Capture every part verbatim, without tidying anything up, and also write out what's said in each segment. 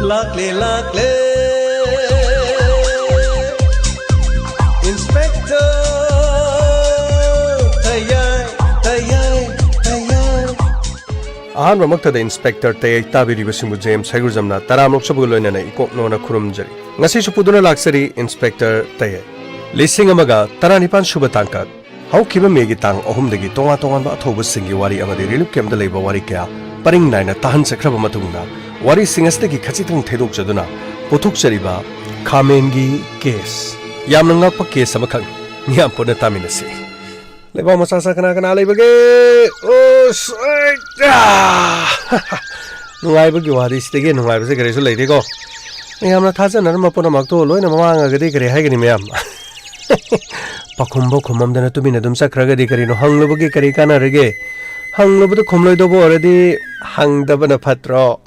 ꯂꯥꯛꯂꯦ, ꯂꯥꯛꯂꯦ, Inspector ꯇꯌꯥꯏ, ꯇꯌꯥꯏ, ꯇꯌꯥꯏ꯫ ꯑꯍꯥꯟꯕꯃꯛꯇꯗ Inspector ꯇꯌꯥꯏ ꯇꯥꯕꯤꯔꯤꯕꯁꯤꯡꯕꯨ James ꯍꯩꯒ꯭ꯔꯨꯖꯝꯅ ꯇꯔꯥꯝꯅ ꯑꯣꯛꯆꯕꯒ ꯂꯣꯏꯅꯅ ꯏꯀꯣꯛ ꯅꯣꯟꯅ ꯈꯨꯔꯨꯝꯖꯔꯤ꯫ ꯉꯁꯤꯁꯨ ꯄꯨꯗꯨꯅ ꯂꯥꯛꯆꯔꯤ Inspector ꯇꯌꯥꯏ꯫ ꯂꯤꯁꯤꯡ ꯑꯃꯒ ꯇꯔꯥꯅꯤꯄꯥꯟ ꯁꯨꯕ ꯇꯥꯡꯀꯛ, ꯍꯧꯈꯤꯕ ꯃꯦꯒꯤ ꯇꯥꯡ ꯑꯍꯨꯝꯗꯒꯤ ꯇꯣꯉꯥꯟ ꯇꯣꯉꯥꯟꯕ ꯑꯊꯧꯕꯁꯤꯡꯒꯤ ꯋꯥꯔꯤ ꯑꯃꯗꯤ relief campꯇ ꯂꯩꯕ ꯋꯥꯔꯤ ꯀꯌꯥ ꯄꯔꯤꯡ ꯅꯥꯏꯅ ꯇꯥꯍꯟꯖꯈ꯭ꯔꯕ ꯃꯇꯨꯡꯗ, ꯋꯥꯔꯤꯁꯤꯡ ꯑꯁꯤꯗꯒꯤ ꯈꯖꯤꯛꯇꯪ ꯊꯩꯗꯣꯛꯆꯗꯨꯅ ꯄꯨꯊꯣꯛꯆꯔꯤꯕ ꯈꯥꯃꯦꯟꯒꯤ case꯫ ꯌꯥꯝꯅ ꯉꯛꯄ case ꯑꯃꯈꯛ ꯃꯤꯌꯥꯝ ꯄꯨꯟꯅ ꯇꯥꯃꯤꯟꯅꯁꯤ꯫ ꯂꯩꯕꯥꯛ ꯃꯆꯥ ꯃꯆꯥ ꯀꯅꯥ ꯀꯅꯥ ꯂꯩꯕꯒꯦ? ꯑꯁ, ꯑꯩ, ꯑꯥ! ꯅꯨꯡꯉꯥꯏꯕꯒꯤ ꯋꯥꯔꯤꯁꯤꯗꯒꯤ ꯅꯨꯡꯉꯥꯏꯕꯁꯦ ꯀꯔꯤꯁꯨ ꯂꯩꯇꯦꯀꯣ꯫ ꯃꯌꯥꯝꯅ ꯊꯥꯖꯅꯔꯝꯕ ꯄꯨꯝꯅꯃꯛꯇꯣ ꯂꯣꯏꯅ ꯃꯥꯡꯉꯒꯗꯤ ꯀꯔꯤ ꯍꯥꯏꯒꯅꯤ ꯃꯌꯥꯝ? ꯄꯥꯈꯨꯝꯕ ꯈꯨꯝꯃꯝꯗꯅ ꯇꯨꯃꯤꯟꯅ ꯑꯗꯨꯝ ꯆꯠꯈ꯭ꯔꯒꯗꯤ ꯀꯔꯤꯅꯣ ꯍꯪꯂꯨꯕꯒꯤ ꯀꯔꯤ ꯀꯥꯟꯅꯔꯤꯒꯦ? ꯍꯪꯂꯨꯕꯗ ꯈꯨꯝꯂꯣꯏꯗꯧꯕ ꯑꯣꯏꯔꯗꯤ ꯍꯪꯗꯕꯅ ꯐꯠꯇ꯭ꯔꯣ?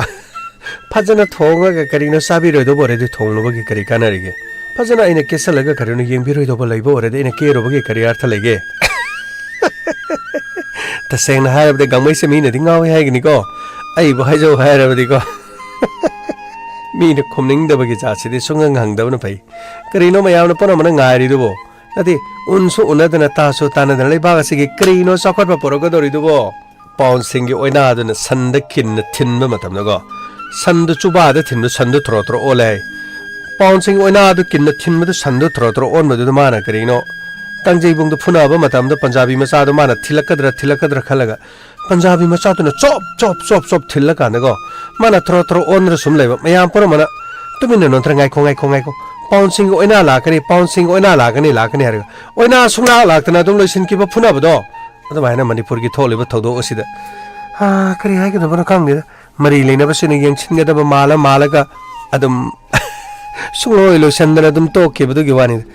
ꯐꯖꯅ ꯊꯣꯡꯉꯒ ꯀꯔꯤꯅꯣ ꯆꯥꯕꯤꯔꯣꯏꯗꯧꯕ ꯑꯣꯏꯔꯗꯤ ꯊꯣꯡꯂꯨꯕꯒꯤ ꯀꯔꯤ ꯀꯥꯟꯅꯔꯤꯒꯦ? ꯐꯖꯅ ꯑꯩꯅ ꯀꯦꯁꯜꯂꯒ ꯀꯔꯤꯅꯣ ꯌꯦꯡꯕꯤꯔꯣꯏꯗꯧꯕ ꯂꯩꯕ ꯑꯣꯏꯔꯗꯤ ꯑꯩꯅ ꯀꯦꯔꯨꯕꯒꯤ ꯀꯔꯤ ꯑꯔꯊ ꯂꯩꯒꯦ? ꯇꯁꯦꯡꯅ ꯍꯥꯏꯔꯕꯗ ꯒꯥꯡꯃꯩꯁꯦ ꯃꯤꯅꯗꯤ ꯉꯥꯎꯏ ꯍꯥꯏꯒꯅꯤꯀꯣ, ꯑꯩꯕꯨ ꯍꯥꯏꯖꯧ ꯍꯥꯏꯔꯕꯗꯤꯀꯣ꯫ ꯃꯤꯅ ꯈꯨꯝꯅꯤꯡꯗꯕꯒꯤ ꯖꯥꯠꯁꯤꯗꯤ ꯁꯨꯡꯍꯪ ꯍꯪꯗꯕꯅ ꯐꯩ꯫ ꯀꯔꯤꯅꯣ ꯃꯌꯥꯝꯅ ꯄꯨꯝꯅꯃꯛꯅ ꯉꯥꯏꯔꯤꯗꯨꯕꯣ? ꯅꯠꯇꯦ, ꯎꯟꯁꯨ ꯎꯅꯗꯅ, ꯇꯥꯁꯨ ꯇꯥꯅꯗꯅ ꯂꯩꯕꯥꯛ ꯑꯁꯤꯒꯤ ꯀꯔꯤꯅꯣ ꯆꯥꯎꯈꯠꯄ ꯄꯨꯔꯛꯀꯗꯧꯔꯤꯗꯨꯕꯣ? ꯄꯥꯎꯟꯁꯤꯡꯒꯤ ꯑꯣꯏꯅꯥꯗꯨꯅ ꯁꯟꯗ ꯀꯤꯟꯅ ꯊꯤꯟꯕ ꯃꯇꯝꯗꯀꯣ, ꯁꯟꯗꯨ ꯆꯨꯕꯥꯗ ꯊꯤꯟꯕ ꯁꯟꯗꯨ ꯊꯣꯔꯣ ꯊꯣꯔꯣ ꯑꯣꯜꯂꯦ ꯍꯥꯏ꯫ ꯄꯥꯎꯟꯁꯤꯡꯒꯤ ꯑꯣꯏꯅꯥꯗꯨ ꯀꯤꯟꯅ ꯊꯤꯟꯕꯗꯨ ꯁꯟꯗꯨ ꯊꯣꯔꯣ ꯊꯣꯔꯣ ꯑꯣꯟꯕꯗꯨꯗ ꯃꯥꯅ ꯀꯔꯤꯅꯣ, ꯀꯥꯡꯖꯩꯕꯨꯡꯗ ꯐꯨꯅꯕ ꯃꯇꯝꯗ ꯄꯟꯖꯥꯕꯤ ꯃꯆꯥꯗꯣ ꯃꯥꯅ ꯊꯤꯜꯂꯛꯀꯗ꯭ꯔꯥ ꯊꯤꯜꯂꯛꯀꯗ꯭ꯔꯥ ꯈꯜꯂꯒ, ꯄꯟꯖꯥꯕꯤ ꯃꯆꯥꯗꯨꯅ ꯆꯣꯞ ꯆꯣꯞ ꯆꯣꯞ ꯆꯣꯞ ꯊꯤꯜꯂꯀꯥꯟꯗꯀꯣ, ꯃꯥꯅ ꯊꯣꯔꯣ ꯊꯣꯔꯣ ꯑꯣꯟꯗ꯭ꯔ ꯁꯨꯝ ꯂꯩꯕ꯫ ꯃꯌꯥꯝ ꯄꯨꯝꯅꯃꯛꯅ ꯇꯨꯃꯤꯟꯅ ꯅꯣꯟꯊꯔ, "ꯉꯥꯏꯈꯣ, ꯉꯥꯏꯈꯣ, ꯉꯥꯏꯈꯣ, ꯄꯥꯎꯟꯁꯤꯡꯒꯤ ꯑꯣꯏꯅꯥ ꯂꯥꯛꯀꯅꯤ, ꯄꯥꯎꯟꯁꯤꯡꯒꯤ ꯑꯣꯏꯅꯥ ꯂꯥꯛꯀꯅꯤ, ꯂꯥꯛꯀꯅꯤ" ꯍꯥꯏꯔꯒ, ꯑꯣꯏꯅꯥ ꯁꯨꯡꯂꯥꯛ ꯂꯥꯛꯇꯅ ꯑꯗꯨꯝ ꯂꯣꯏꯁꯤꯟꯈꯤꯕ ꯐꯨꯅꯕꯗꯣ꯫ ꯑꯗꯨꯃꯥꯏꯅ ꯃꯅꯤꯄꯨꯔꯒꯤ ꯊꯣꯛꯂꯤꯕ ꯊꯧꯗꯣꯛ ꯑꯁꯤꯗ, ꯑꯥ, ꯀꯔꯤ ꯍꯥꯏꯒꯗꯕꯅꯣ ꯈꯪꯗꯦꯗ꯫ ꯃꯔꯤ ꯂꯩꯅꯕꯁꯤꯡꯅ ꯌꯦꯡꯁꯤꯟꯒꯗꯕ ꯃꯥꯜꯂ ꯃꯥꯜꯂꯒ ꯑꯗꯨꯝ ꯁꯨꯡꯂꯣꯏ ꯂꯣꯏꯁꯟꯗꯅ ꯑꯗꯨꯝ ꯇꯣꯛꯈꯤꯕꯗꯨꯒꯤ ꯋꯥꯅꯤꯗ꯫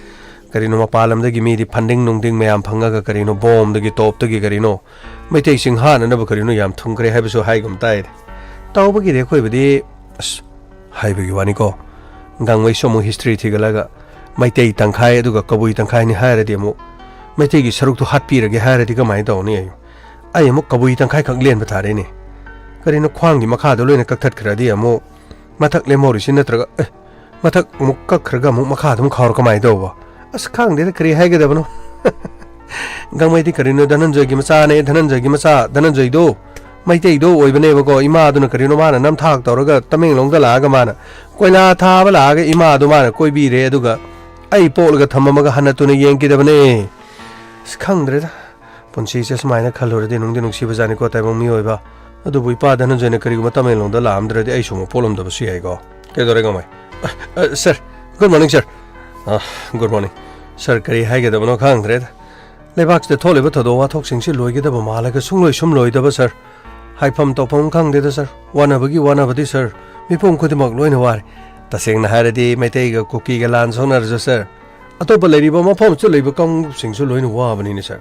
ꯀꯔꯤꯅꯣ, ꯃꯄꯥꯟ ꯂꯝꯗꯒꯤ ꯃꯤꯗꯤ ꯐꯟꯗꯤꯡ ꯅꯨꯡꯗꯤꯡ ꯃꯌꯥꯝ ꯐꯪꯉꯒ, ꯀꯔꯤꯅꯣ, ꯕꯣꯝꯗꯒꯤ ꯇꯣꯞꯇꯒꯤ ꯀꯔꯤꯅꯣ, ꯃꯩꯇꯩꯁꯤꯡ ꯍꯥꯠꯅꯅꯕ ꯀꯔꯤꯅꯣ ꯌꯥꯝ ꯊꯨꯡꯈ꯭ꯔꯦ ꯍꯥꯏꯕꯁꯨ ꯍꯥꯏꯒꯨꯝ ꯇꯥꯏꯗ꯫ ꯇꯧꯕꯒꯤꯗꯤ ꯑꯩꯈꯣꯏꯕꯨꯗꯤ, ꯑꯁ, ꯍꯥꯏꯕꯒꯤ ꯋꯥꯅꯤꯀꯣ, ꯒꯥꯡꯃꯩꯁꯨ ꯑꯃꯨꯛ history ꯊꯤꯒꯠꯂꯒ ꯃꯩꯇꯩ ꯇꯪꯈꯥꯏ ꯑꯗꯨꯒ ꯀꯕꯨꯏ ꯇꯪꯈꯥꯏꯅꯤ ꯍꯥꯏꯔꯗꯤ, ꯑꯃꯨꯛ ꯃꯩꯇꯩꯒꯤ ꯁꯔꯨꯛꯇꯨ ꯍꯥꯠꯄꯤꯔꯒꯦ ꯍꯥꯏꯔꯗꯤ ꯀꯃꯥꯏꯅ ꯇꯧꯅꯤ? ꯑꯩ, ꯑꯩ ꯑꯃꯨꯛ ꯀꯕꯨꯏ ꯇꯪꯈꯥꯏꯈꯛ ꯂꯦꯟꯕ ꯇꯥꯔꯦꯅꯦ꯫ ꯀꯔꯤꯅꯣ, ꯈ꯭ꯋꯥꯡꯒꯤ ꯃꯈꯥꯗꯣ ꯂꯣꯏꯅ ꯀꯛꯊꯠꯈ꯭ꯔꯗꯤ ꯑꯃꯨꯛ ꯃꯊꯛ ꯂꯦꯝꯍꯧꯔꯤꯁꯤ ꯅꯠꯇ꯭ꯔꯒ, ꯑꯦ, ꯃꯊꯛ ꯑꯃꯨꯛ ꯀꯛꯈ꯭ꯔꯒ ꯑꯃꯨꯛ ꯃꯈꯥꯗ ꯑꯃꯨꯛ ꯈꯥꯎꯔ ꯀꯃꯥꯏꯅ ꯇꯧꯕ? ꯑꯁ, ꯈꯪꯗꯦꯗ, ꯀꯔꯤ ꯍꯥꯏꯒꯗꯕꯅꯣ꯫ ꯒꯥꯡꯃꯩꯗꯤ ꯀꯔꯤꯅꯣ, ꯙꯅꯟꯖꯣꯏꯒꯤ ꯃꯆꯥꯅꯦ, ꯙꯅꯟꯖꯣꯏꯒꯤ ꯃꯆꯥ, ꯙꯅꯟꯖꯣꯏꯗꯣ ꯃꯩꯇꯩꯗꯣ ꯑꯣꯏꯕꯅꯦꯕꯀꯣ꯫ ꯏꯃꯥꯗꯨꯅ ꯀꯔꯤꯅꯣ, ꯃꯥꯅ ꯅꯝꯊꯥꯛ ꯇꯧꯔꯒ ꯇꯃꯦꯡꯂꯣꯡꯗ ꯂꯥꯛꯑꯒ ꯃꯥꯅ ꯀꯣꯏꯂꯥ ꯊꯥꯕ ꯂꯥꯛꯑꯒ ꯏꯃꯥꯗꯣ ꯃꯥꯅ ꯀꯣꯏꯕꯤꯔꯦ, ꯑꯗꯨꯒ ꯑꯩ ꯄꯣꯛꯂꯒ ꯊꯝꯃꯝꯃꯒ ꯍꯟꯅ ꯇꯨꯅ ꯌꯦꯡꯈꯤꯗꯕꯅꯦ꯫ ꯑꯁ, ꯈꯪꯗ꯭ꯔꯦꯗ꯫ ꯄꯨꯟꯁꯤꯁꯦ ꯁꯨꯃꯥꯏꯅ ꯈꯜꯂꯨꯔꯗꯤ ꯅꯨꯡꯗꯤ ꯅꯨꯡꯁꯤꯕꯖꯥꯠꯅꯤꯀꯣ, ꯇꯥꯏꯕꯪ ꯃꯤꯑꯣꯏꯕ꯫ ꯑꯗꯨꯕꯨ ꯏꯄꯥ ꯙꯅꯟꯖꯣꯏꯅ ꯀꯔꯤꯒꯨꯝꯕ ꯇꯃꯦꯡꯂꯣꯡꯗ ꯂꯥꯛꯑꯝꯗ꯭ꯔꯗꯤ ꯑꯩꯁꯨ ꯑꯃꯨꯛ ꯄꯣꯛꯂꯝꯗꯕꯁꯨ ꯌꯥꯏꯀꯣ꯫ ꯀꯩꯗꯧꯔꯦ, ꯒꯥꯡꯃꯩ? ꯑ, ꯑ, sir, good morning, sir꯫ ꯑ, good morning꯫ Sir, ꯀꯔꯤ ꯍꯥꯏꯒꯗꯕꯅꯣ ꯈꯪꯗ꯭ꯔꯦꯗ꯫ ꯂꯩꯕꯥꯛꯁꯤꯗ ꯊꯣꯛꯂꯤꯕ ꯊꯧꯗꯣꯛ ꯋꯥꯊꯣꯛꯁꯤꯡꯁꯤ ꯂꯣꯏꯒꯗꯕ ꯃꯥꯜꯂꯒ ꯁꯨꯡꯂꯣꯏ ꯁꯨꯝ ꯂꯣꯏꯗꯕ, sir꯫ ꯍꯥꯏꯐꯝ ꯇꯧꯐꯝ ꯈꯪꯗꯦꯗ, sir꯫ ꯋꯥꯅꯕꯒꯤ ꯋꯥꯅꯕꯗꯤ, sir, ꯃꯤꯄꯨꯝ ꯈꯨꯗꯤꯡꯃꯛ ꯂꯣꯏꯅ ꯋꯥꯔꯦ꯫ ꯇꯁꯦꯡꯅ ꯍꯥꯏꯔꯗꯤ ꯃꯩꯇꯩꯒ ꯀꯨꯀꯤꯒ ꯂꯥꯟ ꯁꯣꯛꯅꯔꯁꯨ, sir, ꯑꯇꯣꯞꯄ ꯂꯩꯔꯤꯕ ꯃꯐꯝꯁꯨ ꯂꯩꯕ ꯀꯥꯡꯂꯨꯞꯁꯤꯡꯁꯨ ꯂꯣꯏꯅ ꯋꯥꯕꯅꯤꯅꯦ, sir꯫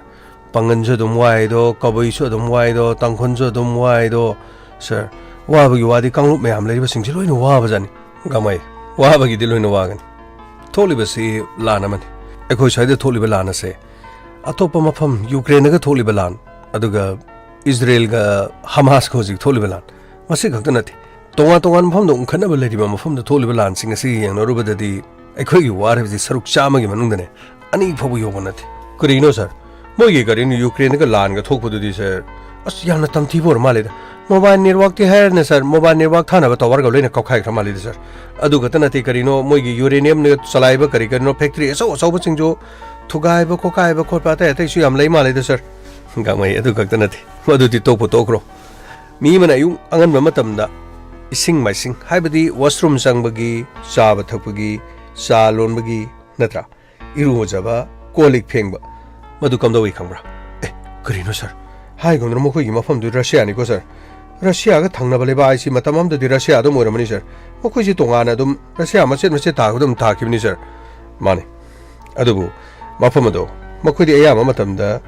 ꯄꯥꯡꯒꯟꯁꯨ ꯑꯗꯨꯝ ꯋꯥꯏꯗꯣ, ꯀꯕꯨꯏꯁꯨ ꯑꯗꯨꯝ ꯋꯥꯏꯗꯣ, ꯇꯥꯡꯈꯨꯜꯁꯨ ꯑꯗꯨꯝ ꯋꯥꯏꯗꯣ, sir꯫ ꯋꯥꯕꯒꯤ ꯋꯥꯗꯤ ꯀꯥꯡꯂꯨꯞ ꯃꯌꯥꯝ ꯂꯩꯔꯤꯕꯁꯤꯡꯁꯤ ꯂꯣꯏꯅ ꯋꯥꯕꯖꯥꯠꯅꯤ꯫ ꯒꯥꯡꯃꯩ, ꯋꯥꯕꯒꯤꯗꯤ ꯂꯣꯏꯅ ꯋꯥꯒꯅꯤ꯫ ꯊꯣꯛꯂꯤꯕꯁꯤ ꯂꯥꯟ ꯑꯃꯅꯤ꯫ ꯑꯩꯈꯣꯏ ꯁ꯭ꯋꯥꯏꯗ ꯊꯣꯛꯂꯤꯕ ꯂꯥꯟ ꯑꯁꯦ ꯑꯇꯣꯞꯄ ꯃꯐꯝ, ꯌꯨꯀ꯭ꯔꯦꯟꯗꯒ ꯊꯣꯛꯂꯤꯕ ꯂꯥꯟ, ꯑꯗꯨꯒ ꯏꯖꯔꯦꯜꯒ ꯍꯃꯥꯁꯀ ꯍꯧꯖꯤꯛ ꯊꯣꯛꯂꯤꯕ ꯂꯥꯟ, ꯃꯁꯤ ꯈꯛꯇ ꯅꯠꯇꯦ꯫ ꯇꯣꯉꯥꯟ ꯇꯣꯉꯥꯟꯕ ꯃꯐꯝꯗ ꯎꯪꯈꯠꯅꯕ ꯂꯩꯔꯤꯕ ꯃꯐꯝꯗ ꯊꯣꯛꯂꯤꯕ ꯂꯥꯟꯁꯤꯡ ꯑꯁꯤꯒ ꯌꯦꯡꯅꯔꯨꯕꯗꯗꯤ ꯑꯩꯈꯣꯏꯒꯤ ꯋꯥꯔꯤꯕꯁꯤ ꯁꯔꯨꯛ ꯆꯥꯝꯃꯒꯤ ꯃꯅꯨꯡꯗꯅꯦ ꯑꯅꯤ ꯐꯥꯎꯕ ꯌꯧꯕ ꯅꯠꯇꯦ꯫ ꯀꯔꯤꯅꯣ, sir? ꯃꯣꯏꯒꯤ ꯀꯔꯤꯅꯣ ꯌꯨꯀ꯭ꯔꯦꯟꯒ ꯂꯥꯟꯒ ꯊꯣꯛꯄꯗꯨꯗꯤ, sir, ꯑꯁ, ꯌꯥꯝꯅ ꯇꯝꯊꯤꯕ ꯑꯣꯏꯔ ꯃꯥꯜꯂꯦꯗ꯫ Mobile networkꯇꯤ ꯍꯥꯏꯔꯅꯦ, sir, mobile network ꯊꯥꯅꯕ towerꯒ ꯂꯣꯏꯅ ꯀꯥꯎꯈꯥꯏꯈ꯭ꯔ ꯃꯥꯜꯂꯦꯗ, sir꯫ ꯑꯗꯨ ꯈꯛꯇ ꯅꯠꯇꯦ, ꯀꯔꯤꯅꯣ, ꯃꯣꯏꯒꯤ uraniumꯅ ꯆꯂꯥꯏꯕ ꯀꯔꯤ ꯀꯔꯤꯅꯣ factory ꯑꯆꯧ ꯑꯆꯧꯕꯁꯤꯡꯁꯨ ꯊꯨꯒꯥꯏꯕ ꯈꯣꯠꯀꯥꯏꯕ ꯈꯣꯠꯄ ꯑꯇꯩ ꯑꯇꯩꯁꯨ ꯌꯥꯝ ꯂꯩ ꯃꯥꯜꯂꯦꯗ, sir꯫ ꯒꯥꯡꯃꯩ, ꯑꯗꯨ ꯈꯛꯇ ꯅꯠꯇꯦ, ꯃꯗꯨꯗꯤ ꯇꯣꯛꯄꯨ ꯇꯣꯛꯈ꯭ꯔꯣ꯫ ꯃꯤ ꯑꯃꯅ ꯑꯌꯨꯛ ꯑꯉꯟꯕ ꯃꯇꯝꯗ ꯏꯁꯤꯡ ꯃꯥꯏꯁꯤꯡ, ꯍꯥꯏꯕꯗꯤ washroom ꯆꯪꯕꯒꯤ, ꯆꯥꯕ ꯊꯛꯄꯒꯤ, ꯆꯥ ꯂꯣꯟꯕꯒꯤ, ꯅꯠꯇ꯭ꯔꯥ, ꯏꯔꯨꯖꯕ, ꯀꯣꯜ ꯂꯤꯛ ꯐꯦꯡꯕ, ꯃꯗꯨ ꯀꯝꯗꯧꯏ ꯈꯪꯕ꯭ꯔꯥ? ꯑꯦ, ꯀꯔꯤꯅꯣ, sir? ꯍꯥꯏꯒꯨꯝꯗꯅ ꯃꯈꯣꯏꯒꯤ ꯃꯐꯝꯗꯨ ꯔꯁꯤꯌꯥꯅꯤꯀꯣ, sir꯫ ꯔꯁꯤꯌꯥꯒ ꯊꯪꯅꯕ ꯂꯩꯕꯥꯛ ꯍꯥꯏꯁꯤ ꯃꯇꯝ ꯑꯃꯗꯗꯤ ꯔꯁꯤꯌꯥ ꯑꯗꯨꯝ ꯑꯣꯏꯔꯝꯃꯅꯤ, sir꯫ ꯃꯈꯣꯏꯁꯤ ꯇꯣꯉꯥꯟꯅ ꯑꯗꯨꯝ ꯔꯁꯤꯌꯥ ꯃꯆꯦꯠ ꯃꯆꯦꯠ ꯇꯥꯔꯒ ꯑꯗꯨꯝ ꯇꯥꯈꯤꯕꯅꯤ, sir꯫ ꯃꯥꯅꯤ꯫ ꯑꯗꯨꯕꯨ ꯃꯐꯝ ꯑꯗꯣ ꯃꯈꯣꯏꯗꯤ ꯑꯌꯥꯝꯕ ꯃꯇꯝꯗ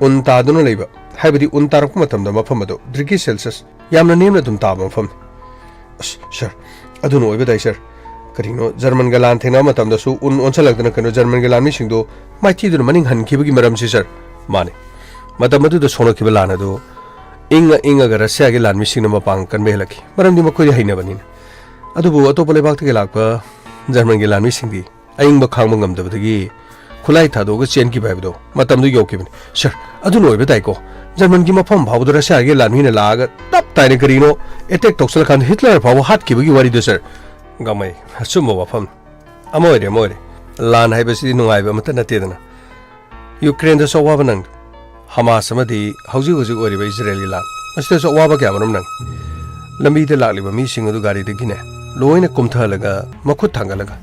ꯎꯟ ꯇꯥꯗꯨꯅ ꯂꯩꯕ, ꯍꯥꯏꯕꯗꯤ ꯎꯟ ꯇꯥꯔꯛꯄ ꯃꯇꯝꯗ ꯃꯐꯝ ꯑꯗꯣ degree Celsius ꯌꯥꯝꯅ ꯅꯦꯝꯅ ꯑꯗꯨꯝ ꯇꯥꯕ ꯃꯐꯝꯅꯤ꯫ ꯑꯁ, sir, ꯑꯗꯨꯅ ꯑꯣꯏꯕ ꯇꯥꯏ, sir꯫ ꯀꯔꯤꯅꯣ, ꯖꯔꯃꯟꯒ ꯂꯥꯟ ꯊꯦꯡꯅꯕ ꯃꯇꯝꯗꯁꯨ ꯎꯟ ꯑꯣꯟꯁꯜꯂꯛꯇꯅ ꯀꯩꯅꯣ ꯖꯔꯃꯟꯒꯤ ꯂꯥꯟꯃꯤꯁꯤꯡꯗꯣ ꯃꯥꯏꯊꯤꯗꯨꯅ ꯃꯅꯤꯡ ꯍꯟꯈꯤꯕꯒꯤ ꯃꯔꯝꯁꯤ, sir? ꯃꯥꯅꯤ꯫ ꯃꯇꯝ ꯑꯗꯨꯗ ꯁꯣꯛꯂꯛꯈꯤꯕ ꯂꯥꯟ ꯑꯗꯨ ꯏꯪꯉ ꯏꯪꯉꯒ ꯔꯁꯤꯌꯥꯒꯤ ꯂꯥꯟꯃꯤꯁꯤꯡꯅ ꯃꯄꯥꯡꯒꯜ ꯀꯟꯕ ꯍꯦꯜꯂꯛꯈꯤ, ꯃꯔꯝꯗꯤ ꯃꯈꯣꯏꯗꯤ ꯍꯩꯅꯕꯅꯤꯅ꯫ ꯑꯗꯨꯕꯨ ꯑꯇꯣꯞꯄ ꯂꯩꯕꯥꯛꯇꯒꯤ ꯂꯥꯛꯄ ꯖꯔꯃꯟꯒꯤ ꯂꯥꯟꯃꯤꯁꯤꯡꯗꯤ ꯑꯏꯪꯕ ꯈꯥꯡꯕ ꯉꯝꯗꯕꯗꯒꯤ ꯈꯨꯠꯂꯥꯏ ꯊꯥꯗꯣꯛꯑꯒ ꯆꯦꯟꯈꯤꯕ ꯍꯥꯏꯕꯗꯣ ꯃꯇꯝꯗꯨ ꯌꯧꯈꯤꯕꯅꯤ꯫ ꯁꯥꯔ, ꯑꯗꯨꯅ ꯑꯣꯏꯕ ꯇꯥꯏꯀꯣ꯫ ꯖꯔꯃꯟꯒꯤ ꯃꯐꯝ ꯐꯥꯎꯕꯗ ꯔꯁꯤꯌꯥꯒꯤ ꯂꯥꯟꯃꯤꯅ ꯂꯥꯛꯑꯒ ꯇꯞ ꯇꯥꯏꯅ ꯀꯔꯤꯅꯣ ꯑꯦꯇꯦꯛ ꯇꯧꯁꯜꯂꯀꯥꯟꯗ ꯍꯤꯠꯂꯔ ꯐꯥꯎꯕ ꯍꯥꯠꯈꯤꯕꯒꯤ ꯋꯥꯔꯤꯗꯣ, ꯁꯥꯔ꯫ ꯒꯥꯃꯩ, ꯑꯆꯨꯝꯕ ꯋꯥꯐꯝ꯫ ꯑꯃ ꯑꯣꯏꯔꯦ, ꯑꯃ ꯑꯣꯏꯔꯦ꯫ ꯂꯥꯟ ꯍꯥꯏꯕꯁꯤꯗꯤ ꯅꯨꯡꯉꯥꯏꯕ ꯑꯃꯠꯇ ꯅꯠꯇꯦꯗꯅ꯫ ꯌꯨꯀ꯭ꯔꯦꯟꯗꯁꯨ ꯑꯋꯥꯕ ꯅꯪ꯫ ꯍꯃꯥꯁ ꯑꯃꯗꯤ ꯍꯧꯖꯤꯛ ꯍꯧꯖꯤꯛ ꯑꯣꯏꯔꯤꯕ ꯏꯖꯔꯦꯜꯒꯤ ꯂꯥꯟ, ꯃꯁꯤꯗꯁꯨ ꯑꯋꯥꯕ ꯀꯌꯥ ꯃꯔꯨꯝ ꯅꯪ꯫ ꯂꯝꯕꯤꯗ ꯂꯥꯛꯂꯤꯕ ꯃꯤꯁꯤꯡ ꯑꯗꯨ ꯒꯥꯔꯤꯗꯒꯤꯅꯦ ꯂꯣꯏꯅ ꯀꯨꯝꯊꯍꯜꯂꯒ, ꯃꯈꯨꯠ ꯊꯥꯡꯒꯠꯂꯒ,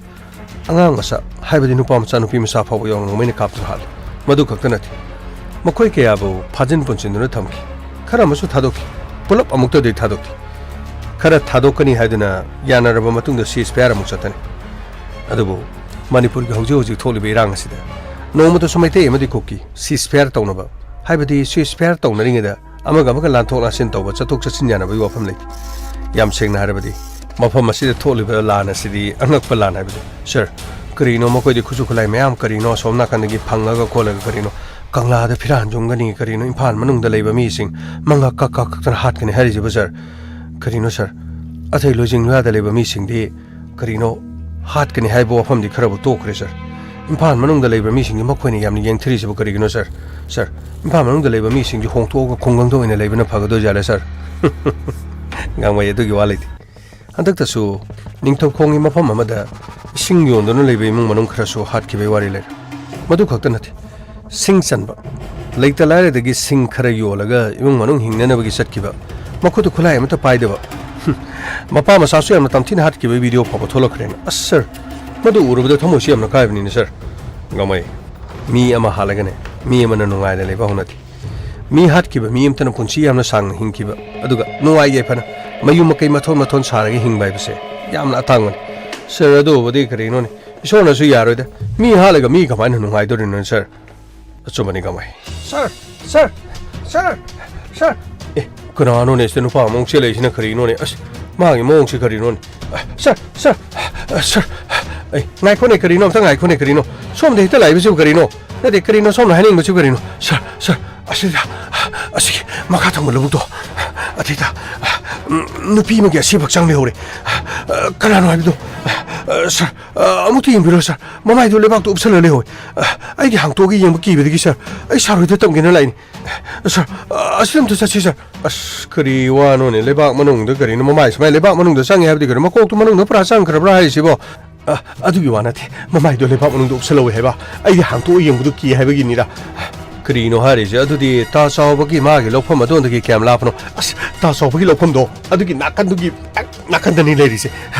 ꯑꯉꯥꯡ ꯃꯆꯥ, ꯍꯥꯏꯕꯗꯤ ꯅꯨꯄꯥ ꯃꯆꯥ, ꯅꯨꯄꯤ ꯃꯆꯥ ꯐꯥꯎꯕ ꯌꯥꯎꯅ ꯅꯣꯡꯃꯩꯅ ꯀꯥꯞꯇꯨꯅ ꯍꯥꯠꯂꯤ꯫ ꯃꯗꯨ ꯈꯛꯇ ꯅꯠꯇꯦ, ꯃꯈꯣꯏ ꯀꯌꯥꯕꯨ ꯐꯥꯖꯤꯟ ꯄꯨꯟꯁꯤꯟꯗꯨꯅ ꯊꯝꯈꯤ꯫ ꯈꯔ ꯑꯃꯁꯨ ꯊꯥꯗꯣꯛꯈꯤ꯫ ꯄꯨꯂꯞ ꯑꯃꯨꯛꯇꯗꯤ ꯊꯥꯗꯣꯛꯈꯤ꯫ ꯈꯔ ꯊꯥꯗꯣꯛꯀꯅꯤ ꯍꯥꯏꯗꯨꯅ ꯌꯥꯅꯔꯕ ꯃꯇꯨꯡꯗ ceasefire ꯑꯃꯨꯛ ꯆꯠꯊꯅꯤ꯫ ꯑꯗꯨꯕꯨ ꯃꯅꯤꯄꯨꯔꯒꯤ ꯍꯧꯖꯤꯛ ꯍꯧꯖꯤꯛ ꯊꯣꯛꯂꯤꯕ ꯏꯔꯥꯡ ꯑꯁꯤꯗ ꯅꯣꯡꯃꯇꯁꯨ ꯃꯩꯇꯩ ꯑꯃꯗꯤ ꯀꯨꯀꯤ ceasefire ꯇꯧꯅꯕ, ꯍꯥꯏꯕꯗꯤ ceasefire ꯇꯧꯅꯔꯤꯉꯩꯗ ꯑꯃꯒ ꯑꯃꯒ ꯂꯥꯟꯊꯣꯛ ꯂꯥꯟꯁꯤꯟ ꯇꯧꯕ, ꯆꯠꯊꯣꯛ ꯆꯠꯁꯤꯟ ꯌꯥꯅꯕꯒꯤ ꯋꯥꯐꯝ ꯂꯩꯇꯦ꯫ ꯌꯥꯝ ꯁꯦꯡꯅ ꯍꯥꯏꯔꯕꯗꯤ, ꯃꯐꯝ ꯑꯁꯤꯗ ꯊꯣꯛꯂꯤꯕ ꯂꯥꯟ ꯑꯁꯤꯗꯤ ꯑꯉꯛꯄ ꯂꯥꯟ ꯍꯥꯏꯕꯗꯨ꯫ ꯁꯥꯔ, ꯀꯔꯤꯅꯣ ꯃꯈꯣꯏꯗꯤ ꯈꯨꯠꯁꯨ ꯈꯨꯠꯂꯥꯏ ꯃꯌꯥꯝ ꯀꯔꯤꯅꯣ ꯑꯁꯣꯝ ꯅꯥꯀꯟꯗꯒꯤ ꯐꯪꯉꯒ ꯈꯣꯠꯂꯒ ꯀꯔꯤꯅꯣ ꯀꯪꯂꯥꯗ ꯐꯤꯔꯥꯟ ꯌꯨꯝꯒꯅꯤ, ꯀꯔꯤꯅꯣ ꯏꯝꯐꯥꯜ ꯃꯅꯨꯡꯗ ꯂꯩꯕ ꯃꯤꯁꯤꯡ ꯃꯉꯛ ꯀꯛ ꯀꯛ ꯀꯛꯇꯅ ꯍꯥꯠꯀꯅꯤ ꯍꯥꯏꯔꯤꯁꯤꯕꯨ, ꯁꯥꯔ? ꯀꯔꯤꯅꯣ, ꯁꯥꯔ? ꯑꯊꯩ ꯂꯣꯏꯖꯤꯡꯂꯥꯗ ꯂꯩꯕ ꯃꯤꯁꯤꯡꯗꯤ ꯀꯔꯤꯅꯣ ꯍꯥꯠꯀꯅꯤ ꯍꯥꯏꯕ ꯋꯥꯐꯝꯗꯤ ꯈꯔꯕꯨ ꯇꯣꯛꯈ꯭ꯔꯦ, ꯁꯥꯔ꯫ ꯏꯝꯐꯥꯜ ꯃꯅꯨꯡꯗ ꯂꯩꯕ ꯃꯤꯁꯤꯡꯗꯤ ꯃꯈꯣꯏꯅ ꯌꯥꯝꯅ ꯌꯦꯡꯊꯤꯔꯤꯁꯤꯕꯨ ꯀꯔꯤꯒꯤꯅꯣ, ꯁꯥꯔ? ꯁꯥꯔ, ꯏꯝꯐꯥꯜ ꯃꯅꯨꯡꯗ ꯂꯩꯕ ꯃꯤꯁꯤꯡꯁꯤ ꯍꯣꯡꯗꯣꯛꯑꯒ ꯈꯨꯡꯒꯪꯗ ꯑꯣꯏꯅ ꯂꯩꯕꯅ ꯐꯒꯗꯣꯏ ꯖꯥꯠꯂꯦ, ꯁꯥꯔ꯫ ꯒꯥꯡꯃꯩ, ꯑꯗꯨꯒꯤ ꯋꯥ ꯂꯩꯇꯦ꯫ ꯍꯟꯗꯛꯇꯁꯨ ꯅꯤꯡꯊꯧꯈꯣꯡꯒꯤ ꯃꯐꯝ ꯑꯃꯗ ꯏꯁꯤꯡ ꯌꯣꯟꯗꯨꯅ ꯂꯩꯕ ꯏꯃꯨꯡ ꯃꯅꯨꯡ ꯈꯔꯁꯨ ꯍꯥꯠꯈꯤꯕꯒꯤ ꯋꯥꯔꯤ ꯂꯩꯔꯦ꯫ ꯃꯗꯨ ꯈꯛꯇ ꯅꯠꯇꯦ, ꯁꯤꯡ ꯆꯟꯕ, ꯂꯩꯇ ꯂꯥꯏꯔꯗꯒꯤ ꯁꯤꯡ ꯈꯔ ꯌꯣꯜꯂꯒ ꯏꯃꯨꯡ ꯃꯅꯨꯡ ꯍꯤꯡꯅꯅꯕꯒꯤ ꯆꯠꯈꯤꯕ, ꯃꯈꯨꯠꯇ ꯈꯨꯠꯂꯥꯏ ꯑꯃꯠꯇ ꯄꯥꯏꯗꯕ, ꯍꯨꯝ, ꯃꯄꯥ ꯃꯆꯥꯁꯨ ꯌꯥꯝꯅ ꯇꯝꯊꯤꯅ ꯍꯥꯠꯈꯤꯕꯒꯤ video ꯐꯥꯎꯕ ꯊꯣꯛꯂꯛꯈ꯭ꯔꯦꯅ꯫ ꯑꯁ, ꯁꯥꯔ, ꯃꯗꯨ ꯎꯔꯨꯕꯗ ꯊꯃꯣꯏꯁꯤ ꯌꯥꯝꯅ ꯀꯥꯏꯕꯅꯤꯅꯦ, ꯁꯥꯔ꯫ ꯒꯥꯡꯃꯩ, ꯃꯤ ꯑꯃ ꯍꯥꯠꯂꯒꯅꯦ, ꯃꯤ ꯑꯃꯅ ꯅꯨꯡꯉꯥꯏꯅ ꯂꯩꯕ ꯍꯧꯅꯗꯦ꯫ ꯃꯤ ꯍꯥꯠꯈꯤꯕ ꯃꯤ ꯑꯃꯇꯅ ꯄꯨꯟꯁꯤ ꯌꯥꯝꯅ ꯁꯥꯡꯅ ꯍꯤꯡꯈꯤꯕ, ꯑꯗꯨꯒ ꯅꯨꯡꯉꯥꯏ ꯌꯥꯏꯐꯅ ꯃꯌꯨꯝ ꯃꯀꯩ ꯃꯊꯣꯟ ꯃꯊꯣꯟ ꯁꯥꯔꯒ ꯍꯤꯡꯕ ꯍꯥꯏꯕꯁꯦ ꯌꯥꯝꯅ ꯑꯇꯥꯡꯕꯅꯤ꯫ ꯁꯥꯔ, ꯑꯗꯨꯕꯨꯗꯤ ꯀꯔꯤꯅꯣꯅꯦ? ꯏꯁꯣꯔꯅꯁꯨ ꯌꯥꯔꯣꯏꯗ꯫ ꯃꯤ ꯍꯥꯠꯂꯒ ꯃꯤ ꯀꯃꯥꯏꯅ ꯅꯨꯡꯉꯥꯏꯗꯣꯔꯤꯅꯣ, ꯁꯥꯔ? ꯑꯆꯨꯝꯕꯅꯤ, ꯒꯥꯡꯃꯩ꯫ ꯁꯥꯔ, ꯁꯥꯔ, ꯁꯥꯔ, ꯁꯥꯔ꯫ ꯑꯦ, ꯀꯅꯥꯅꯣꯅꯦ ꯁꯤꯗ ꯅꯨꯄꯥ ꯑꯃ ꯑꯃꯨꯛ ꯆꯦꯜꯂꯛꯏꯁꯤꯅ ꯀꯔꯤꯅꯣꯅꯦ? ꯑꯁ, ꯃꯥꯒꯤ ꯃꯑꯣꯡꯁꯤ ꯀꯔꯤꯅꯣꯅꯦ? ꯑ, ꯁꯥꯔ, ꯁꯥꯔ, ꯑ, ꯁꯥꯔ꯫ ꯑꯦ, ꯉꯥꯏꯈꯣꯅꯦ, ꯀꯔꯤꯅꯣ? ꯑꯝꯇ ꯉꯥꯏꯈꯣꯅꯦ, ꯀꯔꯤꯅꯣ? ꯁꯣꯝꯗ ꯍꯦꯛꯇ ꯂꯥꯛꯏꯕꯁꯤꯕꯨ ꯀꯔꯤꯅꯣ? ꯅꯠꯇꯦ, ꯀꯔꯤꯅꯣ ꯁꯣꯝꯅ ꯍꯥꯏꯅꯤꯡꯕꯁꯤꯕꯨ ꯀꯔꯤꯅꯣ? ꯁꯥꯔ, ꯁꯥꯔ, ꯑꯁꯤꯗ, ꯑꯁꯤꯒꯤ ꯃꯈꯥ ꯊꯪꯕ ꯂꯧꯕꯨꯛꯇꯣ, ꯑꯗꯩꯗ, ꯎꯝ, ꯅꯨꯄꯤ ꯑꯃꯒꯤ ꯑꯁꯤꯕ ꯍꯛꯆꯥꯡ ꯂꯩꯍꯧꯔꯦ꯫ ꯀꯅꯥꯅꯣ ꯍꯥꯏꯕꯗꯣ? ꯁꯥꯔ, ꯑꯃꯨꯛꯇ ꯌꯦꯡꯕꯤꯔꯣ ꯁꯥꯔ, ꯃꯃꯥꯏꯗꯣ ꯂꯩꯕꯥꯛꯇ ꯎꯞꯁꯜꯂ ꯂꯩꯍꯧꯋꯦ꯫ ꯑꯩꯗꯤ ꯍꯥꯡꯇꯣꯛꯑꯒ ꯌꯦꯡꯕ ꯀꯤꯕꯗꯒꯤ ꯁꯥꯔ, ꯑꯩ ꯁꯥꯔ ꯍꯣꯏꯗ ꯇꯝꯒꯦꯅ ꯂꯥꯛꯏꯅꯤ꯫ ꯁꯥꯔ, ꯑꯁꯤꯗ ꯑꯝꯇ ꯆꯠꯁꯤ ꯁꯥꯔ꯫ ꯑꯁ, ꯀꯔꯤ ꯋꯥꯅꯣꯅꯦ? ꯂꯩꯕꯥꯛ ꯃꯅꯨꯡꯗ ꯀꯔꯤꯅꯣ, ꯃꯃꯥꯏ ꯁꯨꯃꯥꯏꯅ ꯂꯩꯕꯥꯛ ꯃꯅꯨꯡꯗ ꯆꯪꯉꯦ ꯍꯥꯏꯕꯗꯤ ꯀꯩꯅꯣ? ꯃꯀꯣꯛꯇꯣ ꯃꯅꯨꯡꯗ ꯄꯨꯔꯥ ꯆꯪꯈ꯭ꯔꯕ꯭ꯔꯥ ꯍꯥꯏꯁꯤꯕꯣ? ꯑ, ꯑꯗꯨꯒꯤ ꯋꯥ ꯅꯠꯇꯦ, ꯃꯃꯥꯏꯗꯣ ꯂꯩꯕꯥꯛ ꯃꯅꯨꯡꯗ ꯎꯞꯁꯜꯍꯧꯋꯦ ꯍꯥꯏꯕ꯫ ꯑꯩꯗꯤ ꯍꯥꯡꯇꯣꯛꯑ ꯌꯦꯡꯕꯗꯨ ꯀꯤ ꯍꯥꯏꯕꯒꯤꯅꯤꯗ꯫ ꯀꯔꯤꯅꯣ ꯍꯥꯏꯔꯤꯁꯦ? ꯑꯗꯨꯗꯤ ꯇꯥ ꯆꯥꯎꯕꯒꯤ ꯃꯥꯒꯤ ꯂꯧꯐꯝ ꯑꯗꯣꯝꯗꯒꯤ ꯀꯌꯥꯝ ꯂꯥꯞꯄꯅꯣ? ꯑꯁ, ꯇꯥ ꯆꯥꯎꯕꯒꯤ ꯂꯧꯐꯝꯗꯣ ꯑꯗꯨꯒꯤ ꯅꯥꯀꯟꯗꯨꯒꯤ ꯍꯦꯛ ꯅꯥꯀꯟꯗꯅꯤ ꯂꯩꯔꯤꯁꯦ꯫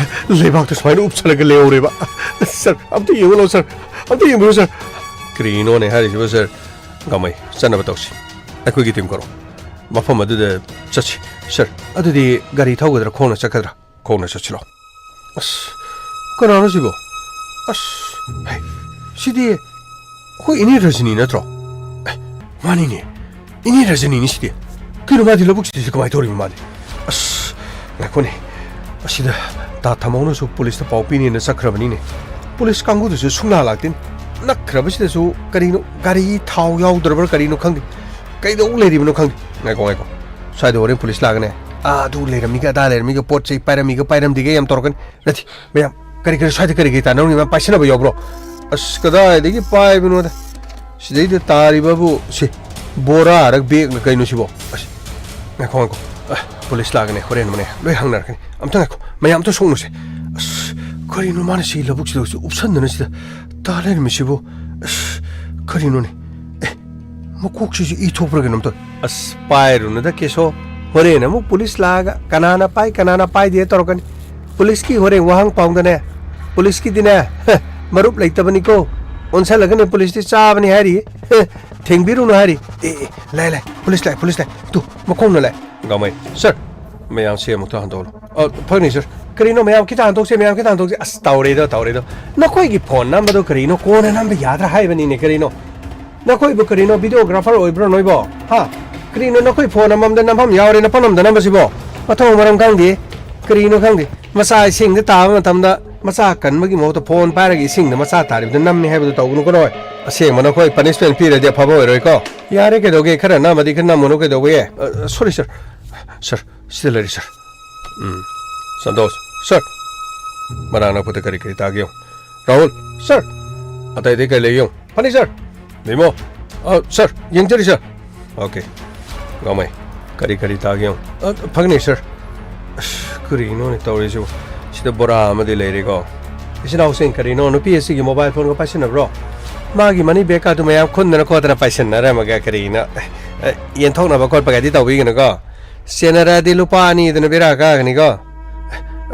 ꯂꯩꯕꯥꯛꯇ ꯁꯨꯃꯥꯏꯅ ꯎꯞꯁꯜꯂꯒ ꯂꯩꯍꯧꯔꯦꯕ꯫ ꯁꯥꯔ, ꯑꯝꯇ ꯌꯦꯡꯉꯨ ꯂꯥꯎ ꯁꯥꯔ, ꯑꯝꯇ ꯌꯦꯡꯕꯤꯔꯣ ꯁꯥꯔ꯫ ꯀꯔꯤꯅꯣꯅꯦ ꯍꯥꯏꯔꯤꯁꯤꯕꯣ ꯁꯥꯔ? ꯒꯥꯃꯩ, ꯆꯠꯅꯕ ꯇꯧꯁꯤ꯫ ꯑꯩꯈꯣꯏꯒꯤ ꯇꯤꯝ ꯀꯧꯔꯣ, ꯃꯐꯝ ꯑꯗꯨꯗ ꯆꯠꯁꯤ꯫ ꯁꯥꯔ, ꯑꯗꯨꯗꯤ ꯒꯥꯔꯤ ꯊꯧꯒꯗ꯭ꯔꯥ, ꯈꯣꯡꯅ ꯆꯠꯀꯗ꯭ꯔꯥ? ꯈꯣꯡꯅ ꯆꯠꯁꯤꯔꯣ? ꯑꯁ, ꯀꯅꯥꯅꯣ ꯁꯤꯕꯣ? ꯑꯁ, ꯍꯩ, ꯁꯤꯗꯤ ꯑꯩꯈꯣꯏ ꯏꯅꯦ ꯔꯖꯅꯤ ꯅꯠꯇ꯭ꯔꯣ? ꯑꯦ, ꯃꯥꯅꯤꯅꯦ, ꯏꯅꯦ ꯔꯖꯅꯤꯅꯤ ꯁꯤꯗꯤ꯫ ꯀꯩꯅꯣ, ꯃꯥꯗꯤ ꯂꯧꯕꯨꯛꯁꯤꯗ ꯀꯃꯥꯏꯅ ꯇꯧꯔꯤꯕ ꯃꯥꯗꯤ? ꯑꯁ, ꯉꯥꯏꯈꯣꯅꯦ, ꯑꯁꯤꯗ ꯇꯥ ꯊꯝꯍꯧꯅꯁꯨ ꯄꯨꯂꯤꯁꯇ ꯄꯥꯎ ꯄꯤꯅꯦꯅ ꯆꯠꯈ꯭ꯔꯕꯅꯤꯅꯦ꯫ ꯄꯨꯂꯤꯁ ꯀꯥꯡꯕꯨꯗꯨꯁꯨ ꯁꯨꯡꯂꯥ ꯂꯥꯛꯇꯦꯅꯦ꯫ ꯅꯛꯈ꯭ꯔꯕꯁꯤꯗꯁꯨ ꯀꯔꯤꯅꯣ, ꯒꯥꯔꯤ ꯊꯥꯎ ꯌꯥꯎꯗ꯭ꯔꯕ꯭ꯔꯥ ꯀꯔꯤꯅꯣ ꯈꯪꯗꯦ꯫ ꯀꯩꯗꯧ ꯂꯩꯔꯤꯕꯅꯣ ꯈꯪꯗꯦ꯫ ꯉꯥꯏꯈꯣ, ꯉꯥꯏꯈꯣ, ꯁ꯭ꯋꯥꯏꯗ ꯍꯣꯔꯦꯟ ꯄꯨꯂꯤꯁ ꯂꯥꯛꯀꯅꯤ꯫ ꯑꯥ, ꯑꯗꯨ ꯂꯩꯔꯝꯃꯤꯒ ꯑꯗꯥ ꯂꯩꯔꯝꯃꯤꯒ, ꯄꯣꯠ ꯆꯩ ꯄꯥꯏꯔꯝꯃꯤꯒ ꯄꯥꯏꯔꯝꯗꯦꯒ ꯌꯥꯝ ꯇꯧꯔꯛꯀꯅꯤ꯫ ꯅꯠꯇꯦ, ꯃꯌꯥꯝ, ꯀꯔꯤ ꯀꯔꯤ ꯁ꯭ꯋꯥꯏꯗ ꯀꯔꯤ ꯀꯔꯤ ꯇꯥꯟꯅꯔꯨꯔꯤ? ꯃꯌꯥꯝ ꯄꯥꯏꯁꯤꯟꯅꯕ ꯌꯥꯎꯕ꯭ꯔꯣ? ꯑꯁ, ꯀꯗꯥꯏꯗꯒꯤ ꯄꯥꯏꯕꯅꯣꯗ? ꯁꯤꯗꯩꯗ ꯇꯥꯔꯤꯕꯕꯨ ꯁꯤ ꯕꯣꯔꯥꯔ ꯕꯦꯒꯅ ꯀꯩꯅꯣ ꯁꯤꯕꯣ? ꯑꯁ, ꯉꯥꯏꯈꯣ, ꯉꯥꯏꯈꯣ꯫ ꯑ, ꯄꯨꯂꯤꯁ ꯂꯥꯛꯀꯅꯤ, ꯍꯣꯔꯦꯟ ꯃꯅꯦ ꯂꯣꯏ ꯍꯪꯅꯔꯛꯀꯅꯤ꯫ ꯑꯝꯇ ꯉꯥꯏꯈꯣ, ꯃꯌꯥꯝ ꯑꯝꯇ ꯁꯣꯛꯅꯨꯁꯦ꯫ ꯑꯁ, ꯀꯔꯤꯅꯣ ꯃꯥꯅ ꯁꯤ ꯂꯧꯕꯨꯛꯁꯤꯗ ꯍꯧꯖꯤꯛ ꯎꯞꯁꯟꯗꯅ ꯁꯤꯗ ꯇꯥ ꯂꯩꯔꯝꯃꯤꯁꯤꯕꯨ? ꯑꯁ, ꯀꯔꯤꯅꯣꯅꯦ? ꯑꯦ, ꯃꯀꯣꯛꯁꯤꯁꯨ ꯏ ꯊꯣꯛꯄ꯭ꯔꯥ ꯀꯩꯅꯣꯝ ꯇꯧꯏ꯫ ꯑꯁ, ꯄꯥꯏꯔꯨꯅꯨꯗ ꯀꯦꯁꯣ, ꯍꯣꯔꯦꯟ ꯑꯃꯨꯛ ꯄꯨꯂꯤꯁ ꯂꯥꯛꯑꯒ ꯀꯅꯥꯅ ꯄꯥꯏ, ꯀꯅꯥꯅ ꯄꯥꯏꯗꯦ ꯇꯧꯔꯛꯀꯅꯤ꯫ ꯄꯨꯂꯤꯁꯀꯤ ꯍꯣꯔꯦꯟ ꯋꯥꯍꯪ ꯄꯥꯎꯗꯅꯦ, ꯄꯨꯂꯤꯁꯀꯤꯗꯤꯅꯦ, ꯍ, ꯃꯔꯨꯞ ꯂꯩꯇꯕꯅꯤꯀꯣ, ꯑꯣꯟꯁꯜꯂꯒꯅꯦ ꯄꯨꯂꯤꯁꯇꯤ ꯆꯥꯕꯅꯤ ꯍꯥꯏꯔꯤ꯫ ꯍ, ꯊꯦꯡꯕꯤꯔꯨꯅꯨ ꯍꯥꯏꯔꯤ꯫ ꯑꯦ, ꯑꯦ, ꯂꯥꯏ, ꯂꯥꯏ, ꯄꯨꯂꯤꯁ ꯂꯥꯛꯑꯦ, ꯄꯨꯂꯤꯁ ꯂꯥꯛꯑꯦ꯫ ꯇꯨ, ꯃꯈꯣꯡꯅ ꯂꯥꯛꯑꯦ꯫ ꯒꯥꯃꯩ, ꯁꯔ, ꯃꯌꯥꯝꯁꯦ ꯑꯃꯨꯛꯇ ꯍꯟꯗꯣꯛꯍꯜꯂꯣ꯫ ꯑ, ꯐꯒꯅꯤ, ꯁꯔ꯫ ꯀꯔꯤꯅꯣ, ꯃꯌꯥꯝ ꯈꯤꯇ ꯍꯟꯗꯣꯛꯁꯦ, ꯃꯌꯥꯝ ꯈꯤꯇ ꯍꯟꯗꯣꯛꯁꯦ꯫ ꯑꯁ, ꯇꯧꯔꯦꯗꯣ, ꯇꯧꯔꯦꯗꯣ꯫ ꯅꯈꯣꯏꯒꯤ ꯐꯣꯟ ꯅꯝꯕꯗꯣ ꯀꯔꯤꯅꯣ? ꯀꯣꯟꯅ ꯅꯝꯕ ꯌꯥꯗ꯭ꯔꯥ ꯍꯥꯏꯕꯅꯤꯅꯦ, ꯀꯔꯤꯅꯣ? ꯅꯈꯣꯏꯕꯨ ꯀꯔꯤꯅꯣ, videographer ꯑꯣꯏꯕ꯭ꯔꯣ ꯅꯣꯏꯕꯣ? ꯍꯥ? ꯀꯔꯤꯅꯣ, ꯅꯈꯣꯏ ꯐꯣꯟ ꯑꯃꯃꯝꯗ ꯅꯝꯐꯝ ꯌꯥꯎꯔꯦ, ꯅꯐꯝ ꯑꯃꯗ ꯅꯝꯕꯁꯤꯕꯣ? ꯃꯊꯧ ꯃꯔꯝ ꯈꯪꯗꯦ꯫ ꯀꯔꯤꯅꯣ ꯈꯪꯗꯦ꯫ ꯃꯆꯥ ꯏꯁꯤꯡꯗ ꯇꯥꯕ ꯃꯇꯝꯗ ꯃꯆꯥ ꯀꯟꯕꯒꯤ ꯃꯍꯨꯠꯇ ꯐꯣꯟ ꯄꯥꯏꯔꯒ ꯏꯁꯤꯡꯗ ꯃꯆꯥ ꯇꯥꯔꯤꯕꯗꯨ ꯅꯝꯃꯤ ꯍꯥꯏꯕꯗꯨ ꯇꯧꯒꯅꯨꯀꯣ ꯅꯣꯏ꯫ ꯑꯁꯦꯡꯕ ꯅꯈꯣꯏ ꯄꯅꯤꯁꯃꯦꯟ ꯄꯤꯔꯗꯤ ꯑꯐꯕ ꯑꯣꯏꯔꯣꯏꯀꯣ꯫ ꯌꯥꯔꯦ, ꯀꯩꯗꯧꯒꯦ? ꯈꯔ ꯅꯝꯃꯗꯤ ꯈꯔ ꯅꯝꯃꯨꯅꯨ, ꯀꯩꯗꯧꯕ ꯌꯥꯏ? ꯑ, ꯁꯣꯔꯤ ꯁꯔ꯫ ꯁꯔ, ꯁꯤꯗ ꯂꯩꯔꯦ ꯁꯔ꯫ ꯎꯝ, ꯁꯟꯇꯣꯁ꯫ ꯁꯔ, ꯃꯅꯥꯛ ꯅꯛꯄꯗ ꯀꯔꯤ ꯀꯔꯤ ꯇꯥꯒꯦ ꯌꯦꯡꯉꯨ꯫ ꯔꯥꯍꯨꯜ꯫ ꯁꯔ, ꯑꯇꯩ ꯑꯇꯩ ꯀꯔꯤ ꯂꯩꯒꯦ ꯌꯦꯡꯉꯨ꯫ ꯐꯅꯤ ꯁꯔ꯫ ꯚꯤꯃꯣ꯫ ꯑ, ꯁꯔ, ꯌꯦꯡꯖꯔꯤ ꯁꯔ꯫ ꯑꯣꯀꯦ꯫ ꯒꯥꯡꯃꯩ, ꯀꯔꯤ ꯀꯔꯤ ꯇꯥꯒꯦ ꯌꯦꯡꯉꯨ꯫ ꯑ, ꯐꯒꯅꯤ ꯁꯔ꯫ ꯑꯁ, ꯀꯔꯤꯅꯣꯅꯦ ꯇꯧꯔꯤꯁꯤꯕꯨ? ꯁꯤꯗ ꯕꯣꯔꯥ ꯑꯃꯗꯤ ꯂꯩꯔꯦꯀꯣ꯫ ꯏꯆꯤꯟ ꯏꯅꯥꯎꯁꯤꯡ, ꯀꯔꯤꯅꯣ ꯅꯨꯄꯤ ꯑꯁꯤꯒꯤ ꯃꯣꯕꯥꯏꯜ ꯐꯣꯟꯒ ꯄꯥꯏꯁꯤꯟꯅꯕ꯭ꯔꯣ? ꯃꯥꯒꯤ ꯃꯅꯤ ꯕꯦꯒꯀ ꯑꯗꯨ ꯃꯌꯥꯝ ꯈꯨꯟꯗꯅ ꯈꯣꯠꯇꯅ ꯄꯥꯏꯁꯤꯟꯅꯔꯝꯃꯒ ꯀꯔꯤꯅꯣ? ꯑ, ꯌꯦꯟꯊꯣꯛꯅꯕ ꯈꯣꯠꯄꯒꯗꯤ ꯇꯧꯕꯤꯒꯅꯨꯀꯣ꯫ ꯁꯦꯟꯅꯔꯛꯑꯗꯤ ꯂꯨꯄꯥ ꯑꯅꯤꯗꯨꯅ ꯕꯦꯔꯥ ꯀꯥꯒꯅꯤꯀꯣ꯫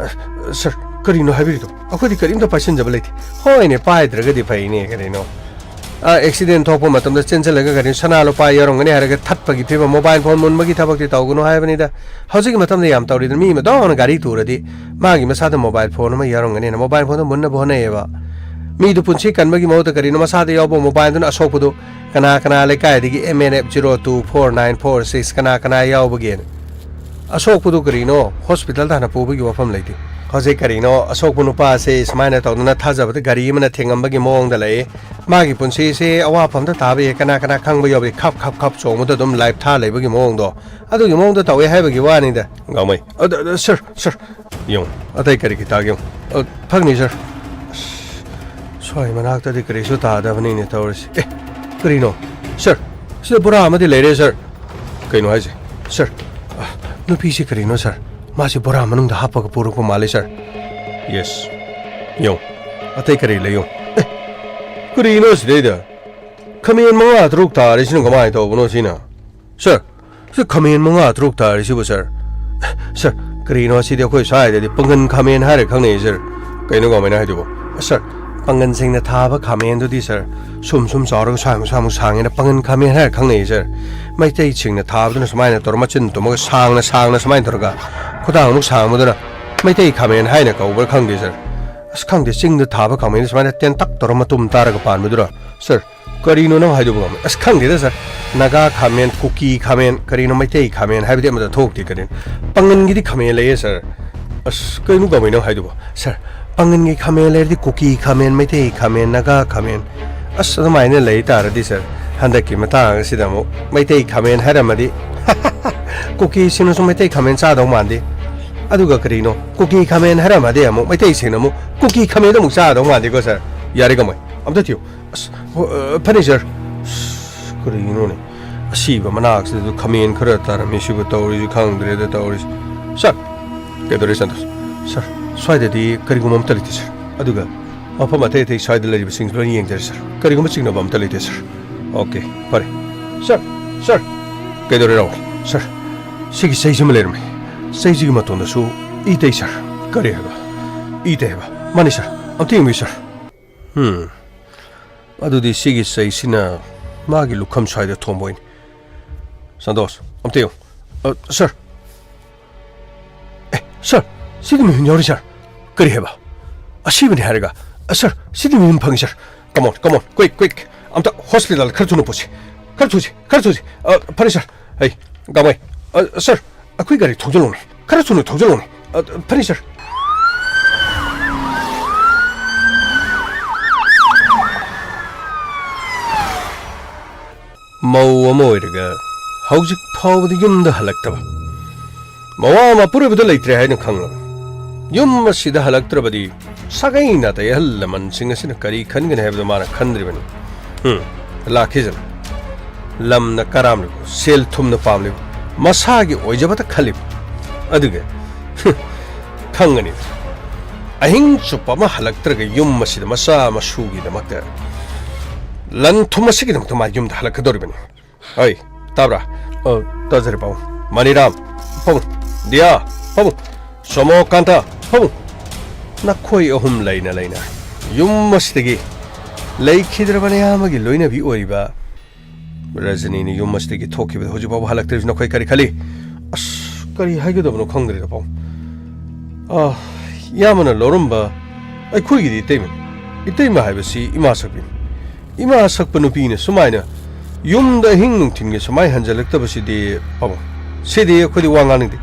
ꯑ, ꯁꯔ, ꯀꯔꯤꯅꯣ ꯍꯥꯏꯕꯤꯔꯤꯗꯣ? ꯑꯩꯈꯣꯏꯗꯤ ꯀꯔꯤꯝꯇ ꯄꯥꯏꯁꯤꯟꯖꯕ ꯂꯩꯇꯦ꯫ ꯍꯣꯏꯅꯦ, ꯄꯥꯏꯗ꯭ꯔꯒꯗꯤ ꯐꯩꯅꯦ, ꯀꯔꯤꯅꯣ? ꯑ, ꯑꯦꯛꯁꯤꯗꯦꯟ ꯊꯣꯛꯄ ꯃꯇꯝꯗ ꯆꯦꯟꯁꯤꯜꯂꯒ ꯀꯔꯤꯅꯣ ꯁꯅꯥ ꯂꯨꯄꯥ ꯌꯥꯎꯔꯝꯒꯅꯤ ꯍꯥꯏꯔꯒ ꯊꯠꯄꯒꯤ ꯐꯤꯕꯝ, ꯃꯣꯕꯥꯏꯜ ꯐꯣꯟ ꯃꯨꯟꯕꯒꯤ ꯊꯕꯛꯇꯤ ꯇꯧꯒꯅꯨ ꯍꯥꯏꯕꯅꯤꯗ꯫ ꯍꯧꯖꯤꯛꯀꯤ ꯃꯇꯝꯗ ꯌꯥꯝ ꯇꯧꯔꯤꯗꯅ, ꯃꯤ ꯑꯃꯗꯧꯅ ꯒꯥꯔꯤ ꯇꯨꯔꯗꯤ ꯃꯥꯒꯤ ꯃꯁꯥꯗ ꯃꯣꯕꯥꯏꯜ ꯐꯣꯟ ꯑꯃ ꯌꯥꯎꯔꯝꯒꯅꯤꯅ ꯃꯣꯕꯥꯏꯜ ꯐꯣꯟꯗꯣ ꯃꯨꯟꯅꯕ ꯍꯣꯠꯅꯩꯌꯦꯕ꯫ ꯃꯤꯗꯨ ꯄꯨꯟꯁꯤ ꯀꯟꯕꯒꯤ ꯃꯍꯨꯠꯇ ꯀꯔꯤꯅꯣ ꯃꯁꯥꯗ ꯌꯥꯎꯕ ꯃꯣꯕꯥꯏꯜꯗꯨꯅ ꯑꯁꯣꯛꯄꯗꯨ ꯀꯅꯥ ꯀꯅꯥ ꯂꯩꯀꯥꯏꯗꯒꯤ M N F zero two four nine four six ꯀꯅꯥ ꯀꯅꯥ ꯌꯥꯎꯕꯒꯦꯅ? ꯑꯁꯣꯛꯄꯗꯨ ꯀꯔꯤꯅꯣ? ꯍꯣꯁꯄꯤꯇꯥꯜꯗ ꯍꯥꯟꯅ ꯄꯨꯕꯒꯤ ꯋꯥꯐꯝ ꯂꯩꯇꯦ꯫ ꯍꯧꯖꯤꯛ ꯀꯔꯤꯅꯣ, ꯑꯁꯣꯛꯄ ꯅꯨꯄꯥꯁꯦ ꯁꯨꯃꯥꯏꯅ ꯇꯧꯗꯅ ꯊꯥꯖꯕꯗ ꯒꯥꯔꯤ ꯑꯃꯅ ꯊꯦꯡꯉꯝꯕꯒꯤ ꯃꯑꯣꯡꯗ ꯂꯩ꯫ ꯃꯥꯒꯤ ꯄꯨꯟꯁꯤꯁꯦ ꯑꯋꯥꯐꯝꯗ ꯇꯥꯕ ꯌꯥꯏ, ꯀꯅꯥ ꯀꯅꯥ ꯈꯪꯕ ꯌꯥꯎꯏ, ꯈꯞ ꯈꯞ ꯈꯞ ꯆꯣꯡꯕꯗ ꯑꯗꯨꯝ ꯂꯥꯏꯐ ꯊꯥ ꯂꯩꯕꯒꯤ ꯃꯑꯣꯡꯗꯣ, ꯑꯗꯨꯒꯤ ꯃꯑꯣꯡꯗ ꯇꯧꯋꯦ ꯍꯥꯏꯕꯒꯤ ꯋꯥꯅꯤꯗ꯫ ꯒꯥꯡꯃꯩ꯫ ꯑ, ꯗ, ꯗ, ꯁꯔ, ꯁꯔ, ꯌꯦꯡꯉꯨ, ꯑꯇꯩ ꯀꯔꯤ ꯀꯔꯤ ꯇꯥꯒꯦ ꯌꯦꯡꯉꯨ꯫ ꯑ, ꯐꯒꯅꯤ, ꯁꯔ꯫ ꯑꯁ, ꯁ꯭ꯋꯥꯏ ꯃꯅꯥꯛꯇꯗꯤ ꯀꯔꯤꯁꯨ ꯇꯥꯗꯕꯅꯤꯅꯦ ꯇꯧꯔꯤꯁꯤ꯫ ꯑꯦ, ꯀꯔꯤꯅꯣ? ꯁꯔ, ꯁꯤꯗ ꯕꯣꯔꯥ ꯑꯃꯗꯤ ꯂꯩꯔꯦ, ꯁꯔ꯫ ꯀꯩꯅꯣ ꯍꯥꯏꯁꯦ? ꯁꯔ, ꯑ, ꯅꯨꯄꯤꯁꯤ ꯀꯔꯤꯅꯣ, ꯁꯔ? ꯃꯥꯁꯤ ꯕꯣꯔꯥ ꯃꯅꯨꯡꯗ ꯍꯥꯞꯄꯒ ꯄꯨꯔꯛꯄ ꯃꯥꯜꯂꯤ, ꯁꯔ꯫ ꯌꯦꯁ꯫ ꯌꯦꯡꯉꯨ, ꯑꯇꯩ ꯀꯔꯤ ꯂꯩ ꯌꯦꯡꯉꯨ꯫ ꯑꯦ, ꯀꯔꯤꯅꯣ ꯁꯤꯗꯩꯗ? ꯈꯥꯃꯦꯟ ꯃꯉꯥ ꯇꯔꯨꯛ ꯇꯥꯔꯤꯁꯤꯅ ꯀꯃꯥꯏꯅ ꯇꯧꯕꯅꯣ ꯁꯤꯅ? ꯁꯔ, ꯁꯤ ꯈꯥꯃꯦꯟ ꯃꯉꯥ ꯇꯔꯨꯛ ꯇꯥꯔꯤꯁꯤꯕꯨ, ꯁꯔ? ꯁꯔ, ꯀꯔꯤꯅꯣ ꯁꯤꯗꯤ ꯑꯩꯈꯣꯏ ꯁ꯭ꯋꯥꯏꯗꯗꯤ ꯄꯥꯡꯒꯟ ꯈꯥꯃꯦꯟ ꯍꯥꯏꯔ ꯈꯪꯅꯩ, ꯁꯔ꯫ ꯀꯩꯅꯣ ꯒꯣꯔꯃꯦꯟꯅ ꯍꯥꯏꯗꯨꯕꯨ? ꯁꯔ, ꯄꯥꯡꯒꯟꯁꯤꯡꯅ ꯊꯥꯕ ꯈꯥꯃꯦꯟꯗꯨꯗꯤ, ꯁꯔ, ꯁꯨꯝ ꯁꯨꯝ ꯆꯥꯎꯔꯒ ꯁ꯭ꯋꯥꯏꯃꯨꯛ ꯁ꯭ꯋꯥꯏꯃꯨꯛ ꯁꯥꯡꯉꯦꯅ ꯄꯥꯡꯒꯟ ꯈꯥꯃꯦꯟ ꯍꯥꯏꯔ ꯈꯪꯅꯩ, ꯁꯔ꯫ ꯃꯩꯇꯩꯁꯤꯡꯅ ꯊꯥꯕꯗꯨꯅ ꯁꯨꯃꯥꯏꯅ ꯇꯧꯔ ꯃꯆꯤꯟ ꯇꯨꯝꯃꯒ ꯁꯥꯡꯅ ꯁꯥꯡꯅ ꯁꯨꯃꯥꯏꯅ ꯇꯧꯔꯒ ꯈꯨꯗꯥꯡꯃꯨꯛ ꯁꯥꯡꯕꯗꯨꯅ ꯃꯩꯇꯩ ꯈꯥꯃꯦꯟ ꯍꯥꯏꯅ ꯀꯧꯕ꯭ꯔꯥ ꯈꯪꯗꯦ, ꯁꯔ꯫ ꯑꯁ, ꯈꯪꯗꯦ, ꯆꯤꯡꯗ ꯊꯥꯕ ꯈꯥꯃꯦꯟ ꯁꯨꯃꯥꯏꯅ ꯇꯦꯟꯇꯛ ꯇꯧꯔ ꯃꯇꯨꯝ ꯇꯥꯔꯒ ꯄꯥꯟꯕꯗꯨꯔ? ꯁꯔ, ꯀꯔꯤꯅꯣ ꯅꯪ ꯍꯥꯏꯗꯨꯕꯨ ꯒꯣꯔꯃꯦꯟ? ꯑꯁ, ꯈꯪꯗꯦꯗ, ꯁꯔ꯫ ꯅꯥꯒꯥ ꯈꯥꯃꯦꯟ, ꯀꯨꯀꯤ ꯈꯥꯃꯦꯟ, ꯀꯔꯤꯅꯣ ꯃꯩꯇꯩ ꯈꯥꯃꯦꯟ ꯍꯥꯏꯕꯗꯤ ꯑꯃꯗ ꯊꯣꯛꯇꯦ, ꯀꯔꯤꯅꯣ? ꯄꯥꯡꯒꯟꯒꯤꯗꯤ ꯈꯥꯃꯦꯟ ꯂꯩꯌꯦ, ꯁꯔ꯫ ꯑꯁ, ꯀꯩꯅꯣ ꯒꯣꯔꯃꯦꯟ ꯅꯪ ꯍꯥꯏꯗꯨꯕꯨ? ꯁꯔ, ꯄꯥꯡꯒꯟꯒꯤ ꯈꯥꯃꯦꯟ ꯂꯩꯔꯗꯤ ꯀꯨꯀꯤ ꯈꯥꯃꯦꯟ, ꯃꯩꯇꯩ ꯈꯥꯃꯦꯟ, ꯅꯥꯒꯥ ꯈꯥꯃꯦꯟ꯫ ꯑꯁ, ꯑꯗꯨꯃꯥꯏꯅ ꯂꯩ ꯇꯥꯔꯗꯤ ꯁꯥꯔ, ꯍꯟꯗꯛꯀꯤ ꯃꯇꯥꯡ ꯑꯁꯤꯗ ꯑꯃꯨꯛ ꯃꯩꯇꯩ ꯈꯥꯃꯦꯟ ꯍꯥꯏꯔꯝꯃꯗꯤ ꯀꯨꯀꯤꯁꯤꯡꯅꯁꯨ ꯃꯩꯇꯩ ꯈꯥꯃꯦꯟ ꯆꯥꯗꯧ ꯃꯥꯟꯗꯦ꯫ ꯑꯗꯨꯒ ꯀꯔꯤꯅꯣ, ꯀꯨꯀꯤ ꯈꯥꯃꯦꯟ ꯍꯥꯏꯔꯝꯃꯗꯤ ꯑꯃꯨꯛ ꯃꯩꯇꯩꯁꯤꯡꯅ ꯑꯃꯨꯛ ꯀꯨꯀꯤ ꯈꯥꯃꯦꯟꯗꯣ ꯑꯃꯨꯛ ꯆꯥꯗꯧ ꯃꯥꯟꯗꯦꯀꯣ ꯁꯥꯔ? ꯌꯥꯔꯦ ꯀꯃꯥꯏ, ꯑꯝꯇ ꯊꯤꯌꯨ꯫ ꯑꯁ, ꯍꯣ, ꯑ, ꯐꯅꯤ ꯁꯥꯔ꯫ ꯑꯁ, ꯀꯔꯤꯒꯤꯅꯣꯅꯦ? ꯑꯁꯤꯕ ꯃꯅꯥꯛꯁꯤꯗꯁꯨ ꯈꯥꯃꯦꯟ ꯈꯔ ꯇꯥꯔꯝꯃꯤ꯫ ꯁꯤꯕꯨ ꯇꯧꯔꯤꯁꯤ ꯈꯪꯗ꯭ꯔꯦꯗ ꯇꯧꯔꯤꯁꯤ꯫ ꯁꯥꯔ, ꯀꯩꯗꯧꯔꯦ ꯁꯟꯇꯣꯁ? ꯁꯥꯔ, ꯁ꯭ꯋꯥꯏꯗꯗꯤ ꯀꯔꯤꯒꯨꯝꯕ ꯑꯝꯇ ꯂꯩꯇꯦ ꯁꯥꯔ꯫ ꯑꯗꯨꯒ ꯃꯐꯝ ꯑꯇꯩ ꯑꯇꯩ ꯁ꯭ꯋꯥꯏꯗ ꯂꯩꯔꯤꯕꯁꯤꯡꯁꯨ ꯂꯣꯏꯅ ꯌꯦꯡꯖꯔꯦ ꯁꯥꯔ꯫ ꯀꯔꯤꯒꯨꯝꯕ ꯆꯤꯡꯅꯕ ꯑꯝꯇ ꯂꯩꯇꯦ ꯁꯥꯔ꯫ ꯑꯣꯀꯦ, ꯐꯔꯦ꯫ ꯁꯥꯔ, ꯁꯥꯔ, ꯀꯩꯗꯧꯔꯦ ꯔꯥꯍꯨꯜ? ꯁꯥꯔ, ꯁꯤꯒꯤ ꯆꯩꯁꯤꯃ ꯂꯩꯔꯝꯃꯤ꯫ ꯆꯩꯁꯤꯒꯤ ꯃꯇꯣꯟꯗꯁꯨ ꯏ ꯇꯩ ꯁꯥꯔ꯫ ꯀꯔꯤ ꯍꯥꯏꯕ? ꯏ ꯇꯩ ꯍꯥꯏꯕ? ꯃꯥꯅꯤ ꯁꯥꯔ, ꯑꯝꯇ ꯌꯦꯡꯕꯤꯌꯨ ꯁꯥꯔ꯫ ꯎꯝ, ꯑꯗꯨꯗꯤ ꯁꯤꯒꯤ ꯆꯩꯁꯤꯅ ꯃꯥꯒꯤ ꯂꯨꯈꯝ ꯁ꯭ꯋꯥꯏꯗ ꯊꯣꯝꯕ ꯑꯣꯏꯅꯤ꯫ ꯁꯟꯇꯣꯁ, ꯑꯝꯇ ꯌꯦꯡꯉꯨ꯫ ꯑ, ꯁꯥꯔ꯫ ꯑꯦ, ꯁꯥꯔ, ꯁꯤꯗꯤ ꯃꯤꯍꯨꯟ ꯌꯥꯎꯔꯤ, ꯁꯥꯔ꯫ ꯀꯔꯤ ꯍꯥꯏꯕ? ꯑꯁꯤꯕꯅꯤ ꯍꯥꯏꯔꯒ? ꯑ, ꯁꯥꯔ, ꯁꯤꯗꯤ ꯃꯤꯍꯨꯟ ꯐꯪꯉꯤ, ꯁꯥꯔ꯫ Come on, come on, quick, quick. ꯑꯝꯇ ꯍꯣꯁꯄꯤꯇꯥꯜꯗ ꯈꯔ ꯊꯨꯅ ꯄꯨꯁꯤ꯫ ꯈꯔ ꯊꯨꯁꯤ, ꯈꯔ ꯊꯨꯁꯤ꯫ ꯑ, ꯐꯔꯦ, ꯁꯥꯔ꯫ ꯑꯩ, ꯒꯥꯡꯃꯩ꯫ ꯑ, ꯁꯥꯔ, ꯑꯩꯈꯣꯏ ꯒꯥꯔꯤ ꯊꯧꯖꯤꯜꯂꯣꯅꯦ꯫ ꯈꯔ ꯊꯨꯅ ꯊꯧꯖꯤꯜꯂꯣꯅꯦ꯫ ꯑ, ꯐꯔꯦ, ꯁꯥꯔ꯫ ꯃꯧ ꯑꯃ ꯑꯣꯏꯔꯒ ꯍꯧꯖꯤꯛ ꯐꯥꯎꯕꯗ ꯌꯨꯝꯗ ꯍꯜꯂꯛꯇꯕ꯫ ꯃꯋꯥ ꯃꯄꯨꯔꯣꯏꯕꯗ ꯂꯩꯇ꯭ꯔꯦ ꯍꯥꯏꯅ ꯈꯪꯂꯕ꯫ ꯌꯨꯝ ꯑꯁꯤꯗ ꯍꯜꯂꯛꯇ꯭ꯔꯕꯗꯤ ꯁꯥꯒꯩ ꯅꯥꯇꯩ ꯑꯍꯜ ꯂꯃꯟꯁꯤꯡ ꯑꯁꯤꯅ ꯀꯔꯤ ꯈꯟꯒꯅꯤ ꯍꯥꯏꯕꯗꯨ ꯃꯥꯅ ꯈꯟꯗ꯭ꯔꯤꯕꯅꯤ꯫ ꯎꯝ, ꯂꯥꯛꯈꯤꯁꯅꯨ꯫ ꯂꯝꯅ ꯀꯔꯥꯝꯂꯤꯕ, ꯁꯦꯜ ꯊꯨꯝꯅ ꯄꯥꯝꯂꯤꯕ, ꯃꯁꯥꯒꯤ ꯑꯣꯏꯖꯕꯇ ꯈꯜꯂꯤꯕ꯫ ꯑꯗꯨꯒ, ꯈꯪꯒꯅꯤ꯫ ꯑꯍꯤꯡ ꯆꯨꯞꯄ ꯑꯃ ꯍꯜꯂꯛꯇ꯭ꯔꯒ ꯌꯨꯝ ꯑꯁꯤꯗ ꯃꯆꯥ ꯃꯁꯨꯒꯤꯗꯃꯛꯇ ꯂꯟ ꯊꯨꯝ ꯑꯁꯤꯒꯤꯗꯃꯛꯇ ꯃꯥ ꯌꯨꯝꯗ ꯍꯜꯂꯛꯀꯗꯧꯔꯤꯕꯅꯤ꯫ ꯑꯩ, ꯇꯥꯕ꯭ꯔꯥ? ꯑ, ꯇꯥꯖꯔꯦ ꯄꯥꯕꯨꯡ꯫ ꯃꯅꯤꯔꯥꯝ, ꯄꯥꯕꯨꯡ꯫ ꯗꯤꯌꯥ, ꯄꯥꯕꯨꯡ꯫ ꯁꯣꯃꯣꯀꯥꯟꯇ, ꯄꯥꯕꯨꯡ꯫ ꯅꯈꯣꯏ ꯑꯍꯨꯝ ꯂꯩꯅ ꯂꯩꯅ ꯌꯨꯝ ꯑꯁꯤꯗꯒꯤ ꯂꯩꯈꯤꯗ꯭ꯔꯕ ꯅꯌꯥꯝꯕꯒꯤ ꯂꯣꯏꯅꯕꯤ ꯑꯣꯏꯔꯤꯕ ꯔꯖꯅꯤꯅ ꯌꯨꯝ ꯑꯁꯤꯗꯒꯤ ꯊꯣꯛꯈꯤꯕꯗ ꯍꯧꯖꯤꯛ ꯐꯥꯎꯕ ꯍꯜꯂꯛꯇ꯭ꯔꯤꯕꯁꯤ ꯅꯈꯣꯏ ꯀꯔꯤ ꯈꯜꯂꯤ? ꯑꯁ, ꯀꯔꯤ ꯍꯥꯏꯒꯗꯕꯅꯣ ꯈꯪꯗ꯭ꯔꯦꯗ ꯄꯥꯕꯨꯡ꯫ ꯑ, ꯏꯌꯥꯝꯕꯅ ꯂꯧꯔꯝꯕ ꯑꯩꯈꯣꯏꯒꯤꯗꯤ ꯏꯇꯩꯃꯅꯤ꯫ ꯏꯇꯩꯃ ꯍꯥꯏꯕꯁꯤ ꯏꯃꯥ ꯁꯛꯄꯤꯅꯤ꯫ ꯏꯃꯥ ꯁꯛꯄ ꯅꯨꯄꯤꯅ ꯁꯨꯃꯥꯏꯅ ꯌꯨꯝꯗ ꯑꯍꯤꯡ ꯅꯨꯡꯊꯤꯟꯒꯤ ꯁꯨꯃꯥꯏꯅ ꯍꯟꯖꯜꯂꯛꯇꯕꯁꯤꯗꯤ, ꯄꯥꯕꯨꯡ, ꯁꯤꯗꯤ ꯑꯩꯈꯣꯏꯗꯤ ꯋꯥ ꯉꯥꯡꯅꯤꯡꯗꯦ꯫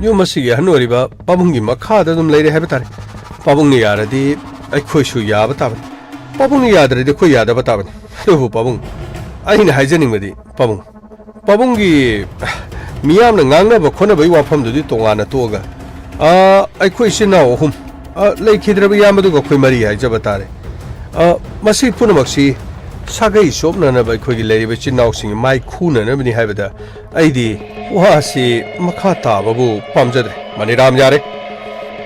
ꯌꯨꯝ ꯑꯁꯤꯒꯤ ꯑꯍꯟ ꯑꯣꯏꯔꯤꯕ ꯄꯥꯕꯨꯡꯒꯤ ꯃꯈꯥꯗ ꯑꯗꯨꯝ ꯂꯩꯔꯦ ꯍꯥꯏꯕ ꯇꯥꯔꯦ꯫ ꯄꯥꯕꯨꯡꯅ ꯌꯥꯔꯗꯤ ꯑꯩꯈꯣꯏꯁꯨ ꯌꯥꯕ ꯇꯥꯕꯅꯤ, ꯄꯥꯕꯨꯡꯅ ꯌꯥꯗ꯭ꯔꯗꯤ ꯑꯩꯈꯣꯏ ꯌꯥꯗꯕ ꯇꯥꯕꯅꯤ꯫ ꯑꯗꯨꯕꯨ ꯄꯥꯕꯨꯡ, ꯑꯩꯅ ꯍꯥꯏꯖꯅꯤꯡꯕꯗꯤ, ꯄꯥꯕꯨꯡ, ꯄꯥꯕꯨꯡꯒꯤ ꯃꯤꯌꯥꯝꯅ ꯉꯥꯡꯅꯕ ꯈꯣꯠꯅꯕꯒꯤ ꯋꯥꯐꯝꯗꯨꯗꯤ ꯇꯣꯉꯥꯟꯅ ꯇꯣꯛꯑꯒ, ꯑ, ꯑꯩꯈꯣꯏ ꯏꯆꯤꯟ ꯏꯅꯥꯎ ꯑꯍꯨꯝ, ꯑ, ꯂꯩꯈꯤꯗ꯭ꯔꯕ ꯏꯌꯥꯝꯕꯗꯨꯒ ꯑꯩꯈꯣꯏ ꯃꯔꯤ ꯍꯥꯏꯖꯕ ꯇꯥꯔꯦ꯫ ꯑ, ꯃꯁꯤ ꯄꯨꯝꯅꯃꯛꯁꯤ ꯁꯥꯒꯩ ꯆꯣꯞꯅꯅꯕ ꯑꯩꯈꯣꯏꯒꯤ ꯂꯩꯔꯤꯕ ꯏꯆꯤꯟ ꯏꯅꯥꯎꯁꯤꯡꯒꯤ ꯃꯥꯏ ꯈꯨꯅꯅꯕꯅꯤ ꯍꯥꯏꯕꯗ ꯑꯩꯗꯤ ꯋꯥꯁꯤ ꯃꯈꯥ ꯇꯥꯕꯕꯨ ꯄꯥꯝꯖꯗ꯭ꯔꯦ꯫ ꯃꯅꯤꯔꯥꯝ, ꯌꯥꯔꯦ꯫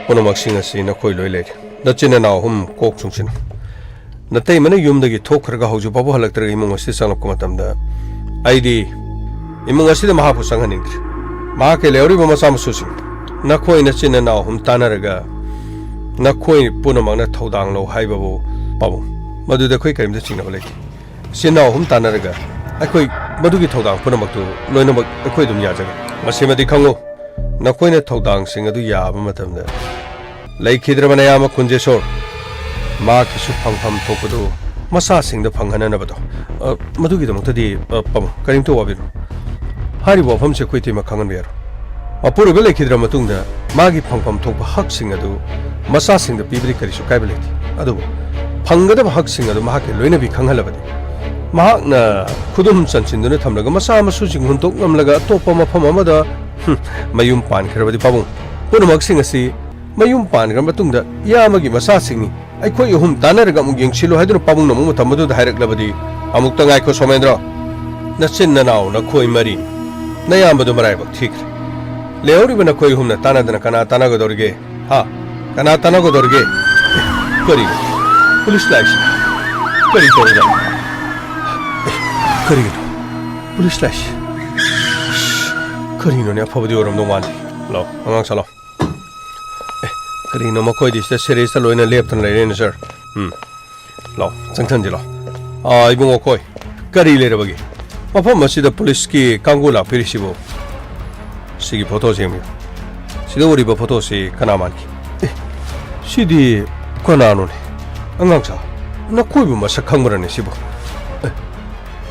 ꯄꯨꯝꯅꯃꯛꯁꯤꯡ ꯑꯁꯤ ꯅꯈꯣꯏ ꯂꯣꯏ ꯂꯩꯔꯦ꯫ ꯅꯆꯤꯟ ꯅꯅꯥꯎ ꯑꯍꯨꯝ ꯀꯣꯛ ꯆꯨꯡꯁꯤꯟꯅꯧ꯫ ꯅꯇꯩꯃꯅ ꯌꯨꯝꯗꯒꯤ ꯊꯣꯛꯈ꯭ꯔꯒ ꯍꯧꯖꯤꯛ ꯐꯥꯎꯕ ꯍꯜꯂꯛꯇ꯭ꯔꯒ ꯏꯃꯨꯡ ꯑꯁꯤꯗ ꯆꯪꯂꯛꯄ ꯃꯇꯝꯗ ꯑꯩꯗꯤ ꯏꯃꯨꯡ ꯑꯁꯤꯗ ꯃꯍꯥꯛꯄꯨ ꯆꯪꯍꯟꯅꯤꯡꯗ꯭ꯔꯦ꯫ ꯃꯍꯥꯛꯀꯤ ꯂꯩꯍꯧꯔꯤꯕ ꯃꯆꯥ ꯃꯁꯨꯁꯤꯡ, ꯅꯈꯣꯏ ꯅꯆꯤꯟ ꯅꯅꯥꯎ ꯑꯍꯨꯝ ꯇꯥꯟꯅꯔꯒ ꯅꯈꯣꯏ ꯄꯨꯝꯅꯃꯛꯅ ꯊꯧꯗꯥꯡ ꯂꯧ ꯍꯥꯏꯕꯕꯨ ꯄꯥꯕꯨꯡ꯫ ꯃꯗꯨꯗ ꯑꯩꯈꯣꯏ ꯀꯔꯤꯝꯇ ꯆꯤꯡꯅꯕ ꯂꯩꯇꯦ꯫ ꯏꯆꯤꯟ ꯏꯅꯥꯎ ꯑꯍꯨꯝ ꯇꯥꯟꯅꯔꯒ ꯑꯩꯈꯣꯏ ꯃꯗꯨꯒꯤ ꯊꯧꯗꯥꯡ ꯄꯨꯝꯅꯃꯛꯇꯨ ꯂꯣꯏꯅꯃꯛ ꯑꯩꯈꯣꯏ ꯑꯗꯨꯝ ꯌꯥꯖꯒꯅꯤ꯫ ꯃꯁꯤꯃꯗꯤ ꯈꯪꯉꯨ, ꯅꯈꯣꯏꯅ ꯊꯧꯗꯥꯡꯁꯤꯡ ꯑꯗꯨ ꯌꯥꯕ ꯃꯇꯝꯗ ꯂꯩꯈꯤꯗ꯭ꯔꯕ ꯅꯌꯥꯝꯕ ꯀꯨꯟꯖꯦꯁꯣꯔ, ꯃꯍꯥꯛꯀꯤꯁꯨ ꯐꯪꯐꯝ ꯊꯣꯛꯄꯗꯨ ꯃꯆꯥꯁꯤꯡꯗ ꯐꯪꯍꯟꯅꯅꯕꯗꯣ, ꯑ, ꯃꯗꯨꯒꯤꯗꯃꯛꯇꯗꯤ, ꯑ, ꯄꯥꯕꯨꯡ, ꯀꯔꯤꯝꯇ ꯋꯥꯕꯤꯔꯨ꯫ ꯍꯥꯏꯔꯤꯕ ꯋꯥꯐꯝꯁꯦ ꯑꯩꯈꯣꯏ ꯏꯇꯩꯃ ꯈꯪꯍꯟꯕ ꯌꯥꯔꯣꯏ꯫ ꯃꯄꯨꯔꯣꯏꯕ ꯂꯩꯈꯤꯗ꯭ꯔ ꯃꯇꯨꯡꯗ ꯃꯥꯒꯤ ꯐꯪꯐꯝ ꯊꯣꯛꯄ ꯍꯛꯁꯤꯡ ꯑꯗꯨ ꯃꯆꯥꯁꯤꯡꯗ ꯄꯤꯕꯗꯤ ꯀꯔꯤꯁꯨ ꯀꯥꯏꯕ ꯂꯩꯇꯦ꯫ ꯑꯗꯨꯕꯨ ꯐꯪꯒꯗꯕ ꯍꯛꯁꯤꯡ ꯑꯗꯨ ꯃꯍꯥꯛꯀꯤ ꯂꯣꯏꯅꯕꯤ ꯈꯪꯍꯜꯂꯕꯗꯤ ꯃꯍꯥꯛꯅ ꯈꯨꯗꯨꯝ ꯆꯟꯁꯤꯟꯗꯨꯅ ꯊꯝꯂꯒ ꯃꯆꯥ ꯃꯁꯨꯁꯤꯡ ꯍꯨꯟꯗꯣꯛ ꯉꯝꯂꯒ ꯑꯇꯣꯞꯄ ꯃꯐꯝ ꯑꯃꯗ, ꯍꯨꯝ, ꯃꯌꯨꯝ ꯄꯥꯟꯈ꯭ꯔꯕꯗꯤ ꯄꯥꯕꯨꯡ꯫ ꯄꯨꯝꯅꯃꯛꯁꯤꯡ ꯑꯁꯤ ꯃꯌꯨꯝ ꯄꯥꯟꯈ꯭ꯔ ꯃꯇꯨꯡꯗ ꯏꯌꯥꯝꯕꯒꯤ ꯃꯆꯥꯁꯤꯡꯅꯤ, ꯑꯩꯈꯣꯏ ꯑꯍꯨꯝ ꯇꯥꯟꯅꯔꯒ ꯑꯃꯨꯛ ꯌꯦꯡꯁꯤꯜꯂꯨ ꯍꯥꯏꯗꯨꯅ ꯄꯥꯕꯨꯡꯅ ꯑꯃꯨꯛ ꯃꯇꯝ ꯑꯗꯨꯗ ꯍꯥꯏꯔꯛꯂꯕꯗꯤ? ꯑꯃꯨꯛꯇ ꯉꯥꯏꯈꯣ ꯁꯣꯃꯦꯟꯗ꯭ꯔꯣ, ꯅꯆꯤꯟ ꯅꯅꯥꯎ ꯅꯈꯣꯏ ꯃꯔꯤ, ꯅꯌꯥꯝꯕꯗꯨ ꯃꯔꯥꯏꯕꯛ ꯊꯤꯈ꯭ꯔꯦ꯫ ꯂꯩꯍꯧꯔꯤꯕ ꯅꯈꯣꯏ ꯑꯍꯨꯝꯅ ꯇꯥꯟꯅꯗꯅ ꯀꯅꯥ ꯇꯥꯟꯅꯒꯗꯧꯔꯤꯒꯦ? ꯍꯥ? ꯀꯅꯥ ꯇꯥꯟꯅꯒꯗꯧꯔꯤꯒꯦ? ꯀꯔꯤꯅꯣ? ꯄꯨꯂꯤꯁ ꯂꯥꯛꯏꯁꯤ ꯀꯔꯤ ꯇꯧꯔꯤꯅꯣ? ꯀꯔꯤꯒꯤꯅꯣ? ꯄꯨꯂꯤꯁ ꯂꯥꯛꯏꯁꯤ꯫ ꯀꯔꯤꯅꯣꯅꯦ? ꯑꯐꯕꯗꯤ ꯑꯣꯏꯔꯝꯗꯧ ꯃꯥꯟꯗꯦ꯫ ꯂꯥꯛꯑꯣ, ꯑꯉꯥꯡ ꯁꯥ ꯂꯥꯛꯑꯣ꯫ ꯑꯦ, ꯀꯔꯤꯅꯣ ꯃꯈꯣꯏꯗꯤ ꯁꯤꯗ ꯁꯦꯔꯤꯁꯇ ꯂꯣꯏꯅ ꯂꯦꯞꯇꯅ ꯂꯩꯔꯦꯅꯦ, ꯁꯥꯔ? ꯎꯝ, ꯂꯥꯛꯑꯣ, ꯆꯪꯁꯟꯁꯤ ꯂꯥꯛꯑꯣ꯫ ꯑꯥ, ꯏꯕꯨꯡꯉꯣ, ꯀꯣꯏ, ꯀꯔꯤ ꯂꯩꯔꯕꯒꯦ? ꯃꯐꯝ ꯑꯁꯤꯗ ꯄꯨꯂꯤꯁꯀꯤ ꯀꯥꯡꯕꯨ ꯂꯥꯛꯄꯤꯔꯤꯁꯤꯕꯨ? ꯁꯤꯒꯤ ꯐꯣꯇꯣꯁꯤ ꯌꯦꯡꯕꯤꯌꯨ꯫ ꯁꯤꯗ ꯎꯔꯤꯕ ꯐꯣꯇꯣꯁꯤ ꯀꯅꯥ ꯃꯥꯟꯒꯦ? ꯑꯦ, ꯁꯤꯗꯤ ꯀꯅꯥꯅꯣꯅꯦ? ꯑꯉꯥꯡ ꯁꯥ, ꯅꯈꯣꯏꯕꯨ ꯃꯁꯛ ꯈꯪꯕ꯭ꯔꯅꯦ ꯁꯤꯕꯨ? ꯑꯦ,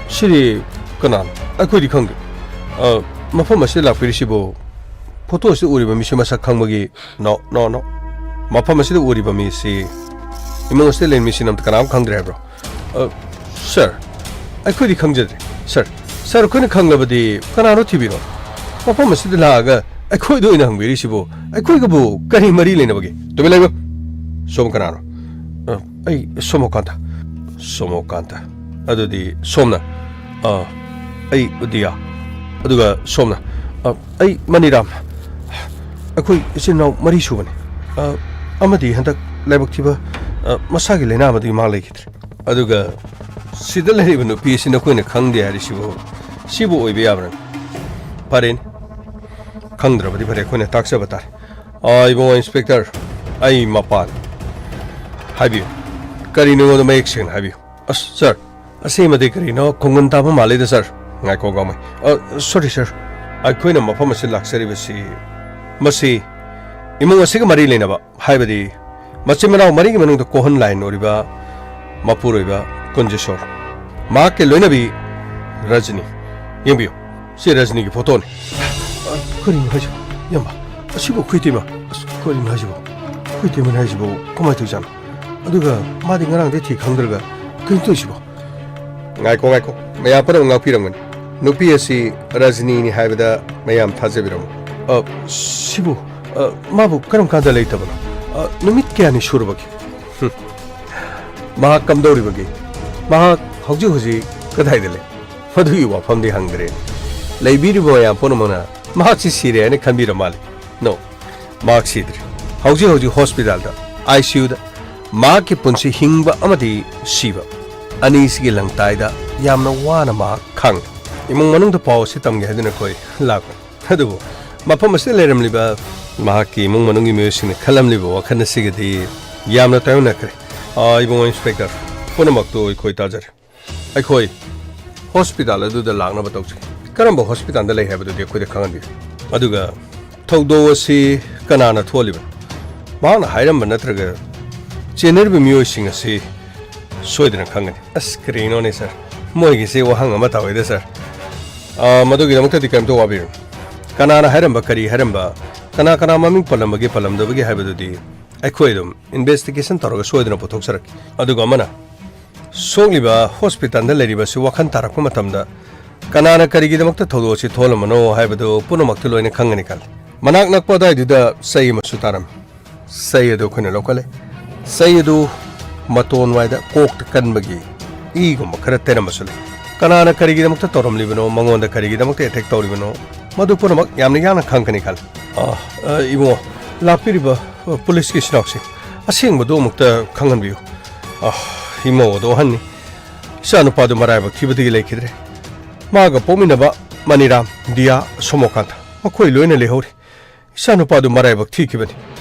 ꯁꯤꯗꯤ ꯀꯅꯥꯅꯣ? ꯑꯩꯈꯣꯏꯗꯤ ꯈꯪꯗꯦ꯫ ꯑ, ꯃꯐꯝ ꯑꯁꯤꯗ ꯂꯥꯛꯄꯤꯔꯤꯁꯤꯕꯨ ꯐꯣꯇꯣꯁꯤꯗ ꯎꯔꯤꯕ ꯃꯤꯁꯤ ꯃꯁꯛ ꯈꯪꯕꯒꯤ? No, no, no꯫ ꯃꯐꯝ ꯑꯁꯤꯗ ꯎꯔꯤꯕ ꯃꯤꯁꯤ ꯏꯃꯨꯡ ꯑꯁꯤꯗ ꯂꯩꯔꯤꯕ ꯃꯤꯁꯤꯅ ꯑꯝꯇ ꯀꯅꯥꯝ ꯈꯪꯗ꯭ꯔꯦ ꯍꯥꯏꯕ꯭ꯔꯣ? ꯑ, ꯁꯥꯔ, ꯑꯩꯈꯣꯏꯗꯤ ꯈꯪꯖꯗ꯭ꯔꯦ꯫ ꯁꯥꯔ, ꯁꯥꯔ, ꯑꯩꯈꯣꯏꯅ ꯈꯪꯂꯕꯗꯤ ꯀꯅꯥꯅꯣ ꯊꯤꯕꯤꯔꯣ꯫ ꯃꯐꯝ ꯑꯁꯤꯗ ꯂꯥꯛꯑꯒ ꯑꯩꯈꯣꯏꯗ ꯑꯣꯏꯅ ꯍꯪꯕꯤꯔꯤꯁꯤꯕꯨ ꯑꯩꯈꯣꯏꯒꯕꯨ ꯀꯔꯤ ꯃꯔꯤ ꯂꯩꯅꯕꯒꯦ? ꯇꯨꯃꯤꯟ ꯂꯩꯌꯨ꯫ ꯁꯣꯝ ꯀꯅꯥꯅꯣ? ꯑ, ꯑꯩ ꯁꯣꯃꯣꯀꯥꯟꯇ꯫ ꯁꯣꯃꯣꯀꯥꯟꯇ꯫ ꯑꯗꯨꯗꯤ ꯁꯣꯝꯅ? ꯑ, ꯑꯩ ꯎꯗꯤꯌꯥ꯫ ꯑꯗꯨꯒ ꯁꯣꯝꯅ? ꯑ, ꯑꯩ ꯃꯅꯤꯔꯥꯝ꯫ ꯑꯩꯈꯣꯏ ꯏꯆꯤꯟ ꯏꯅꯥꯎ ꯃꯔꯤ ꯁꯨꯕꯅꯤ꯫ ꯑ, ꯑꯃꯗꯤ ꯍꯟꯗꯛ ꯂꯥꯏꯕꯛ ꯊꯤꯕ, ꯑ, ꯃꯁꯥꯒꯤ ꯂꯥꯏꯅꯥ ꯑꯃꯗꯒꯤ ꯃꯥ ꯂꯩꯈꯤꯗ꯭ꯔꯦ꯫ ꯑꯗꯨꯒ ꯁꯤꯗ ꯂꯩꯔꯤꯕ ꯅꯨꯄꯤ ꯑꯁꯤ ꯅꯈꯣꯏꯅ ꯈꯪꯗꯦ ꯍꯥꯏꯔꯤꯁꯤꯕꯨ, ꯁꯤꯕꯨ ꯑꯣꯏꯕ ꯌꯥꯕ꯭ꯔꯅꯦ? ꯐꯔꯦꯅꯦ, ꯈꯪꯗ꯭ꯔꯕꯗꯤ ꯐꯔꯦ, ꯑꯩꯈꯣꯏꯅ ꯇꯥꯛꯆꯕ ꯇꯥꯔꯦ꯫ ꯑ, ꯏꯕꯨꯡꯉꯣ ꯏꯟꯁꯄꯦꯛꯇꯔ, ꯑꯩ ꯃꯄꯥꯟ꯫ ꯍꯥꯏꯕꯤꯌꯨ, ꯀꯔꯤꯅꯣ ꯑꯩꯉꯣꯟꯗ ꯃꯌꯦꯛ ꯁꯦꯡꯅ ꯍꯥꯏꯕꯤꯌꯨ꯫ ꯑꯁ, ꯁꯥꯔ, ꯑꯁꯤꯃꯗꯤ ꯀꯔꯤꯅꯣ ꯈꯣꯡꯒꯨꯟ ꯇꯥꯕ ꯃꯥꯜꯂꯤꯗ, ꯁꯥꯔ꯫ ꯉꯥꯏꯈꯣ, ꯒꯥꯎꯃꯩ꯫ ꯑ, ꯁꯣꯔꯤ, ꯁꯥꯔ꯫ ꯑꯩꯈꯣꯏꯅ ꯃꯐꯝ ꯑꯁꯤꯗ ꯂꯥꯛꯆꯔꯤꯕꯁꯤ, ꯃꯁꯤ ꯏꯃꯨꯡ ꯑꯁꯤꯒ ꯃꯔꯤ ꯂꯩꯅꯕ, ꯍꯥꯏꯕꯗꯤ ꯃꯆꯤꯟ ꯃꯅꯥꯎ ꯃꯔꯤꯒꯤ ꯃꯅꯨꯡꯗ ꯀꯣꯍꯟ ꯂꯥꯏꯟ ꯑꯣꯏꯔꯤꯕ ꯃꯄꯨꯔꯣꯏꯕ ꯀꯨꯟꯖꯦꯁꯣꯔ, ꯃꯍꯥꯛꯀꯤ ꯂꯣꯏꯅꯕꯤ ꯔꯖꯅꯤ꯫ ꯌꯦꯡꯕꯤꯌꯨ, ꯁꯤ ꯔꯖꯅꯤꯒꯤ ꯐꯣꯇꯣꯅꯤ꯫ ꯑ, ꯀꯔꯤꯅꯣ ꯍꯥꯏꯁꯤꯕꯣ? ꯏꯌꯥꯝꯕ, ꯑꯁꯤꯕꯨ ꯑꯩꯈꯣꯏ ꯏꯇꯩꯃ? ꯑꯁ, ꯀꯔꯤꯅꯣ ꯍꯥꯏꯁꯤꯕꯣ? ꯑꯩꯈꯣꯏ ꯏꯇꯩꯃꯅꯤ ꯍꯥꯏꯁꯤꯕꯣ? ꯀꯃꯥꯏꯅ ꯇꯧꯔꯤꯖꯥꯠꯅꯣ? ꯑꯗꯨꯒ ꯃꯥꯗꯤ ꯉꯔꯥꯡꯗꯩ ꯊꯤ ꯈꯪꯗ꯭ꯔꯒ ꯀꯩꯅꯣ ꯇꯧꯔꯤꯁꯤꯕꯣ? ꯉꯥꯏꯈꯣ, ꯉꯥꯏꯈꯣ꯫ ꯃꯌꯥꯝ ꯄꯨꯝꯅꯃꯛ ꯉꯥꯛꯄꯤꯔꯝꯒꯅꯤ꯫ ꯅꯨꯄꯤ ꯑꯁꯤ ꯔꯖꯅꯤꯅꯤ ꯍꯥꯏꯕꯗ ꯃꯌꯥꯝ ꯊꯥꯖꯕꯤꯔꯝꯃꯨ꯫ ꯑ, ꯁꯤꯕꯨ, ꯑ, ꯃꯥꯕꯨ ꯀꯔꯝ ꯀꯥꯟꯗ ꯂꯩꯇꯕꯅꯣ? ꯑ, ꯅꯨꯃꯤꯠ ꯀꯌꯥꯅꯤ ꯁꯨꯔꯕꯒꯦ? ꯍꯨꯝ꯫ ꯃꯍꯥꯛ ꯀꯝꯗꯧꯔꯤꯕꯒꯦ? ꯃꯍꯥꯛ ꯍꯧꯖꯤꯛ ꯍꯧꯖꯤꯛ ꯀꯗꯥꯏꯗ ꯂꯩ? ꯃꯗꯨꯒꯤ ꯋꯥꯐꯝꯗꯤ ꯍꯪꯗ꯭ꯔꯦ꯫ ꯂꯩꯕꯤꯔꯤꯕ ꯃꯌꯥꯝ ꯄꯨꯝꯅꯃꯛꯅ ꯃꯍꯥꯛꯁꯤ ꯁꯤꯔꯦ ꯍꯥꯏꯅ ꯈꯟꯕꯤꯔ ꯃꯥꯜꯂꯦ꯫ No, ꯃꯍꯥꯛ ꯁꯤꯗ꯭ꯔꯤ꯫ ꯍꯧꯖꯤꯛ ꯍꯧꯖꯤꯛ ꯍꯣꯁꯄꯤꯇꯥꯜꯗ, ꯑꯥꯏ ꯁꯤ ꯌꯨꯗ꯫ ꯃꯍꯥꯛꯀꯤ ꯄꯨꯟꯁꯤ ꯍꯤꯡꯕ ꯑꯃꯗꯤ ꯁꯤꯕ ꯑꯅꯤꯁꯤꯒꯤ ꯂꯪꯇꯥꯏꯗ ꯌꯥꯝꯅ ꯋꯥꯅ ꯃꯍꯥꯛ ꯈꯥꯡꯂꯤ꯫ ꯏꯃꯨꯡ ꯃꯅꯨꯡꯗ ꯄꯥꯎ ꯑꯁꯤ ꯇꯝꯒꯦ ꯍꯥꯏꯗꯨꯅ ꯑꯩꯈꯣꯏ ꯂꯥꯛꯄꯅꯤ꯫ ꯑꯗꯨꯕꯨ ꯃꯐꯝ ꯑꯁꯤꯗ ꯂꯩꯔꯝꯂꯤꯕ ꯃꯍꯥꯛꯀꯤ ꯏꯃꯨꯡ ꯃꯅꯨꯡꯒꯤ ꯃꯤꯑꯣꯏꯁꯤꯡꯅ ꯈꯜꯂꯝꯂꯤꯕ ꯋꯥꯈꯜ ꯑꯁꯤꯒꯗꯤ ꯌꯥꯝꯅ ꯇꯥꯏꯑꯣꯟꯅꯈ꯭ꯔꯦ꯫ ꯑꯥ, ꯏꯕꯨꯡꯉꯣ ꯏꯟꯁꯄꯦꯛꯇꯔ, ꯄꯨꯝꯅꯃꯛꯇꯨ ꯑꯩꯈꯣꯏ ꯇꯥꯖꯔꯦ꯫ ꯑꯩꯈꯣꯏ ꯍꯣꯁꯄꯤꯇꯥꯜ ꯑꯗꯨꯗ ꯂꯥꯛꯅꯕ ꯇꯧꯖꯩ꯫ ꯀꯔꯝꯕ ꯍꯣꯁꯄꯤꯇꯥꯜꯗ ꯂꯩ ꯍꯥꯏꯕꯗꯨꯗꯤ ꯑꯩꯈꯣꯏꯗ ꯈꯪꯍꯟꯕꯤꯌꯨ꯫ ꯑꯗꯨꯒ ꯊꯧꯗꯣꯛ ꯑꯁꯤ ꯀꯅꯥꯅ ꯊꯣꯛꯍꯜꯂꯤꯕꯅꯣ? ꯃꯍꯥꯛꯅ ꯍꯥꯏꯔꯝꯕ ꯅꯠꯇ꯭ꯔꯒ ꯆꯦꯟꯅꯔꯤꯕ ꯃꯤꯑꯣꯏꯁꯤꯡ ꯑꯁꯤ ꯁꯣꯏꯗꯅ ꯈꯪꯒꯅꯤ꯫ ꯑꯁ, ꯀꯔꯤꯅꯣꯅꯦ, ꯁꯥꯔ? ꯃꯣꯏꯒꯤꯁꯦ ꯋꯥꯍꯪ ꯑꯃ ꯇꯧꯋꯦꯗ, ꯁꯥꯔ꯫ ꯑꯥ, ꯃꯗꯨꯒꯤꯗꯃꯛꯇꯗꯤ ꯀꯔꯤꯝꯇ ꯋꯥꯕꯤꯔꯨꯅꯨ꯫ ꯀꯅꯥꯅ ꯍꯥꯏꯔꯝꯕ, ꯀꯔꯤ ꯍꯥꯏꯔꯝꯕ, ꯀꯅꯥ ꯀꯅꯥ ꯃꯃꯤꯡ ꯄꯜꯂꯝꯕꯒꯦ, ꯄꯜꯂꯝꯗꯕꯒꯦ ꯍꯥꯏꯕꯗꯨꯗꯤ ꯑꯩꯈꯣꯏ ꯑꯗꯨꯝ ꯏꯟꯚꯦꯁꯇꯤꯒꯦꯁꯟ ꯇꯧꯔꯒ ꯁꯣꯏꯗꯅ ꯄꯨꯊꯣꯛꯆꯔꯛꯀꯦ꯫ ꯑꯗꯨꯒ ꯑꯃꯅ, ꯁꯣꯛꯂꯤꯕ ꯍꯣꯁꯄꯤꯇꯥꯜꯗ ꯂꯩꯔꯤꯕꯁꯤ ꯋꯥꯈꯜ ꯇꯥꯔꯛꯄ ꯃꯇꯝꯗ ꯀꯅꯥꯅ ꯀꯔꯤꯒꯤꯗꯃꯛꯇ ꯊꯧꯗꯣꯛ ꯑꯁꯤ ꯊꯣꯛꯍꯜꯂꯝꯕꯅꯣ ꯍꯥꯏꯕꯗꯨ ꯄꯨꯝꯅꯃꯛꯇꯤ ꯂꯣꯏꯅ ꯈꯪꯒꯅꯤ ꯈꯜꯂꯤ꯫ ꯃꯅꯥꯛ ꯅꯛꯄ ꯑꯗꯨꯋꯥꯏꯗꯨꯗ ꯆꯩ ꯑꯃꯁꯨ ꯇꯥꯔꯝꯃꯤ꯫ ꯆꯩ ꯑꯗꯨ ꯑꯩꯈꯣꯏꯅ ꯂꯧꯈꯠꯂꯦ꯫ ꯆꯩ ꯑꯗꯨ ꯃꯇꯣꯟ ꯋꯥꯏꯗ ꯀꯣꯛꯇ ꯀꯟꯕꯒꯤ ꯏꯒꯨꯝꯕ ꯈꯔ ꯇꯩꯔꯝꯕꯁꯨ ꯂꯩ꯫ ꯀꯅꯥꯅ ꯀꯔꯤꯒꯤꯗꯃꯛꯇ ꯇꯧꯔꯝꯂꯤꯕꯅꯣ, ꯃꯉꯣꯟꯗ ꯀꯔꯤꯒꯤꯗꯃꯛꯇ ꯑꯦꯇꯦꯛ ꯇꯧꯔꯤꯕꯅꯣ, ꯃꯗꯨ ꯄꯨꯝꯅꯃꯛ ꯌꯥꯝꯅ ꯌꯥꯡꯅ ꯈꯪꯒꯅꯤ ꯈꯜꯂꯤ꯫ ꯑ, ꯑ, ꯏꯕꯨꯡꯉꯣ, ꯂꯥꯛꯄꯤꯔꯤꯕ, ꯑ, ꯄꯨꯂꯤꯁꯀꯤ ꯏꯆꯤꯟ ꯏꯅꯥꯎꯁꯤꯡ, ꯑꯁꯦꯡꯕꯗꯨ ꯑꯃꯨꯛꯇ ꯈꯪꯍꯟꯕꯤꯌꯨ꯫ ꯑ, ꯏꯃꯧ ꯑꯗꯨ ꯑꯍꯟꯅꯤ꯫ ꯏꯆꯥꯅꯨꯄꯥꯗꯨ ꯃꯔꯥꯏꯕꯛ ꯊꯤꯕꯗꯒꯤ ꯂꯩꯈꯤꯗ꯭ꯔꯦ꯫ ꯃꯥꯒ ꯄꯣꯛꯃꯤꯟꯅꯕ ꯃꯅꯤꯔꯥꯝ, ꯗꯤꯌꯥ, ꯁꯣꯃꯣꯀꯥꯟꯇ, ꯃꯈꯣꯏ ꯂꯣꯏꯅ ꯂꯩꯍꯧꯔꯤ꯫ ꯏꯆꯥꯅꯨꯄꯥꯗꯨ ꯃꯔꯥꯏꯕꯛ ꯊꯤꯈꯤꯕꯅꯤ꯫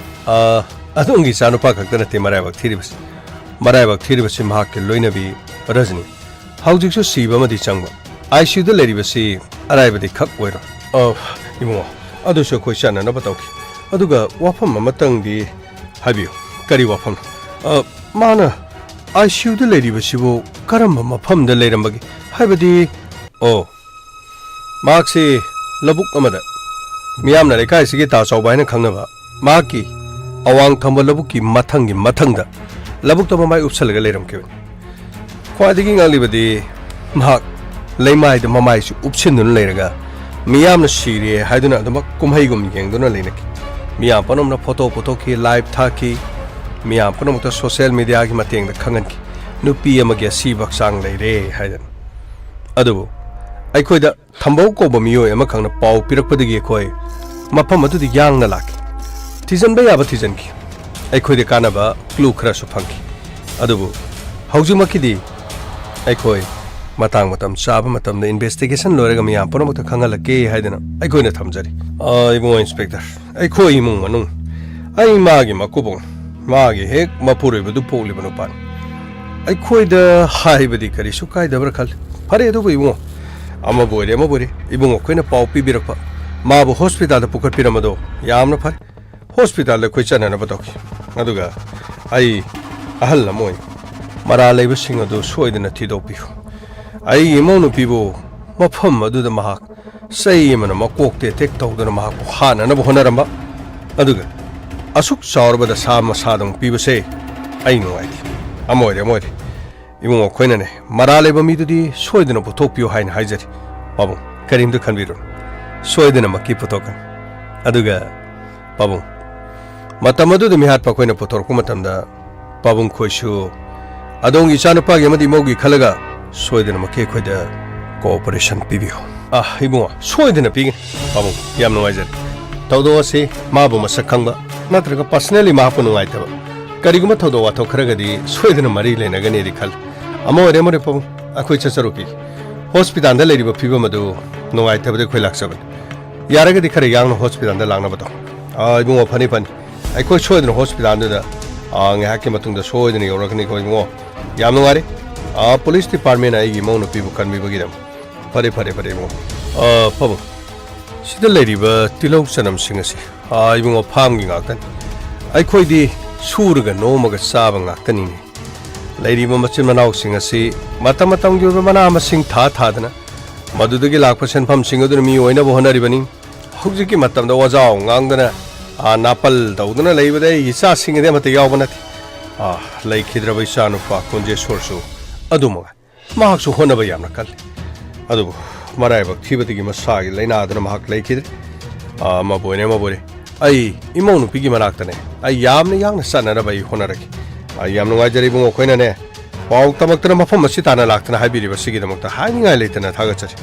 ꯑ, ꯑꯗꯣꯝꯒꯤ ꯏꯆꯥꯅꯨꯄꯥ ꯈꯛꯇ ꯅꯠꯇꯦ ꯃꯔꯥꯏꯕꯛ ꯊꯤꯔꯤꯕꯁꯤ꯫ ꯃꯔꯥꯏꯕꯛ ꯊꯤꯔꯤꯕꯁꯤ ꯃꯍꯥꯛꯀꯤ ꯂꯣꯏꯅꯕꯤ ꯔꯖꯅꯤ꯫ ꯍꯧꯖꯤꯛꯁꯨ ꯁꯤꯕ ꯑꯃꯗꯤ ꯆꯪꯕ꯫ ꯑꯥꯏ ꯁꯤ ꯌꯨꯗ ꯂꯩꯔꯤꯕꯁꯤ ꯑꯔꯥꯏꯕꯗꯤ ꯈꯛ ꯑꯣꯏꯔꯣꯏ꯫ ꯑ, ꯏꯕꯨꯡꯉꯣ, ꯑꯗꯨꯁꯨ ꯑꯩꯈꯣꯏ ꯆꯥꯟꯅꯅꯕ ꯇꯧꯈꯤ꯫ ꯑꯗꯨꯒ ꯋꯥꯐꯝ ꯑꯃꯇꯪꯗꯤ ꯍꯥꯏꯕꯤꯌꯨ꯫ ꯀꯔꯤ ꯋꯥꯐꯝꯅꯣ? ꯑ, ꯃꯥꯅ ꯑꯥꯏ ꯁꯤ ꯌꯨꯗ ꯂꯩꯔꯤꯕꯁꯤꯕꯨ ꯀꯔꯝꯕ ꯃꯐꯝꯗ ꯂꯩꯔꯝꯕꯒꯦ? ꯍꯥꯏꯕꯗꯤ, ꯑꯣ, ꯃꯍꯥꯛꯁꯤ ꯂꯧꯕꯨꯛ ꯑꯃꯗ, ꯃꯤꯌꯥꯝꯅ ꯂꯩꯀꯥꯏꯁꯤꯒꯤ ꯇꯥ ꯆꯥꯎꯕ ꯍꯥꯏꯅ ꯈꯪꯅꯕ, ꯃꯍꯥꯛꯀꯤ ꯑꯋꯥꯡ ꯊꯪꯕ ꯂꯧꯕꯨꯛꯀꯤ ꯃꯊꯪꯒꯤ ꯃꯊꯪꯗ ꯂꯧꯕꯨꯛꯇ ꯃꯃꯥꯏ ꯎꯞꯁꯜꯂꯒ ꯂꯩꯔꯝꯈꯤꯕꯅꯤ꯫ ꯈ꯭ꯋꯥꯏꯗꯒꯤ ꯉꯛꯂꯤꯕꯗꯤ, ꯃꯍꯥꯛ ꯂꯩꯃꯥꯏꯗ ꯃꯃꯥꯏꯁꯨ ꯎꯞꯁꯤꯟꯗꯨꯅ ꯂꯩꯔꯒ ꯃꯤꯌꯥꯝꯅ ꯁꯤꯔꯦ ꯍꯥꯏꯗꯨꯅ ꯑꯗꯨꯃꯛ ꯀꯨꯝꯍꯩꯒꯨꯝ ꯌꯦꯡꯗꯨꯅ ꯂꯩꯅꯈꯤ꯫ ꯃꯤꯌꯥꯝ ꯄꯨꯝꯅꯃꯛꯅ ꯐꯣꯇꯣ ꯄꯨꯊꯣꯛꯈꯤ, ꯂꯥꯏꯚ ꯊꯥꯈꯤ, ꯃꯤꯌꯥꯝ ꯄꯨꯝꯅꯃꯛꯇ ꯁꯣꯁꯤꯌꯦꯜ ꯃꯤꯗꯤꯌꯥꯒꯤ ꯃꯇꯦꯡꯗ ꯈꯪꯍꯟꯈꯤ, ꯅꯨꯄꯤ ꯑꯃꯒꯤ ꯑꯁꯤꯕ ꯍꯛꯆꯥꯡ ꯂꯩꯔꯦ ꯍꯥꯏꯗꯅ꯫ ꯑꯗꯨꯕꯨ ꯑꯩꯈꯣꯏꯗ ꯊꯝꯕꯧ ꯀꯧꯕ ꯃꯤꯑꯣꯏ ꯑꯃꯈꯛꯅ ꯄꯥꯎ ꯄꯤꯔꯛꯄꯗꯒꯤ ꯑꯩꯈꯣꯏ ꯃꯐꯝ ꯑꯗꯨꯗ ꯌꯥꯡꯅ ꯂꯥꯛꯈꯤ꯫ ꯊꯤꯖꯤꯟꯕ ꯌꯥꯕ ꯊꯤꯖꯤꯟꯈꯤ꯫ ꯑꯩꯈꯣꯏꯗ ꯀꯥꯟꯅꯕ ꯀ꯭ꯂꯨ ꯈꯔꯁꯨ ꯐꯪꯈꯤ꯫ ꯑꯗꯨꯕꯨ ꯍꯧꯖꯤꯛꯃꯛꯀꯤꯗꯤ ꯑꯩꯈꯣꯏ ꯃꯇꯥꯡ ꯃꯇꯝ ꯆꯥꯕ ꯃꯇꯝꯗ ꯏꯟꯚꯦꯁꯇꯤꯒꯦꯁꯟ ꯂꯣꯏꯔꯒ ꯃꯤꯌꯥꯝ ꯄꯨꯝꯅꯃꯛꯇ ꯈꯪꯍꯜꯂꯛꯀꯦ ꯍꯥꯏꯗꯅ ꯑꯩꯈꯣꯏꯅ ꯊꯝꯖꯔꯤ꯫ ꯑ, ꯏꯕꯨꯡꯉꯣ ꯏꯟꯁꯄꯦꯛꯇꯔ, ꯑꯩꯈꯣꯏ ꯏꯃꯨꯡ ꯃꯅꯨꯡ, ꯑꯩ ꯃꯥꯒꯤ ꯃꯀꯨꯕꯣꯛꯅꯤ꯫ ꯃꯥꯒꯤ ꯍꯦꯛ ꯃꯄꯨꯔꯣꯏꯕꯗꯨ ꯄꯣꯛꯂꯤꯕ ꯅꯨꯄꯥꯅꯤ꯫ ꯑꯩꯈꯣꯏꯗ ꯍꯥꯏꯕꯗꯤ ꯀꯔꯤꯁꯨ ꯀꯥꯏꯗꯕ꯭ꯔꯥ ꯈꯜꯂꯤ꯫ ꯐꯔꯦ, ꯑꯗꯨꯕꯨ ꯏꯕꯨꯡꯉꯣ, ꯑꯃꯕꯨ ꯑꯣꯏꯔꯦ, ꯑꯃꯕꯨ ꯑꯣꯏꯔꯦ, ꯏꯕꯨꯡꯉꯣ ꯑꯩꯈꯣꯏꯅ ꯄꯥꯎ ꯄꯤꯕꯤꯔꯛꯄ, ꯃꯥꯕꯨ ꯍꯣꯁꯄꯤꯇꯥꯜꯗ ꯄꯨꯈꯠꯄꯤꯔꯝꯕꯗꯣ ꯌꯥꯝꯅ ꯐꯔꯦ꯫ ꯍꯣꯁꯄꯤꯇꯥꯜꯗ ꯑꯩꯈꯣꯏ ꯆꯠꯅꯅꯕ ꯇꯧꯈꯤ꯫ ꯑꯗꯨꯒ ꯑꯩ ꯑꯍꯜ ꯑꯃ ꯑꯣꯏꯅ ꯃꯔꯥꯜ ꯂꯩꯕꯁꯤꯡ ꯑꯗꯨ ꯁꯣꯏꯗꯅ ꯊꯤꯗꯣꯛꯄꯤꯌꯨ꯫ ꯑꯩꯒꯤ ꯏꯃꯧ ꯅꯨꯄꯤꯕꯨ ꯃꯐꯝ ꯑꯗꯨꯗ ꯃꯍꯥꯛ ꯆꯩ ꯑꯃꯅ ꯃꯀꯣꯛꯇ ꯑꯦꯇꯦꯛ ꯇꯧꯗꯨꯅ ꯃꯍꯥꯛꯄꯨ ꯍꯥꯠꯅꯅꯕ ꯍꯣꯠꯅꯔꯝꯕ, ꯑꯗꯨꯒ ꯑꯁꯨꯛ ꯆꯥꯎꯔꯕ ꯗꯁꯥ ꯃꯁꯥꯗ ꯑꯃꯨꯛ ꯄꯤꯕꯁꯦ ꯑꯩ ꯅꯨꯡꯉꯥꯏꯇꯦ꯫ ꯑꯃ ꯑꯣꯏꯔꯦ, ꯑꯃ ꯑꯣꯏꯔꯦ꯫ ꯏꯕꯨꯡꯉꯣ, ꯑꯩꯈꯣꯏꯅꯅꯦ, ꯃꯔꯥ ꯂꯩꯕ ꯃꯤꯗꯨꯗꯤ ꯁꯣꯏꯗꯅ ꯄꯨꯊꯣꯛꯄꯤꯌꯨ ꯍꯥꯏꯅ ꯍꯥꯏꯖꯔꯤ꯫ ꯄꯥꯕꯨꯡ, ꯀꯔꯤꯝꯇ ꯈꯟꯕꯤꯔꯨꯅꯨ, ꯁꯣꯏꯗꯅꯃꯛꯀꯤ ꯄꯨꯊꯣꯛꯀꯅꯤ꯫ ꯑꯗꯨꯒ ꯄꯥꯕꯨꯡ, ꯃꯇꯝ ꯑꯗꯨꯗ ꯃꯤꯍꯥꯠꯄ ꯑꯩꯈꯣꯏꯅ ꯄꯨꯊꯣꯔꯛꯄ ꯃꯇꯝꯗ, ꯄꯥꯕꯨꯡ ꯈꯣꯏꯁꯨ ꯑꯗꯣꯝꯒꯤ ꯏꯆꯥꯅꯨꯄꯥꯒꯤ ꯑꯃꯗꯤ ꯏꯃꯧꯒꯤ ꯈꯜꯂꯒ ꯁꯣꯏꯗꯅꯃꯛꯀꯤ ꯑꯩꯈꯣꯏꯗ cooperation ꯄꯤꯕꯤꯌꯨ꯫ ꯑꯥ, ꯏꯕꯨꯡꯉꯣ, ꯁꯣꯏꯗꯅ ꯄꯤꯒꯅꯤ꯫ ꯄꯥꯕꯨꯡ, ꯌꯥꯝ ꯅꯨꯡꯉꯥꯏꯖꯔꯦ꯫ ꯊꯧꯗꯣꯛ ꯑꯁꯤ ꯃꯥꯕꯨ ꯃꯁꯛ ꯈꯪꯕ ꯅꯠꯇ꯭ꯔꯒ personally ꯃꯍꯥꯛꯄꯨ ꯅꯨꯡꯉꯥꯏꯇꯕ ꯀꯔꯤꯒꯨꯝꯕ ꯊꯧꯗꯣꯛ ꯋꯥꯊꯣꯛ ꯈꯔꯒꯗꯤ ꯁꯣꯏꯗꯅ ꯃꯔꯤ ꯂꯩꯅꯒꯅꯤꯗꯤ ꯈꯜꯂꯤ꯫ ꯑꯃ ꯑꯣꯏꯔꯦ, ꯑꯃ ꯑꯣꯏꯔꯦ, ꯄꯥꯕꯨꯡ, ꯑꯩꯈꯣꯏ ꯆꯠꯆꯔꯨꯈꯤꯒꯦ꯫ ꯍꯣꯁꯄꯤꯇꯥꯜꯗ ꯂꯩꯔꯤꯕ ꯐꯤꯕꯝ ꯑꯗꯨ ꯅꯨꯡꯉꯥꯏꯇꯕꯗ ꯑꯩꯈꯣꯏ ꯂꯥꯛꯆꯕꯅꯤ꯫ ꯌꯥꯔꯒꯗꯤ ꯈꯔ ꯌꯥꯡꯅ ꯍꯣꯁꯄꯤꯇꯥꯜꯗ ꯂꯥꯛꯅꯕ ꯇꯧ꯫ ꯑꯥ, ꯏꯕꯨꯡꯉꯣ, ꯐꯅꯤ, ꯐꯅꯤ꯫ ꯑꯩꯈꯣꯏ ꯁꯣꯏꯗꯅ ꯍꯣꯁꯄꯤꯇꯥꯜꯗꯨꯗ, ꯑꯥ, ꯉꯥꯏꯍꯥꯛꯀꯤ ꯃꯇꯨꯡꯗ ꯁꯣꯏꯗꯅ ꯌꯧꯔꯛꯀꯅꯤꯀꯣ, ꯏꯕꯨꯡꯉꯣ꯫ ꯌꯥꯝ ꯅꯨꯡꯉꯥꯏꯔꯦ꯫ ꯑꯥ, ꯄꯨꯂꯤꯁ ꯗꯤꯄꯥꯔꯠꯃꯦꯟꯅ ꯑꯩꯒꯤ ꯏꯃꯧ ꯅꯨꯄꯤꯕꯨ ꯀꯟꯕꯤꯕꯒꯤꯗꯃꯛ꯫ ꯐꯔꯦ, ꯐꯔꯦ, ꯐꯔꯦ, ꯏꯕꯨꯡꯉꯣ꯫ ꯑꯥ, ꯄꯥꯕꯨꯡ, ꯁꯤꯗ ꯂꯩꯔꯤꯕ ꯇꯤꯜꯍꯧ ꯆꯅꯝꯁꯤꯡ ꯑꯁꯤ, ꯑꯥ, ꯏꯕꯨꯡꯉꯣ, ꯐꯥꯝꯒꯤ ꯉꯥꯛꯇꯅꯤ꯫ ꯑꯩꯈꯣꯏꯗꯤ ꯁꯨꯔꯒ ꯅꯣꯝꯃꯒ ꯆꯥꯕ ꯉꯥꯛꯇꯅꯤꯅꯦ꯫ ꯂꯩꯔꯤꯕ ꯃꯆꯤꯟ ꯃꯅꯥꯎꯁꯤꯡ ꯑꯁꯤ ꯃꯇꯝ ꯃꯇꯝꯒꯤ ꯑꯣꯏꯕ ꯃꯅꯥ ꯃꯁꯤꯡ ꯊꯥ ꯊꯥꯗꯅ, ꯃꯗꯨꯗꯒꯤ ꯂꯥꯛꯄ ꯁꯦꯟꯐꯝꯁꯤꯡ ꯑꯗꯨꯅ ꯃꯤ ꯑꯣꯏꯅꯕ ꯍꯣꯠꯅꯔꯤꯕꯅꯤ꯫ ꯍꯧꯖꯤꯛꯀꯤ ꯃꯇꯝꯗ ꯋꯥꯖꯥꯎ ꯉꯥꯡꯗꯅ, ꯑꯥ, ꯅꯥꯄꯜ ꯇꯧꯗꯨꯅ ꯂꯩꯕꯗ ꯑꯩꯒꯤ ꯏꯆꯥꯁꯤꯡꯒꯤꯗꯤ ꯑꯃꯠꯇ ꯌꯥꯎꯕ ꯅꯠꯇꯦ꯫ ꯑꯥ, ꯂꯩꯈꯤꯗ꯭ꯔꯕ ꯏꯆꯥꯅꯨꯄꯥ ꯀꯨꯟꯖꯦꯁꯣꯔꯁꯨ ꯑꯗꯨꯃꯉꯥꯏ꯫ ꯃꯍꯥꯛꯁꯨ ꯍꯣꯠꯅꯕ ꯌꯥꯝꯅ ꯀꯜꯂꯤ꯫ ꯑꯗꯨꯕꯨ ꯃꯔꯥꯏꯕꯛ ꯊꯤꯕꯗꯒꯤ ꯃꯁꯥꯒꯤ ꯂꯥꯏꯅꯥꯗꯨꯅ ꯃꯍꯥꯛ ꯂꯩꯈꯤꯗ꯭ꯔꯦ꯫ ꯑꯥ, ꯑꯃꯕꯨ ꯑꯣꯏꯔꯦ, ꯑꯃꯕꯨ ꯑꯣꯏꯔꯦ, ꯑꯩ ꯏꯃꯧ ꯅꯨꯄꯤꯒꯤ ꯃꯅꯥꯛꯇꯅꯦ꯫ ꯑꯩ ꯌꯥꯝꯅ ꯌꯥꯡꯅ ꯆꯠꯅꯅꯕ ꯑꯩ ꯍꯣꯠꯅꯔꯒꯦ꯫ ꯑꯥ, ꯌꯥꯝ ꯅꯨꯡꯉꯥꯏꯖꯔꯦ, ꯏꯕꯨꯡꯉꯣ, ꯑꯩꯈꯣꯏꯅꯅꯦ, ꯄꯥꯎ ꯇꯝꯃꯛꯇꯅ ꯃꯐꯝ ꯑꯁꯤ ꯇꯥꯟꯅ ꯂꯥꯛꯇꯅ ꯍꯥꯏꯕꯤꯔꯤꯕ ꯑꯁꯤꯒꯤꯗꯃꯛꯇ ꯍꯥꯏꯅꯤꯡꯉꯥꯏ ꯂꯩꯇꯅ ꯊꯥꯒꯠꯆꯔꯤ꯫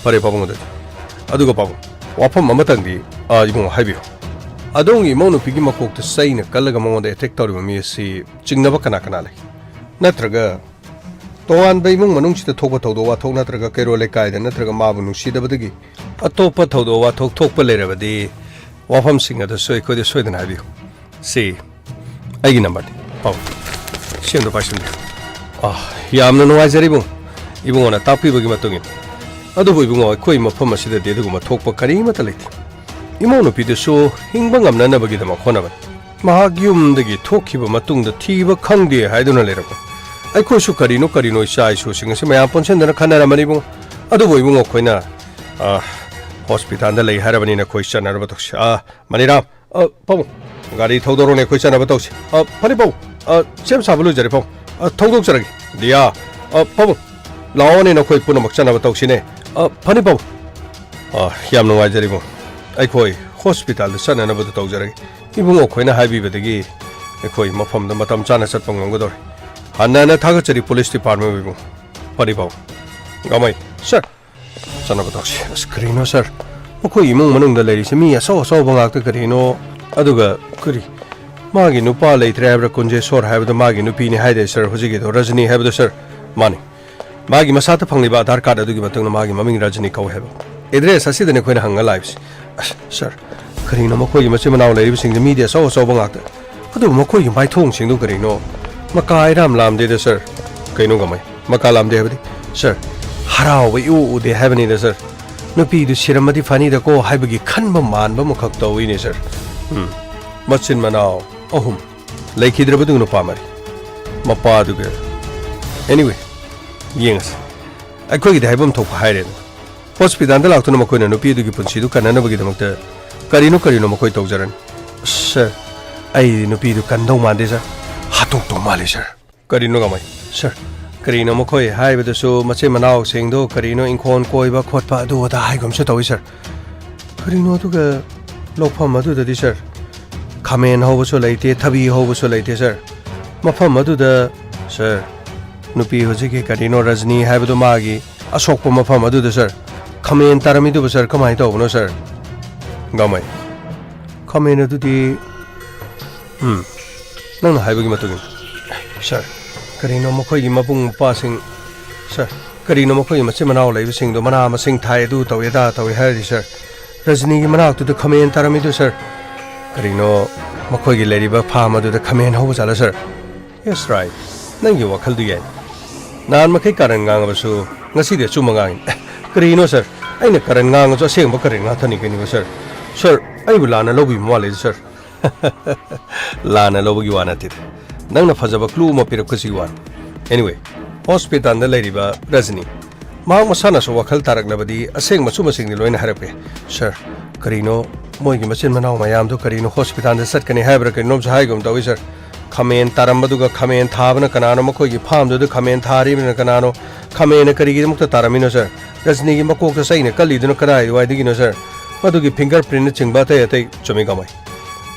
ꯐꯔꯦ, ꯄꯥꯕꯨꯡ, ꯑꯗꯨꯗꯤ꯫ ꯑꯗꯨꯒ ꯄꯥꯕꯨꯡ, ꯋꯥꯐꯝ ꯑꯃꯇꯪꯗꯤ, ꯑꯥ, ꯏꯕꯨꯡꯉꯣ, ꯍꯥꯏꯕꯤꯌꯨ꯫ ꯑꯗꯣꯝꯒꯤ ꯏꯃꯧ ꯅꯨꯄꯤꯒꯤ ꯃꯀꯣꯛꯇ ꯆꯩꯅ ꯀꯜꯂꯒ ꯃꯉꯣꯟꯗ attack ꯇꯧꯔꯤꯕ ꯃꯤ ꯑꯁꯤ ꯆꯤꯡꯅꯕ ꯀꯅꯥ ꯀꯅꯥ ꯂꯩ? ꯅꯠꯇ꯭ꯔꯒ ꯇꯣꯉꯥꯟꯕ ꯏꯃꯨꯡ ꯃꯅꯨꯡꯁꯤꯗ ꯊꯣꯛꯄ ꯊꯧꯗꯣꯛ ꯋꯥꯊꯣꯛ ꯅꯠꯇ꯭ꯔꯒ ꯀꯩꯔꯣꯜ ꯂꯩꯀꯥꯏꯗ ꯅꯠꯇ꯭ꯔꯒ ꯃꯥꯕꯨ ꯅꯨꯡꯁꯤꯗꯕꯗꯒꯤ ꯑꯇꯣꯞꯄ ꯊꯧꯗꯣꯛ ꯋꯥꯊꯣꯛ ꯊꯣꯛꯄ ꯂꯩꯔꯕꯗꯤ ꯋꯥꯐꯝꯁꯤꯡ ꯑꯗꯨꯁꯨ ꯑꯩꯈꯣꯏꯗ ꯁꯣꯏꯗꯅ ꯍꯥꯏꯕꯤꯌꯨ꯫ ꯁꯤ ꯑꯩꯒꯤ ꯅꯝꯕꯔꯅꯤ꯫ ꯄꯥꯎ ꯁꯤ ꯑꯝꯇ ꯄꯥꯏꯁꯤꯟꯕꯤꯌꯨ꯫ ꯑꯥ, ꯌꯥꯝꯅ ꯅꯨꯡꯉꯥꯏꯖꯔꯦ ꯏꯕꯨꯡ, ꯏꯕꯨꯡꯉꯣꯅ ꯇꯥꯛꯄꯤꯕꯒꯤ ꯃꯇꯨꯡ ꯏꯟꯅ꯫ ꯑꯗꯨꯕꯨ ꯏꯕꯨꯡꯉꯣ, ꯑꯩꯈꯣꯏ ꯃꯐꯝ ꯑꯁꯤꯗꯗꯤ ꯑꯗꯨꯒꯨꯝꯕ ꯊꯣꯛꯄ ꯀꯔꯤꯃꯠꯇ ꯂꯩꯇꯦ꯫ ꯏꯃꯧ ꯅꯨꯄꯤꯗꯨꯁꯨ ꯍꯤꯡꯕ ꯉꯝꯅꯅꯕꯒꯤꯗꯃꯛ ꯍꯣꯠꯅꯕꯅꯤ꯫ ꯃꯍꯥꯛ ꯌꯨꯝꯗꯒꯤ ꯊꯣꯛꯈꯤꯕ ꯃꯇꯨꯡꯗ ꯊꯤꯕ ꯈꯪꯗꯦ ꯍꯥꯏꯗꯨꯅ ꯂꯩꯔꯝꯃꯤ꯫ ꯑꯩꯈꯣꯏꯁꯨ ꯀꯔꯤꯅꯣ ꯀꯔꯤꯅꯣ ꯏꯆꯥ ꯏꯁꯨꯁꯤꯡ ꯑꯁꯤ ꯃꯌꯥꯝ ꯄꯨꯟꯁꯤꯟꯗꯅ ꯈꯟꯅꯔꯝꯕꯅꯤ ꯏꯕꯨꯡꯉꯣ꯫ ꯑꯗꯨꯕꯨ ꯏꯕꯨꯡꯉꯣ, ꯑꯩꯈꯣꯏꯅ, ꯑ, ꯍꯣꯁꯄꯤꯇꯥꯜꯗ ꯂꯩ ꯍꯥꯏꯔꯕꯅꯤꯅ ꯑꯩꯈꯣꯏ ꯆꯠꯅꯔꯕ ꯇꯧꯁꯤ꯫ ꯑ, ꯃꯅꯤꯔꯥꯝ, ꯑ, ꯄꯥꯕꯨꯡ꯫ ꯒꯥꯔꯤ ꯊꯧꯗꯣꯔꯛꯑꯣꯅꯦ, ꯑꯩꯈꯣꯏ ꯆꯠꯅꯕ ꯇꯧꯁꯤ꯫ ꯑ, ꯐꯅꯤ ꯄꯥꯕꯨꯡ, ꯑ, ꯁꯦꯝ ꯁꯥꯕ ꯂꯣꯏꯖꯔꯦ ꯄꯥꯕꯨꯡ꯫ ꯑ, ꯊꯧꯗꯣꯛꯆꯔꯒꯦ꯫ ꯗꯤꯌꯥ, ꯑ, ꯄꯥꯕꯨꯡ, ꯂꯥꯛꯑꯣꯅꯦ, ꯅꯈꯣꯏ ꯄꯨꯝꯅꯃꯛ ꯆꯠꯅꯕ ꯇꯧꯁꯤꯅꯦ꯫ ꯑ, ꯐꯅꯤ ꯄꯥꯕꯨꯡ꯫ ꯑ, ꯌꯥꯝ ꯅꯨꯡꯉꯥꯏꯖꯔꯦ ꯏꯕꯨꯡ꯫ ꯑꯩꯈꯣꯏ ꯍꯣꯁꯄꯤꯇꯥꯜꯗ ꯆꯠꯅꯅꯕꯗꯨ ꯇꯧꯖꯔꯒꯦ꯫ ꯏꯕꯨꯡꯉꯣ ꯈꯣꯏꯅ ꯍꯥꯏꯕꯤꯕꯗꯒꯤ ꯑꯩꯈꯣꯏ ꯃꯐꯝꯗ ꯃꯇꯝ ꯆꯥꯅ ꯆꯠꯄ ꯉꯝꯒꯗꯧꯔꯦ꯫ ꯍꯟꯅ ꯍꯟꯅ ꯊꯥꯒꯠꯆꯔꯤ ꯄꯨꯂꯤꯁ ꯗꯤꯄꯥꯔꯠꯃꯦꯟꯕꯨ ꯏꯕꯨꯡ꯫ ꯐꯅꯤ ꯄꯥꯕꯨꯡ꯫ ꯒꯃꯩ, ꯁꯔ, ꯆꯠꯅꯕ ꯇꯧꯁꯤ꯫ ꯑꯁ, ꯀꯔꯤꯅꯣ ꯁꯔ? ꯃꯈꯣꯏ ꯏꯃꯨꯡ ꯃꯅꯨꯡꯗ ꯂꯩꯔꯤꯁꯦ ꯃꯤ ꯑꯆꯧ ꯑꯆꯧꯕ ꯉꯥꯛꯇ ꯀꯔꯤꯅꯣ? ꯑꯗꯨꯒ ꯀꯔꯤ? ꯃꯥꯒꯤ ꯅꯨꯄꯥ ꯂꯩꯇ꯭ꯔꯦ ꯍꯥꯏꯕ꯭ꯔꯥ, ꯀꯨꯟꯖꯦꯁꯣꯔ ꯍꯥꯏꯕꯗꯣ ꯃꯥꯒꯤ ꯅꯨꯄꯤꯅꯤ ꯍꯥꯏꯗꯦ ꯁꯔ, ꯍꯧꯖꯤꯛꯀꯤꯗꯣ ꯔꯖꯅꯤ ꯍꯥꯏꯕꯗꯣ ꯁꯔ? ꯃꯥꯅꯤ꯫ ꯃꯥꯒꯤ ꯃꯁꯥꯗ ꯐꯪꯂꯤꯕ ꯑꯙꯥꯔ ꯀꯥꯔꯗ ꯑꯗꯨꯒꯤ ꯃꯇꯨꯡꯗ ꯃꯥꯒꯤ ꯃꯃꯤꯡ ꯔꯖꯅꯤ ꯀꯧꯏ ꯍꯥꯏꯕ꯫ ꯑꯦꯗ꯭ꯔꯦꯁ ꯑꯁꯤꯗꯅꯤ ꯑꯩꯈꯣꯏꯅ ꯍꯪꯉ ꯂꯥꯛꯏꯕꯁꯤ꯫ ꯑꯁ, ꯁꯔ, ꯀꯔꯤꯅꯣ ꯃꯈꯣꯏꯒꯤ ꯃꯆꯤꯟ ꯃꯅꯥꯎ ꯂꯩꯔꯤꯕꯁꯤꯡꯁꯦ ꯃꯤꯗꯤ ꯑꯆꯧ ꯑꯆꯧꯕ ꯉꯥꯛꯇ, ꯑꯗꯨꯕꯨ ꯃꯈꯣꯏꯒꯤ ꯃꯥꯏꯊꯣꯡꯁꯤꯡꯗꯨ ꯀꯔꯤꯅꯣ ꯃꯀꯥ ꯏꯔꯥꯝ ꯂꯥꯝꯗꯦꯗ ꯁꯔ? ꯀꯩꯅꯣ ꯒꯃꯩ? ꯃꯀꯥ ꯂꯥꯝꯗꯦ ꯍꯥꯏꯕꯗꯤ? ꯁꯔ, ꯍꯔꯥꯎꯕ ꯏꯎ ꯎꯗꯦ ꯍꯥꯏꯕꯅꯤꯗ ꯁꯔ꯫ ꯅꯨꯄꯤꯗꯨ ꯁꯤꯔꯝꯃꯗꯤ ꯐꯅꯤꯗꯀꯣ ꯍꯥꯏꯕꯒꯤ ꯈꯟꯕ ꯃꯥꯟꯕ ꯑꯃꯈꯛ ꯇꯧꯏꯅꯦ ꯁꯔ꯫ ꯎꯝ, ꯃꯆꯤꯟ ꯃꯅꯥꯎ ꯑꯍꯨꯝ, ꯂꯩꯈꯤꯗ꯭ꯔꯕꯗꯨ ꯅꯨꯄꯥ ꯃꯔꯤ꯫ ꯃꯄꯥꯗꯨꯒ, anyway, ꯌꯦꯡꯉꯁꯤ꯫ ꯑꯩꯈꯣꯏꯒꯤꯗꯤ ꯍꯥꯏꯐꯝ ꯊꯣꯛꯄ ꯍꯥꯏꯔꯦꯗꯅ꯫ ꯍꯣꯁꯄꯤꯇꯥꯜꯗ ꯂꯥꯛꯇꯨꯅ ꯃꯈꯣꯏꯅ ꯅꯨꯄꯤ ꯑꯗꯨꯒꯤ ꯄꯨꯟꯁꯤꯗꯨ ꯀꯟꯅꯅꯕꯒꯤꯗꯃꯛꯇ ꯀꯔꯤꯅꯣ ꯀꯔꯤꯅꯣ ꯃꯈꯣꯏ ꯇꯧꯖꯔꯅꯤ꯫ ꯁꯔ, ꯑꯩꯗꯤ ꯅꯨꯄꯤꯗꯨ ꯀꯟꯗꯧ ꯃꯥꯟꯗꯦ ꯁꯔ꯫ ꯍꯥꯠꯇꯣꯛꯇꯧ ꯃꯥꯜꯂꯤ ꯁꯔ꯫ ꯀꯔꯤꯅꯣ ꯒꯃꯩ? ꯁꯔ, ꯀꯔꯤꯅꯣ ꯃꯈꯣꯏ ꯍꯥꯏꯕꯗꯁꯨ ꯃꯆꯤꯟ ꯃꯅꯥꯎꯁꯤꯡꯗꯣ ꯀꯔꯤꯅꯣ ꯏꯪꯈꯣꯜ ꯀꯣꯏꯕ ꯈꯣꯠꯄ ꯑꯗꯨ ꯑꯗꯥ ꯍꯥꯏꯒꯨꯝꯁꯨ ꯇꯧꯏ ꯁꯔ꯫ ꯀꯔꯤꯅꯣ ꯑꯗꯨꯒ ꯂꯧꯐꯝ ꯑꯗꯨꯗꯗꯤ ꯁꯔ, ꯈꯥꯃꯦꯟ ꯍꯧꯕꯁꯨ ꯂꯩꯇꯦ, ꯊꯕꯤ ꯍꯧꯕꯁꯨ ꯂꯩꯇꯦ ꯁꯔ꯫ ꯃꯐꯝ ꯑꯗꯨꯗ ꯁꯔ, ꯅꯨꯄꯤ ꯍꯧꯖꯤꯛꯀꯤ ꯀꯔꯤꯅꯣ ꯔꯖꯅꯤ ꯍꯥꯏꯕꯗꯨ ꯃꯥꯒꯤ ꯑꯁꯣꯛꯄ ꯃꯐꯝ ꯑꯗꯨꯗ ꯁꯔ, ꯈꯥꯃꯦꯟ ꯇꯥꯔꯝꯃꯤꯗꯨꯕꯨ ꯁꯔ ꯀꯃꯥꯏꯅ ꯇꯧꯕꯅꯣ ꯁꯔ? ꯒꯃꯩ, ꯈꯥꯃꯦꯟ ꯑꯗꯨꯗꯤ ꯎꯝ, ꯅꯪꯅ ꯍꯥꯏꯕꯒꯤ ꯃꯇꯨꯡ ꯏꯟꯅ꯫ ꯁꯔ, ꯀꯔꯤꯅꯣ ꯃꯈꯣꯏꯒꯤ ꯃꯕꯨꯡ ꯃꯧꯄ꯭ꯋꯥꯁꯤꯡ, ꯁꯔ, ꯀꯔꯤꯅꯣ ꯃꯈꯣꯏꯒꯤ ꯃꯆꯤꯟ ꯃꯅꯥꯎ ꯂꯩꯕꯁꯤꯡꯗꯣ ꯃꯅꯥ ꯃꯁꯤꯡ ꯊꯥꯏ, ꯑꯗꯨ ꯇꯧꯏ, ꯑꯗꯥ ꯇꯧꯏ ꯍꯥꯏꯔꯗꯤ ꯁꯔ? ꯔꯖꯅꯤꯒꯤ ꯃꯅꯥꯛꯇꯨꯗ ꯈꯥꯃꯦꯟ ꯇꯥꯔꯝꯃꯤꯗꯨ ꯁꯔ? ꯀꯔꯤꯅꯣ ꯃꯈꯣꯏꯒꯤ ꯂꯩꯔꯤꯕ ꯐꯥꯝ ꯑꯗꯨꯗ ꯈꯥꯃꯦꯟ ꯍꯧꯕ ꯖꯥꯠꯂ ꯁꯔ? Yes, right. ꯅꯪꯒꯤ ꯋꯥꯈꯜꯗꯨ ꯌꯥꯏ꯫ ꯅꯍꯥꯟ ꯃꯈꯩ ꯀꯥꯔꯟ ꯉꯥꯡꯉꯕꯁꯨ ꯉꯁꯤꯗꯤ ꯑꯆꯨꯝꯕ ꯉꯥꯡꯉꯤ꯫ ꯑꯦ, ꯀꯔꯤꯅꯣ ꯁꯔ? ꯑꯩꯅ ꯀꯥꯔꯟ ꯉꯥꯡꯉꯁꯨ ꯑꯁꯦꯡꯕ ꯀꯥꯔꯟ ꯉꯥꯛꯇꯅꯤ ꯀꯩꯅꯣ ꯁꯔ? ꯁꯔ, ꯑꯩꯕꯨ ꯂꯥꯟꯅ ꯂꯧꯕꯤꯕ ꯃꯥꯜꯂꯦ ꯁꯔ꯫ ꯂꯥꯟꯅ ꯂꯧꯕꯒꯤ ꯋꯥ ꯅꯠꯇꯦꯗ꯫ ꯅꯪꯅ ꯐꯖꯕ clue ꯑꯃ ꯄꯤꯔꯛꯄꯁꯤꯒꯤ ꯋꯥꯅꯤ꯫ Anyway, ꯍꯣꯁꯄꯤꯇꯥꯜꯗ ꯂꯩꯔꯤꯕ ꯔꯖꯅꯤ, ꯃꯍꯥꯛ ꯃꯁꯥꯅꯁꯨ ꯋꯥꯈꯜ ꯇꯥꯔꯛꯂꯕꯗꯤ ꯑꯁꯦꯡꯕ ꯑꯆꯨꯝꯕꯁꯤꯡꯗꯤ ꯂꯣꯏꯅ ꯍꯥꯏꯔꯛꯄ ꯌꯥꯏ꯫ ꯁꯔ, ꯀꯔꯤꯅꯣ ꯃꯣꯏꯒꯤ ꯃꯆꯤꯟ ꯃꯅꯥꯎ ꯃꯌꯥꯝꯗꯨ ꯀꯔꯤꯅꯣ ꯍꯣꯁꯄꯤꯇꯥꯜꯗ ꯆꯠꯀꯅꯤ ꯍꯥꯏꯕ꯭ꯔꯥ ꯀꯔꯤꯅꯣꯝꯁꯨ ꯍꯥꯏꯒꯨꯝ ꯇꯧꯏ, ꯁꯥꯔ꯫ ꯈꯥꯃꯦꯟ ꯇꯥꯔꯝꯕꯗꯨꯒ ꯈꯥꯃꯦꯟ ꯊꯥꯕꯅ ꯀꯅꯥꯅꯣ? ꯃꯈꯣꯏꯒꯤ ꯐꯥꯝꯗꯨꯗ ꯈꯥꯃꯦꯟ ꯊꯥꯔꯤꯕꯅ ꯀꯅꯥꯅꯣ? ꯈꯥꯃꯦꯟꯅ ꯀꯔꯤꯒꯤꯗꯃꯛꯇ ꯇꯥꯔꯝꯃꯤꯅꯣ, ꯁꯥꯔ? ꯔꯖꯅꯤꯒꯤ ꯃꯀꯣꯛꯇ ꯆꯩꯅ ꯀꯜꯂꯤꯗꯨꯅ ꯀꯗꯥꯏꯋꯥꯏꯗꯒꯤꯅꯣ, ꯁꯥꯔ? ꯃꯗꯨꯒꯤ ꯐꯤꯡꯒꯔ ꯄ꯭ꯔꯤꯟꯅꯆꯤꯡꯕ ꯑꯇꯩ ꯑꯇꯩ꯫ ꯆꯨꯝꯃꯤ, ꯀꯃꯥꯏ?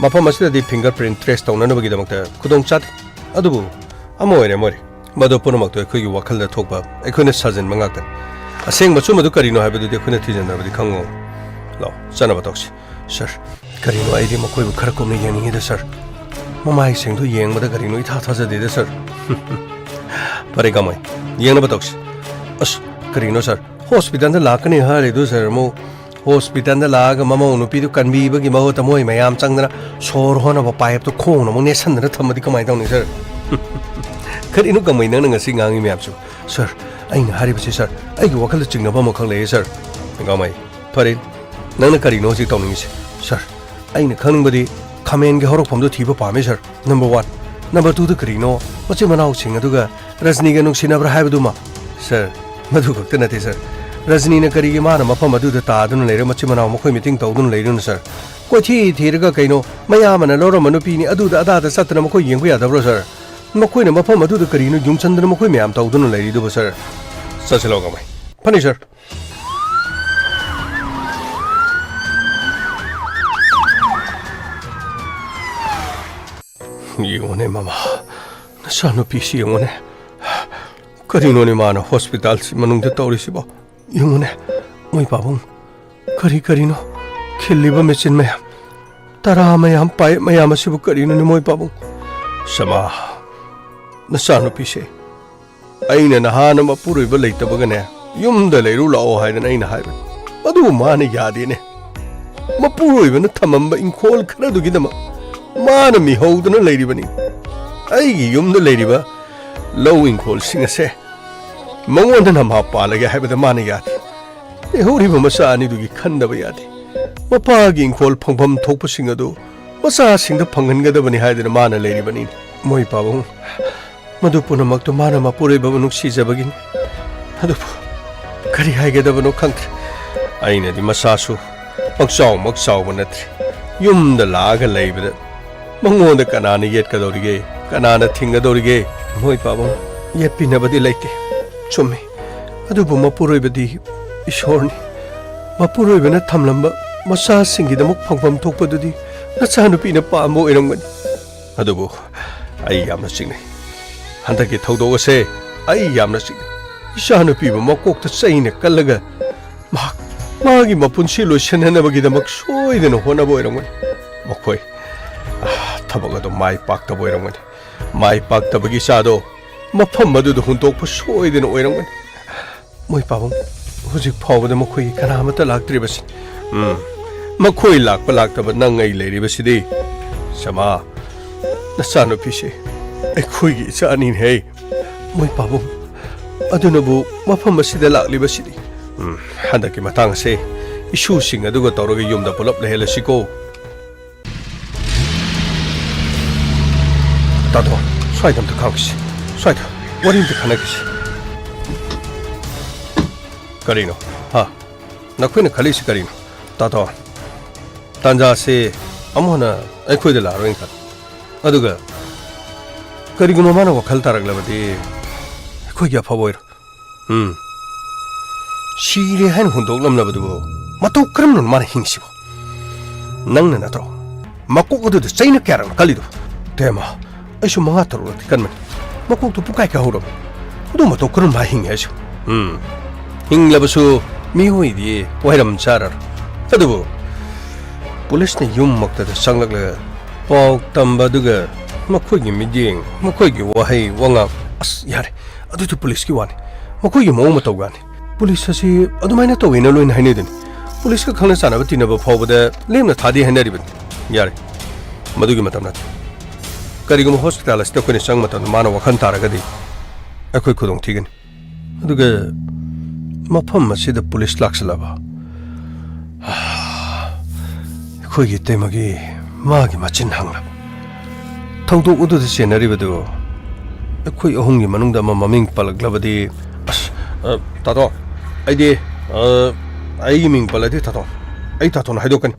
ꯃꯐꯝ ꯑꯁꯤꯗꯗꯤ ꯐꯤꯡꯒꯔ ꯄ꯭ꯔꯤꯟ ꯇ꯭ꯔꯦꯁ ꯇꯧꯅꯅꯕꯒꯤꯗꯃꯛꯇ ꯈꯨꯗꯣꯡ ꯆꯥꯗꯦ꯫ ꯑꯗꯨꯕꯨ ꯑꯃ ꯑꯣꯏꯔꯦ ꯑꯃ ꯑꯣꯏꯔꯦ, ꯃꯗꯨ ꯄꯨꯝꯅꯃꯛꯇꯨ ꯑꯩꯈꯣꯏꯒꯤ ꯋꯥꯈꯜꯗ ꯊꯣꯛꯄ, ꯑꯩꯈꯣꯏꯅ ꯁꯥꯖꯤꯟꯕ ꯉꯥꯛꯇꯅꯤ꯫ ꯑꯁꯦꯡꯕ ꯑꯆꯨꯝꯕꯗꯨ ꯀꯔꯤꯅꯣ ꯍꯥꯏꯕꯗꯨꯗꯤ ꯑꯩꯈꯣꯏꯅ ꯊꯤꯖꯤꯟꯗ꯭ꯔꯕꯗꯤ ꯈꯪꯉꯣꯏ꯫ ꯂꯥꯛꯑꯣ, ꯆꯠꯅꯕ ꯇꯧꯁꯤ꯫ ꯁꯥꯔ, ꯀꯔꯤꯅꯣ, ꯑꯩꯗꯤ ꯃꯈꯣꯏꯕꯨ ꯈꯔ ꯀꯨꯞꯅ ꯌꯦꯡꯅꯤꯡꯉꯤꯗ, ꯁꯥꯔ꯫ ꯃꯃꯥꯏꯁꯤꯡꯗꯨ ꯌꯦꯡꯕꯗ ꯀꯔꯤꯅꯣ ꯏꯊꯥ ꯊꯥꯖꯗꯦꯗ, ꯁꯥꯔ꯫ ꯐꯔꯦ, ꯀꯃꯥꯏ? ꯌꯦꯡꯅꯕ ꯇꯧꯁꯤ꯫ ꯑꯁ, ꯀꯔꯤꯅꯣ, ꯁꯥꯔ? ꯍꯣꯁꯄꯤꯇꯥꯜꯗ ꯂꯥꯛꯀꯅꯤ ꯍꯥꯏꯔꯤꯗꯨ, ꯁꯥꯔ, ꯑꯃꯨꯛ ꯍꯣꯁꯄꯤꯇꯥꯜꯗ ꯂꯥꯛꯑꯒ ꯃꯃꯧ ꯅꯨꯄꯤꯗꯨ ꯀꯟꯕꯤꯕꯒꯤ ꯃꯍꯨꯠꯇ ꯃꯣꯏ ꯃꯌꯥꯝ ꯆꯪꯗꯅ ꯁꯣꯔ ꯍꯣꯟꯅꯕ ꯄꯥꯏꯞꯇꯨ ꯈꯣꯡꯅ ꯑꯃꯨꯛ ꯅꯦꯠꯁꯟꯗꯅ ꯊꯝꯃꯗꯤ ꯀꯃꯥꯏꯅ ꯇꯧꯅꯤ, ꯁꯥꯔ? ꯀꯔꯤꯅꯣ, ꯀꯃꯥꯏ, ꯅꯪꯅ ꯉꯁꯤ ꯉꯥꯡꯉꯤ ꯃꯌꯥꯝꯁꯨ? ꯁꯥꯔ, ꯑꯩꯅ ꯍꯥꯏꯔꯤꯕꯁꯤ, ꯁꯥꯔ, ꯑꯩꯒꯤ ꯋꯥꯈꯜꯗ ꯆꯤꯡꯅꯕ ꯑꯃꯈꯛ ꯂꯩꯌꯦ, ꯁꯥꯔ꯫ ꯀꯃꯥꯏ? ꯐꯔꯦ, ꯅꯪꯅ ꯀꯔꯤꯅꯣ ꯍꯧꯖꯤꯛ ꯇꯧꯅꯤꯡꯉꯤꯁꯦ? ꯁꯥꯔ, ꯑꯩꯅ ꯈꯪꯅꯤꯡꯕꯗꯤ ꯈꯥꯃꯦꯟꯒꯤ ꯍꯧꯔꯛꯐꯝꯗꯨ ꯊꯤꯕ ꯄꯥꯝꯃꯤ, ꯁꯥꯔ꯫ Number one. ꯅꯝꯕꯔ ꯇꯨꯗ ꯀꯔꯤꯅꯣ ꯃꯆꯤꯟ ꯃꯅꯥꯎꯁꯤꯡ ꯑꯗꯨꯒ ꯔꯖꯅꯤꯒ ꯅꯨꯡꯁꯤꯅꯕ꯭ꯔꯥ ꯍꯥꯏꯕꯗꯨꯃ? ꯁꯥꯔ, ꯃꯗꯨ ꯈꯛꯇ ꯅꯠꯇꯦ, ꯁꯥꯔ꯫ ꯔꯖꯅꯤꯅ ꯀꯔꯤꯒꯤ ꯃꯥꯅ ꯃꯐꯝ ꯑꯗꯨꯗ ꯇꯥꯗꯨꯅ ꯂꯩꯔ ꯃꯆꯤꯟ ꯃꯅꯥꯎ ꯃꯈꯣꯏ ꯃꯤꯇꯤꯡ ꯇꯧꯗꯨꯅ ꯂꯩꯔꯤꯅꯣ, ꯁꯥꯔ? ꯀꯣꯏꯊꯤ ꯊꯤꯔꯒ ꯀꯩꯅꯣ, ꯃꯌꯥꯝꯕꯅ ꯂꯧꯔꯝꯕ ꯅꯨꯄꯤꯅꯤ ꯑꯗꯨꯗ ꯑꯗꯥꯗ ꯆꯠꯇꯅ ꯃꯈꯣꯏ ꯌꯦꯡꯕ ꯌꯥꯗꯕ꯭ꯔꯣ, ꯁꯥꯔ? ꯃꯈꯣꯏꯅ ꯃꯐꯝ ꯑꯗꯨꯗ ꯀꯔꯤꯅꯣ ꯌꯨꯡꯁꯟꯗꯅ ꯃꯈꯣꯏ ꯃꯌꯥꯝ ꯇꯧꯗꯨꯅ ꯂꯩꯔꯤꯗꯨꯕꯨ, ꯁꯥꯔ? ꯆꯠꯁꯤꯜꯂꯣ, ꯀꯃꯥꯏ? ꯐꯅꯤ, ꯁꯥꯔ꯫ ꯌꯦꯡꯉꯨꯅꯦ, ꯃꯃꯥ, ꯅꯆꯥꯅꯨꯄꯤꯁꯤ ꯌꯦꯡꯉꯨꯅꯦ꯫ ꯀꯔꯤꯅꯣꯅꯦ ꯃꯥꯅ ꯍꯣꯁꯄꯤꯇꯥꯜꯁꯤ ꯃꯅꯨꯡꯗ ꯇꯧꯔꯤꯁꯤꯕꯣ? ꯌꯦꯡꯉꯨꯅꯦ, ꯃꯣꯏ ꯄꯥꯕꯨꯡ, ꯀꯔꯤ ꯀꯔꯤꯅꯣ ꯈꯤꯜꯂꯤꯕ ꯃꯦꯆꯤꯟ ꯃꯌꯥꯝ, ꯇꯔꯥ ꯃꯌꯥꯝ, ꯄꯥꯏꯞ ꯃꯌꯥꯝ ꯑꯁꯤꯕꯨ ꯀꯔꯤꯅꯣꯅꯦ, ꯃꯣꯏ ꯄꯥꯕꯨꯡ? ꯁꯃꯥ, ꯅꯆꯥꯅꯨꯄꯤꯁꯦ ꯑꯩꯅ ꯅꯍꯥꯟ ꯃꯄꯨꯔꯣꯏꯕ ꯂꯩꯇꯕꯒꯅꯦ, ꯌꯨꯝꯗ ꯂꯩꯔꯨ ꯂꯥꯛꯑꯣ ꯍꯥꯏꯗꯅ ꯑꯩꯅ ꯍꯥꯏꯕꯅꯤ꯫ ꯑꯗꯨꯕꯨ ꯃꯥꯅ ꯌꯥꯗꯦꯅꯦ꯫ ꯃꯄꯨꯔꯣꯏꯕꯅ ꯊꯝꯃꯝꯕ ꯏꯪꯈꯣꯜ ꯈꯔꯗꯨꯒꯤꯗꯃꯛ ꯃꯥꯅ ꯃꯤꯍꯧꯗꯨꯅ ꯂꯩꯔꯤꯕꯅꯤ꯫ ꯑꯩꯒꯤ ꯌꯨꯝꯗ ꯂꯩꯔꯤꯕ ꯂꯧ ꯏꯪꯈꯣꯜꯁꯤꯡ ꯑꯁꯦ ꯃꯉꯣꯟꯗꯅ ꯃꯥ ꯄꯥꯜꯂꯒꯦ ꯍꯥꯏꯕꯗ ꯃꯥꯅ ꯌꯥꯗꯦ꯫ ꯂꯩꯍꯧꯔꯤꯕ ꯃꯆꯥ ꯑꯅꯤꯗꯨꯒꯤ ꯈꯟꯗꯕ ꯌꯥꯗꯦ꯫ ꯃꯄꯥꯒꯤ ꯏꯪꯈꯣꯜ ꯐꯪꯐꯝ ꯊꯣꯛꯄꯁꯤꯡ ꯑꯗꯨ ꯃꯆꯥꯁꯤꯡꯗ ꯐꯪꯍꯟꯒꯗꯕꯅꯤ ꯍꯥꯏꯗꯅ ꯃꯥꯅ ꯂꯩꯔꯤꯕꯅꯤ꯫ ꯃꯣꯏ ꯄꯥꯕꯨꯡ, ꯃꯗꯨ ꯄꯨꯝꯅꯃꯛꯇꯨ ꯃꯥꯅ ꯃꯄꯨꯔꯣꯏꯕꯕꯨ ꯅꯨꯡꯁꯤꯖꯕꯒꯤꯅꯤ꯫ ꯑꯗꯨꯕꯨ ꯀꯔꯤ ꯍꯥꯏꯒꯗꯕꯅꯣ ꯈꯪꯗ꯭ꯔꯦ꯫ ꯑꯩꯅꯗꯤ ꯃꯆꯥꯁꯨ ꯄꯪꯆꯥꯎꯃꯛ ꯆꯥꯎꯕ ꯅꯠꯇ꯭ꯔꯦ꯫ ꯌꯨꯝꯗ ꯂꯥꯛꯑꯒ ꯂꯩꯕꯗ ꯃꯉꯣꯟꯗ ꯀꯅꯥꯅ ꯌꯦꯠꯀꯗꯧꯔꯤꯒꯦ? ꯀꯅꯥꯅ ꯊꯤꯡꯒꯗꯧꯔꯤꯒꯦ? ꯃꯣꯏ ꯄꯥꯕꯨꯡ, ꯌꯦꯠꯄꯤꯅꯕꯗꯤ ꯂꯩꯇꯦ꯫ ꯆꯨꯝꯃꯤ꯫ ꯑꯗꯨꯕꯨ ꯃꯄꯨꯔꯣꯏꯕꯗꯤ ꯏꯁꯣꯔꯅꯤ꯫ ꯃꯄꯨꯔꯣꯏꯕꯅ ꯊꯝꯂꯝꯕ ꯃꯆꯥꯁꯤꯡꯒꯤꯗꯃꯛ ꯐꯪꯐꯝ ꯊꯣꯛꯄꯗꯨꯗꯤ ꯅꯆꯥꯅꯨꯄꯤꯅ ꯄꯥꯝꯕ ꯑꯣꯏꯔꯝꯒꯅꯤ꯫ ꯑꯗꯨꯕꯨ ꯑꯩ ꯌꯥꯝꯅ ꯆꯤꯡꯅꯩ꯫ ꯍꯟꯗꯛꯀꯤ ꯊꯧꯗꯣꯛ ꯑꯁꯦ ꯑꯩ ꯌꯥꯝꯅ ꯆꯤꯡꯅꯩ꯫ ꯏꯆꯥꯅꯨꯄꯤꯕꯨ ꯃꯀꯣꯛꯇ ꯆꯩꯅ ꯀꯜꯂꯒ ꯃꯍꯥꯛ ꯃꯥꯒꯤ ꯃꯄꯨꯟꯁꯤ ꯂꯣꯏꯁꯤꯟꯅꯅꯕꯒꯤꯗꯃꯛ ꯁꯣꯏꯗꯅ ꯍꯣꯠꯅꯕ ꯑꯣꯏꯔꯝꯒꯅꯤ꯫ ꯃꯈꯣꯏ, ꯑꯥ, ꯊꯕꯛ ꯑꯗꯨ ꯃꯥꯏ ꯄꯥꯛꯇꯕ ꯑꯣꯏꯔꯝꯒꯅꯤ꯫ ꯃꯥꯏ ꯄꯥꯛꯇꯕꯒꯤ ꯏꯆꯥꯗꯣ ꯃꯐꯝ ꯑꯗꯨꯗ ꯍꯨꯟꯗꯣꯛꯄ ꯁꯣꯏꯗꯅ ꯑꯣꯏꯔꯝꯒꯅꯤ꯫ ꯃꯣꯏ ꯄꯥꯕꯨꯡ, ꯍꯧꯖꯤꯛ ꯐꯥꯎꯕꯗ ꯃꯈꯣꯏꯒꯤ ꯀꯅꯥ ꯑꯃꯠꯇ ꯂꯥꯛꯇ꯭ꯔꯤꯕꯁꯤ꯫ ꯎꯝ, ꯃꯈꯣꯏ ꯂꯥꯛꯄ ꯂꯥꯛꯇꯕ ꯅꯪ ꯑꯩ ꯂꯩꯔꯤꯕꯁꯤꯗꯤ꯫ ꯁꯃꯥ, ꯅꯆꯥꯅꯨꯄꯤꯁꯦ ꯑꯩꯈꯣꯏꯒꯤ ꯏꯆꯥꯅꯤꯅꯦꯍꯦ꯫ ꯃꯣꯏ ꯄꯥꯕꯨꯡ, ꯑꯗꯨꯅꯕꯨ ꯃꯐꯝ ꯑꯁꯤꯗ ꯂꯥꯛꯂꯤꯕꯁꯤꯗꯤ꯫ ꯎꯝ, ꯍꯟꯗꯛꯀꯤ ꯃꯇꯥꯡ ꯑꯁꯦ ꯏꯁꯨꯁꯤꯡ ꯑꯗꯨꯒ ꯇꯧꯔꯒ ꯌꯨꯝꯗ ꯄꯨꯂꯞ ꯂꯩꯍꯜꯂꯁꯤꯀꯣ꯫ ꯇꯥꯗꯣ, ꯁ꯭ꯋꯥꯏꯗ ꯑꯝꯇ ꯈꯥꯎꯈꯤꯁꯤ꯫ ꯁ꯭ꯋꯥꯏꯗ ꯋꯥꯔꯤ ꯑꯝꯇ ꯈꯟꯅꯈꯤꯁꯤ꯫ ꯀꯔꯤꯅꯣ? ꯍꯥ? ꯅꯈꯣꯏꯅ ꯈꯜꯂꯤꯁꯤ ꯀꯔꯤꯅꯣ? ꯇꯥꯗꯣ, ꯇꯥꯟꯖꯥꯁꯦ ꯑꯃꯨꯛ ꯍꯟꯅ ꯑꯩꯈꯣꯏꯗ ꯂꯥꯛꯑꯔꯣꯏꯅ ꯈꯜꯂꯤ꯫ ꯑꯗꯨꯒ ꯀꯔꯤꯒꯨꯝꯕ ꯃꯥꯅ ꯋꯥꯈꯜ ꯇꯥꯔꯛꯂꯕꯗꯤ ꯑꯩꯈꯣꯏꯒꯤ ꯑꯐꯕ ꯑꯣꯏꯔꯣꯏ꯫ ꯎꯝ꯫ ꯁꯤꯔꯦ ꯍꯥꯏꯅ ꯍꯨꯟꯗꯣꯛꯂꯝꯂꯕꯗꯨꯕꯨ ꯃꯇꯧ ꯀꯔꯝꯅ ꯃꯥꯅ ꯍꯤꯡꯁꯤꯕꯣ? ꯅꯪꯅ ꯅꯠꯇ꯭ꯔꯣ ꯃꯀꯣꯛ ꯑꯗꯨꯗ ꯆꯩꯅ ꯀꯌꯥꯔꯛꯅ ꯀꯜꯂꯤꯗꯣ? ꯇꯦꯃ, ꯑꯩꯁꯨ ꯃꯉꯥ ꯇꯔꯨꯛꯂꯛꯇꯤ ꯀꯟꯕꯅꯤ꯫ ꯃꯀꯣꯛꯇꯨ ꯄꯨꯀꯥꯏ ꯀꯥꯏꯍꯧꯔꯕꯅꯤ꯫ ꯑꯗꯨ ꯃꯇꯧ ꯀꯔꯝ ꯃꯥ ꯍꯤꯡꯉꯤ ꯍꯥꯏꯁꯤꯕꯣ? ꯎꯝ꯫ ꯍꯤꯡꯂꯕꯁꯨ ꯃꯤꯑꯣꯏꯗꯤ ꯋꯥꯏꯔꯝ ꯆꯥꯔꯔꯣꯏ꯫ ꯑꯗꯨꯕꯨ ꯄꯨꯂꯤꯁꯅ ꯌꯨꯝꯃꯛꯇꯗ ꯆꯪꯂꯛꯂꯒ ꯄꯥꯎ ꯇꯝꯕ ꯑꯗꯨꯒ ꯃꯈꯣꯏꯒꯤ ꯃꯤꯠꯌꯦꯡ, ꯃꯈꯣꯏꯒꯤ ꯋꯥꯍꯩ ꯋꯥꯉꯥꯡ, ꯑꯁ, ꯌꯥꯔꯦ, ꯑꯗꯨꯗꯤ ꯄꯨꯂꯤꯁꯀꯤ ꯋꯥꯅꯤ, ꯃꯈꯣꯏꯒꯤ ꯃꯑꯣꯡ ꯃꯇꯧꯒꯅꯤ꯫ ꯄꯨꯂꯤꯁ ꯑꯁꯤ ꯑꯗꯨꯃꯥꯏꯅ ꯇꯧꯋꯦꯅ ꯂꯣꯏꯅ ꯍꯥꯏꯅꯩꯗꯨꯅꯤ꯫ ꯄꯨꯂꯤꯁꯀ ꯈꯪꯅ ꯆꯥꯟꯅꯕ ꯇꯤꯟꯅꯕ ꯐꯥꯎꯕꯗ ꯂꯦꯝꯅ ꯊꯥꯗꯦ ꯍꯥꯏꯅꯔꯤꯕꯅꯤ꯫ ꯌꯥꯔꯦ, ꯃꯗꯨꯒꯤ ꯃꯇꯝ ꯅꯠꯇꯦ꯫ ꯀꯔꯤꯒꯨꯝꯕ ꯍꯣꯁꯄꯤꯇꯥꯜ ꯑꯁꯤꯗ ꯑꯩꯈꯣꯏꯅ ꯆꯪꯕ ꯃꯇꯝꯗ ꯃꯥꯅ ꯋꯥꯈꯜ ꯇꯥꯔꯒꯗꯤ ꯑꯩꯈꯣꯏ ꯈꯨꯗꯣꯡ ꯊꯤꯒꯅꯤ꯫ ꯑꯗꯨꯒ ꯃꯐꯝ ꯑꯁꯤꯗ ꯄꯨꯂꯤꯁ ꯂꯥꯛꯁꯤꯜꯂꯕ? ꯑꯩꯈꯣꯏꯒꯤ ꯏꯇꯩꯃꯒꯤ ꯃꯥꯒꯤ ꯃꯆꯤꯟ ꯍꯥꯡꯂꯕ꯫ ꯊꯧꯗꯣꯛ ꯑꯗꯨꯗ ꯆꯦꯟꯅꯔꯤꯕꯗꯨ ꯑꯩꯈꯣꯏ ꯑꯍꯨꯝꯒꯤ ꯃꯅꯨꯡꯗ ꯑꯃ ꯃꯃꯤꯡ ꯄꯜꯂꯛꯂꯕꯗꯤ, ꯑꯁ, ꯑ, ꯇꯥꯗꯣ, ꯑꯩꯗꯤ, ꯑ, ꯑꯩꯒꯤ ꯃꯤꯡ ꯄꯜꯂꯗꯤ, ꯇꯥꯗꯣ, ꯑꯩ ꯇꯥꯇꯣꯟ ꯍꯥꯏꯗꯣꯛꯀꯅꯤ꯫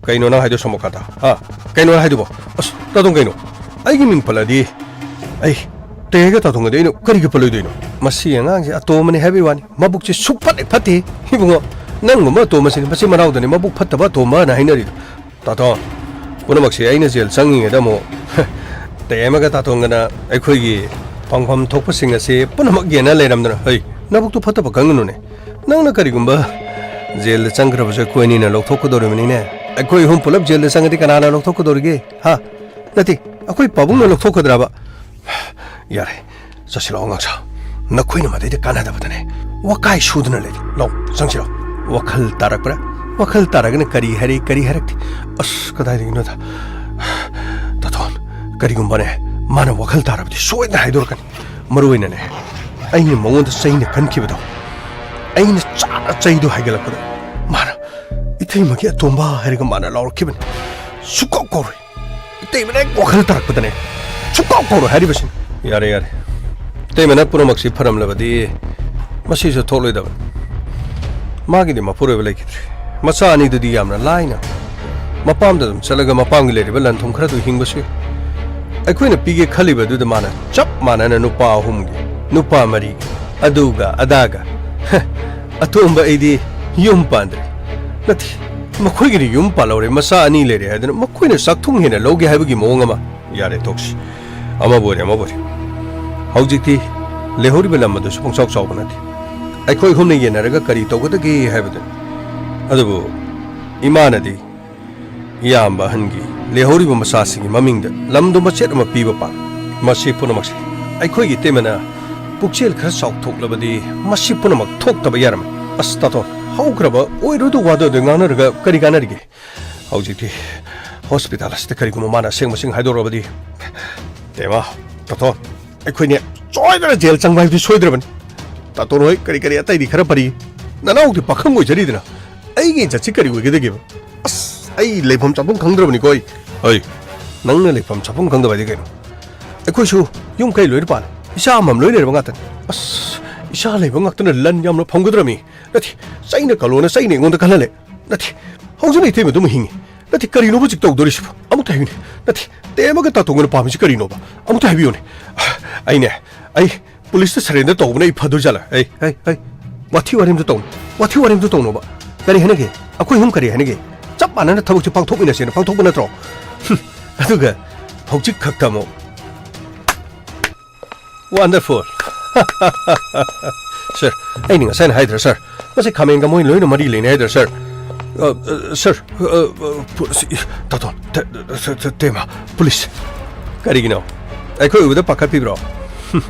ꯀꯩꯅꯣ ꯅꯪ ꯍꯥꯏꯗꯣ, ꯁꯣꯃꯣꯀꯥꯟꯇ? ꯍꯥ? ꯀꯩꯅꯣ ꯍꯥꯏꯗꯨꯕꯣ? ꯑꯁ, ꯇꯥꯇꯣꯟ ꯀꯩꯅꯣ? ꯑꯩꯒꯤ ꯃꯤꯡ ꯄꯜꯂꯗꯤ ꯑꯩ ꯇꯦꯒ ꯇꯥꯇꯣꯟꯒꯗꯤ ꯑꯩꯅ ꯀꯔꯤꯒꯤ ꯄꯜꯂꯣꯏꯗꯣꯏꯅꯣ? ꯃꯁꯤ ꯑꯉꯥꯡꯁꯦ ꯑꯇꯣꯝꯕꯅꯤ ꯍꯥꯏꯕꯒꯤ ꯋꯥꯅꯤ, ꯃꯕꯨꯛꯁꯦ ꯁꯨꯛꯐꯠ ꯍꯦꯛ ꯐꯠꯇꯦ꯫ ꯏꯕꯨꯡꯉꯣ, ꯅꯪꯒꯨꯝꯕ ꯑꯇꯣꯝꯕꯁꯤꯅꯤ ꯃꯆꯤꯟ ꯃꯅꯥꯎꯗꯅꯤ ꯃꯕꯨꯛ ꯐꯠꯇꯕ ꯑꯇꯣꯝꯕꯅ ꯍꯥꯏꯅꯔꯤꯗꯣ꯫ ꯇꯥꯇꯣꯟ, ꯄꯨꯝꯅꯃꯛꯁꯦ ꯑꯩꯅ ꯖꯦꯜ ꯆꯪꯉꯤꯉꯩꯗ ꯑꯃꯨꯛ ꯇꯦꯃꯒ ꯇꯥꯇꯣꯟꯒꯅ ꯑꯩꯈꯣꯏꯒꯤ ꯐꯪꯐꯝ ꯊꯣꯛꯄꯁꯤꯡ ꯑꯁꯤ ꯄꯨꯝꯅꯃꯛ ꯌꯦꯟꯅ ꯂꯩꯔꯝꯗꯅ, ꯍꯩ, ꯅꯕꯨꯛꯇꯨ ꯐꯠꯇꯕ ꯈꯪꯒꯅꯨꯅꯦ꯫ ꯅꯪꯅ ꯀꯔꯤꯒꯨꯝꯕ ꯖꯦꯜꯗ ꯆꯪꯈ꯭ꯔꯕꯁꯨ ꯑꯩꯈꯣꯏ ꯑꯅꯤꯅ ꯂꯧꯊꯣꯛꯀꯗꯧꯔꯤꯕꯅꯤꯅꯦ꯫ ꯑꯩꯈꯣꯏ ꯑꯍꯨꯝ ꯄꯨꯂꯞ ꯖꯦꯜꯗ ꯆꯪꯉꯗꯤ ꯀꯅꯥꯅ ꯂꯧꯊꯣꯛꯀꯗꯧꯔꯤꯒꯦ? ꯍꯥ? ꯅꯠꯇꯦ, ꯑꯩꯈꯣꯏ ꯄꯥꯕꯨꯡꯅ ꯂꯧꯊꯣꯛꯀꯗ꯭ꯔꯕ? ꯌꯥꯔꯦ, ꯆꯠꯁꯤꯜꯂꯛꯑꯣ ꯉꯥꯡꯁꯥ꯫ ꯅꯈꯣꯏꯅ ꯃꯗꯩꯗ ꯀꯥꯟꯅꯗꯕꯗꯅꯦ ꯋꯥꯀꯥꯏ ꯁꯨꯗꯨꯅ ꯂꯩꯔꯤ꯫ ꯂꯥꯎ, ꯆꯪꯁꯤꯜꯂꯣ꯫ ꯋꯥꯈꯜ ꯇꯥꯔꯛꯄ꯭ꯔꯥ? ꯋꯥꯈꯜ ꯇꯥꯔꯒꯅ ꯀꯔꯤ ꯍꯥꯏꯔꯛꯏ, ꯀꯔꯤ ꯍꯥꯏꯔꯛꯇꯦ? ꯑꯁ, ꯀꯗꯥꯏꯗꯒꯤꯅꯣꯗ꯫ ꯇꯥꯇꯣꯟ, ꯀꯔꯤꯒꯨꯝꯕꯅꯦ ꯃꯥꯅ ꯋꯥꯈꯜ ꯇꯥꯔꯕꯗꯤ ꯁꯣꯏꯗꯅ ꯍꯥꯏꯗꯣꯔꯛꯀꯅꯤ꯫ ꯃꯔꯨ ꯑꯣꯏꯅꯅꯦ, ꯑꯩꯅ ꯃꯉꯣꯟꯗ ꯆꯩꯅ ꯈꯟꯈꯤꯕꯗꯣ, ꯑꯩꯅ ꯆꯥꯅ ꯆꯩꯗꯣ ꯍꯥꯏꯒꯠꯂꯛꯄꯗ ꯃꯥꯅ "ꯏꯇꯩꯃꯒꯤ ꯑꯇꯣꯝꯕ" ꯍꯥꯏꯔꯒ ꯃꯥꯅ ꯂꯥꯎꯔꯛꯈꯤꯕꯅꯤ꯫ ꯁꯨꯛꯀꯥꯎ ꯀꯥꯎꯔꯣꯏ꯫ ꯏꯇꯩꯃꯅ ꯍꯦꯛ ꯋꯥꯈꯜ ꯇꯥꯔꯛꯄꯗꯅꯦ ꯁꯨꯛꯀꯥꯎ ꯀꯥꯎꯔꯣꯏ ꯍꯥꯏꯔꯤꯕꯁꯤꯅꯤ꯫ ꯌꯥꯔꯦ, ꯌꯥꯔꯦ꯫ ꯏꯇꯩꯃꯅ ꯄꯨꯝꯅꯃꯛꯁꯤ ꯐꯔꯝꯂꯕꯗꯤ ꯃꯁꯤꯁꯨ ꯊꯣꯛꯂꯣꯏꯗꯕꯅꯤ꯫ ꯃꯥꯒꯤꯗꯤ ꯃꯄꯨꯔꯣꯏꯕ ꯂꯩꯈꯤꯗ꯭ꯔꯦ꯫ ꯃꯆꯥ ꯑꯅꯤꯗꯨꯗꯤ ꯌꯥꯝꯅ ꯂꯥꯏꯅ ꯃꯄꯥꯝꯗ ꯑꯗꯨꯝ ꯆꯠꯂꯒ ꯃꯄꯥꯝꯒꯤ ꯂꯩꯔꯤꯕ ꯂꯟ ꯊꯨꯝ ꯈꯔꯗꯨ ꯍꯤꯡꯕꯁꯨ ꯌꯥꯏ꯫ ꯑꯩꯈꯣꯏꯅ ꯄꯤꯒꯦ ꯈꯜꯂꯤꯕꯗꯨꯗ ꯃꯥꯅ ꯆꯞ ꯃꯥꯟꯅꯅ ꯅꯨꯄꯥ ꯑꯍꯨꯝꯒꯤ, ꯅꯨꯄꯥ ꯃꯔꯤꯒꯤ, ꯑꯗꯨꯒ ꯑꯗꯥꯒ꯫ ꯍ, ꯑꯇꯣꯝꯕ ꯑꯩꯗꯤ ꯌꯨꯝ ꯄꯥꯟꯗ꯭ꯔꯤ꯫ ꯅꯠꯇꯦ, ꯃꯈꯣꯏꯒꯤꯗꯤ ꯌꯨꯝ ꯄꯥꯜꯍꯧꯔꯦ, ꯃꯆꯥ ꯑꯅꯤ ꯂꯩꯔꯦ ꯍꯥꯏꯗꯅ ꯃꯈꯣꯏꯅ ꯆꯥꯛꯊꯨꯡ ꯍꯦꯟꯅ ꯂꯧꯒꯦ ꯍꯥꯏꯕꯒꯤ ꯃꯑꯣꯡ ꯑꯃ꯫ ꯌꯥꯔꯦ, ꯇꯣꯛꯁꯤ꯫ ꯑꯃꯕꯨ ꯑꯣꯏꯔꯦ, ꯑꯃꯕꯨ ꯑꯣꯏꯔꯦ꯫ ꯍꯧꯖꯤꯛꯇꯤ ꯂꯩꯍꯧꯔꯤꯕ ꯂꯝ ꯑꯗꯨꯁꯨ ꯄꯨꯡꯆꯥꯎ ꯆꯥꯎꯕ ꯅꯠꯇꯦ꯫ ꯑꯩꯈꯣꯏ ꯑꯍꯨꯝꯅ ꯌꯦꯟꯅꯔꯒ ꯀꯔꯤ ꯇꯧꯒꯗꯒꯦ ꯍꯥꯏꯕꯗꯨꯅꯤ꯫ ꯑꯗꯨꯕꯨ ꯏꯃꯥꯅꯗꯤ ꯏꯌꯥꯝꯕ ꯑꯍꯟꯒꯤ ꯂꯩꯍꯧꯔꯤꯕ ꯃꯆꯥꯁꯤꯡꯒꯤ ꯃꯃꯤꯡꯗ ꯂꯝꯗꯣ ꯃꯆꯦꯠ ꯑꯃ ꯄꯤꯕ ꯄꯥꯝꯃꯤ꯫ ꯃꯁꯤ ꯄꯨꯝꯅꯃꯛꯁꯦ ꯑꯩꯈꯣꯏꯒꯤ ꯏꯇꯩꯃꯅ ꯄꯨꯛꯆꯦꯜ ꯈꯔ ꯆꯥꯎꯊꯣꯛꯂꯕꯗꯤ ꯃꯁꯤ ꯄꯨꯝꯅꯃꯛ ꯊꯣꯛꯇꯕ ꯌꯥꯔꯝꯃꯤ꯫ ꯑꯁ, ꯇꯥꯇꯣꯟ, ꯍꯧꯈ꯭ꯔꯕ ꯑꯣꯏꯔꯨꯗ ꯋꯥꯗꯨ ꯑꯗꯨ ꯉꯥꯡꯅꯔꯒ ꯀꯔꯤ ꯀꯥꯟꯅꯔꯤꯒꯦ? ꯍꯧꯖꯤꯛꯇꯤ ꯍꯣꯁꯄꯤꯇꯥꯜ ꯑꯁꯤꯗ ꯀꯔꯤꯒꯨꯝꯕ ꯃꯥꯅ ꯑꯁꯦꯡꯕꯁꯤꯡ ꯍꯥꯏꯗꯣꯔꯕꯗꯤ, ꯇꯦꯃꯥ, ꯇꯥꯇꯣꯟ, ꯑꯩꯈꯣꯏꯅꯦ ꯁꯣꯏꯗꯅ ꯖꯦꯜ ꯆꯪꯕ ꯍꯥꯏꯕꯗꯤ ꯁꯣꯏꯗ꯭ꯔꯕꯅꯤ꯫ ꯇꯥꯇꯣꯟ ꯍꯣꯏ ꯀꯔꯤ ꯀꯔꯤ ꯑꯇꯩꯗꯤ ꯈꯔ ꯐꯔꯤ, ꯅꯅꯥꯎꯗꯤ ꯄꯥꯈꯪ ꯑꯣꯏꯖꯔꯤꯗꯅ꯫ ꯑꯩꯒꯤ ꯏꯖꯠꯁꯤ ꯀꯔꯤ ꯑꯣꯏꯒꯗꯒꯦꯕ? ꯑꯁ, ꯑꯩ ꯂꯩꯐꯝ ꯆꯥꯐꯝ ꯈꯪꯗ꯭ꯔꯕꯅꯤꯀꯣ ꯑꯩ꯫ ꯍꯩ, ꯅꯪꯅ ꯂꯩꯐꯝ ꯆꯥꯐꯝ ꯈꯪꯗꯕ ꯍꯥꯏꯗꯤ ꯀꯩꯅꯣ? ꯑꯩꯈꯣꯏꯁꯨ ꯌꯨꯝ ꯀꯩ ꯂꯣꯏꯅ ꯄꯥꯜꯂꯦ, ꯏꯆꯥ ꯑꯃꯃꯝ ꯂꯣꯏ ꯂꯩꯔꯕ ꯉꯥꯛꯇꯅꯤ꯫ ꯑꯁ, ꯏꯆꯥ ꯂꯩꯕ ꯉꯥꯛꯇꯅ ꯂꯟ ꯌꯥꯝꯅ ꯐꯪꯒꯗ꯭ꯔꯃꯤ? ꯅꯠꯇꯦ, ꯆꯩꯅ ꯀꯂꯣꯅ ꯆꯩꯅ ꯑꯩꯉꯣꯟꯗ ꯀꯜꯍꯜꯂꯦ꯫ ꯅꯠꯇꯦ, ꯍꯧꯖꯤꯛꯅ ꯏꯇꯩꯃꯗꯨ ꯑꯃꯨꯛ ꯍꯤꯡꯉꯤ꯫ ꯅꯠꯇꯦ, ꯀꯔꯤꯅꯣꯕ ꯍꯧꯖꯤꯛ ꯇꯧꯗꯣꯔꯤꯁꯤꯕꯣ? ꯑꯃꯨꯛꯇ ꯍꯥꯏꯌꯨꯅꯦ꯫ ꯅꯠꯇꯦ, ꯇꯦꯃꯒ ꯇꯥꯇꯣꯟꯒꯅ ꯄꯥꯝꯃꯤꯁꯤ ꯀꯔꯤꯅꯣꯕ? ꯑꯃꯨꯛꯇ ꯍꯥꯏꯕꯤꯌꯨꯅꯦ꯫ ꯑꯩꯅꯦ, ꯑꯩ ꯄꯨꯂꯤꯁꯇ ꯁꯔꯦꯟꯗꯔ ꯇꯧꯕꯅ ꯑꯩ ꯐꯗꯣꯏꯖꯥꯠꯂ? ꯑꯩ, ꯑꯩ, ꯑꯩ, ꯋꯥꯊꯤ ꯋꯥꯔꯦꯝꯗꯣ ꯇꯧꯅꯨ꯫ ꯋꯥꯊꯤ ꯋꯥꯔꯦꯝꯗꯣ ꯇꯧꯅꯣꯕ꯫ ꯀꯔꯤ ꯍꯥꯏꯅꯒꯦ? ꯑꯩꯈꯣꯏ ꯑꯍꯨꯝ ꯀꯔꯤ ꯍꯥꯏꯅꯒꯦ? ꯆꯞ ꯃꯥꯟꯅꯅ ꯊꯕꯛꯁꯦ ꯄꯥꯡꯊꯣꯛꯃꯤꯟꯅꯁꯦꯅ ꯄꯥꯡꯊꯣꯛꯄ ꯅꯠꯇ꯭ꯔꯣ? ꯍꯨꯝ, ꯑꯗꯨꯒ ꯍꯧꯖꯤꯛ ꯈꯛꯇ ꯑꯃꯨꯛ꯫ Wonderful. ꯁꯥꯔ, ꯑꯩꯅ ꯉꯁꯥꯏꯅ ꯍꯥꯏꯗ꯭ꯔꯥ, ꯁꯥꯔ? ꯃꯁꯤ ꯈꯥꯃꯦꯟꯒ ꯃꯣꯏ ꯂꯣꯏꯅ ꯃꯔꯤ ꯂꯩꯅꯩ ꯍꯥꯏꯗ꯭ꯔꯥ, ꯁꯥꯔ? ꯑ, ꯑ, ꯁꯥꯔ, ꯑ, ꯑ, ꯄꯨ-, ꯁꯤ, ꯇꯥꯇꯣꯟ, ꯇ-, ꯇ-, ꯇ-, ꯇꯦꯃ, ꯄꯨꯂꯤꯁ꯫ ꯀꯔꯤꯒꯤꯅꯣ? ꯑꯩꯈꯣꯏ ꯎꯕꯗ ꯄꯥꯈꯠꯄꯤꯕ꯭ꯔꯣ? ꯍꯨꯝ꯫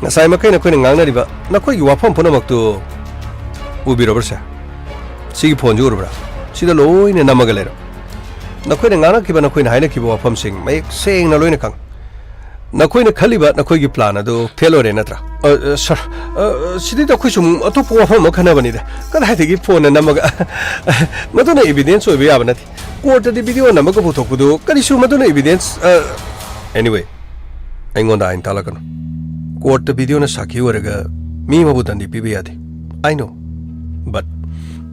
ꯉꯁꯥꯏ ꯃꯈꯩ ꯅꯈꯣꯏꯅ ꯉꯥꯡꯅꯔꯤꯕ ꯅꯈꯣꯏꯒꯤ ꯋꯥꯐꯝ ꯄꯨꯝꯅꯃꯛꯇꯨ ꯎꯕꯤꯔꯕ꯭ꯔꯥ, ꯁꯥꯔ? ꯁꯤꯒꯤ ꯐꯣꯟꯁꯤ ꯎꯔꯕ꯭ꯔꯥ? ꯁꯤꯗ ꯂꯣꯏꯅ ꯅꯝꯃꯒ ꯂꯩꯔꯦ꯫ ꯅꯈꯣꯏꯅ ꯉꯥꯡꯅꯈꯤꯕ, ꯅꯈꯣꯏꯅ ꯍꯥꯏꯅꯈꯤꯕ ꯋꯥꯐꯝꯁꯤꯡ ꯃꯌꯦꯛ ꯁꯦꯡꯅ ꯂꯣꯏꯅ ꯈꯪꯉꯤ꯫ ꯅꯈꯣꯏꯅ ꯈꯜꯂꯤꯕ ꯅꯈꯣꯏꯒꯤ ꯄ꯭ꯂꯥꯟ ꯑꯗꯨ ꯐꯦꯜ ꯑꯣꯏꯔꯦ ꯅꯠꯇ꯭ꯔꯥ? ꯑ, ꯑ, ꯁꯥꯔ, ꯑ, ꯁꯤꯗꯩꯗ ꯑꯩꯈꯣꯏꯁꯨ ꯑꯃꯨꯛ ꯑꯇꯣꯞꯄ ꯋꯥꯐꯝ ꯑꯃ ꯈꯟꯅꯕꯅꯤꯗ꯫ ꯀꯗꯥꯏꯗꯒꯤ ꯐꯣꯟꯅ ꯅꯝꯃꯒ? ꯃꯗꯨꯅ ꯏꯕꯤꯗꯦꯟꯁ ꯑꯣꯏꯕ ꯌꯥꯕ ꯅꯠꯇꯦ꯫ ꯀꯣꯔꯠꯇꯗꯤ ꯚꯤꯗꯤꯑꯣ ꯅꯝꯃꯒ ꯄꯨꯊꯣꯛꯄꯗꯨ ꯀꯔꯤꯁꯨ ꯃꯗꯨꯅ ꯏꯕꯤꯗꯦꯟꯁ, ꯑ, anyway, ꯑꯩꯉꯣꯟꯗ ꯑꯥꯏꯟ ꯇꯥꯛꯂꯛꯀꯅꯨ꯫ ꯀꯣꯔꯠꯇ ꯚꯤꯗꯤꯑꯣꯅ ꯁꯥꯈꯤ ꯑꯣꯏꯔꯒ ꯃꯤ ꯑꯃꯕꯨ ꯗꯟꯗꯤ ꯄꯤꯕ ꯌꯥꯗꯦ꯫ I know. But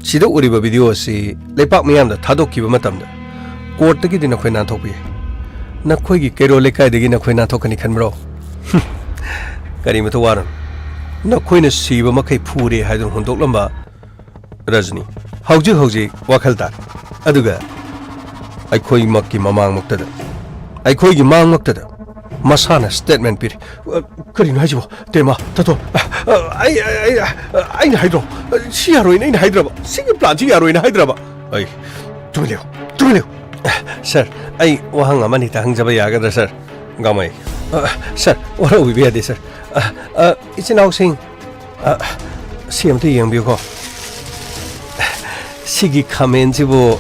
ꯁꯤꯗ ꯎꯔꯤꯕ ꯚꯤꯗꯤꯑꯣ ꯑꯁꯤ ꯂꯩꯄꯥꯛ ꯃꯤꯌꯥꯝꯗ ꯊꯥꯗꯣꯛꯈꯤꯕ ꯃꯇꯝꯗ ꯀꯣꯔꯠꯇꯒꯤꯗꯤ ꯅꯈꯣꯏ ꯅꯥꯟꯊꯣꯛꯄ ꯌꯥꯏ꯫ ꯅꯈꯣꯏꯒꯤ ꯀꯩꯔꯣꯜ ꯂꯩꯀꯥꯏꯗꯒꯤ ꯅꯈꯣꯏ ꯅꯥꯟꯊꯣꯛꯀꯅꯤ ꯈꯟꯕ꯭ꯔꯣ? ꯀꯔꯤꯃꯇ ꯋꯥꯔꯨꯅꯨ꯫ ꯅꯈꯣꯏꯅ ꯁꯤꯕ ꯃꯈꯩ ꯐꯨꯔꯦ ꯍꯥꯏꯗꯨꯅ ꯍꯨꯟꯗꯣꯛꯂꯝꯕ ꯔꯖꯅꯤ, ꯍꯧꯖꯤꯛ ꯍꯧꯖꯤꯛ ꯋꯥꯈꯜ ꯇꯥꯔꯦ꯫ ꯑꯗꯨꯒ ꯑꯩꯈꯣꯏꯃꯛꯀꯤ ꯃꯃꯥꯡꯃꯛꯇꯗ, ꯑꯩꯈꯣꯏꯒꯤ ꯃꯥꯡꯃꯛꯇꯗ ꯃꯁꯥꯅ ꯁ꯭ꯇꯦꯠꯃꯦꯟ ꯄꯤꯔꯤ꯫ ꯑ, ꯀꯔꯤꯅꯣ ꯍꯥꯏꯁꯤꯕꯣ? ꯇꯦꯃ, ꯇꯥꯇꯣꯟ, ꯑ, ꯑ, ꯑꯩ, ꯑꯩ, ꯑꯩ, ꯑꯩꯅ ꯍꯥꯏꯗ꯭ꯔꯣ? ꯁꯤ ꯌꯥꯔꯣꯏꯅ ꯑꯩꯅ ꯍꯥꯏꯗ꯭ꯔꯕ? ꯁꯤꯒꯤ ꯄ꯭ꯂꯥꯟꯁꯤ ꯌꯥꯔꯣꯏꯅ ꯍꯥꯏꯗ꯭ꯔꯕ? ꯑꯩ, ꯇꯨꯃꯤꯟ ꯂꯩꯌꯨ, ꯇꯨꯃꯤꯟ ꯂꯩꯌꯨ꯫ ꯁꯥꯔ, ꯑꯩ ꯋꯥꯍꯪ ꯑꯃ ꯑꯅꯤꯇ ꯍꯪꯖꯕ ꯌꯥꯒꯗ꯭ꯔꯥ, ꯁꯥꯔ? ꯒꯥꯡꯃꯩ꯫ ꯑ, ꯁꯥꯔ, ꯋꯥꯔꯧꯕꯤꯕ ꯌꯥꯗꯦ, ꯁꯥꯔ꯫ ꯑ, ꯑ, ꯏꯆꯤꯟ ꯏꯅꯥꯎꯁꯤꯡ, ꯑ, ꯁꯤ ꯑꯝꯇ ꯌꯦꯡꯕꯤꯌꯨꯀꯣ꯫ ꯁꯤꯒꯤ ꯈꯥꯃꯦꯟꯁꯤꯕꯨ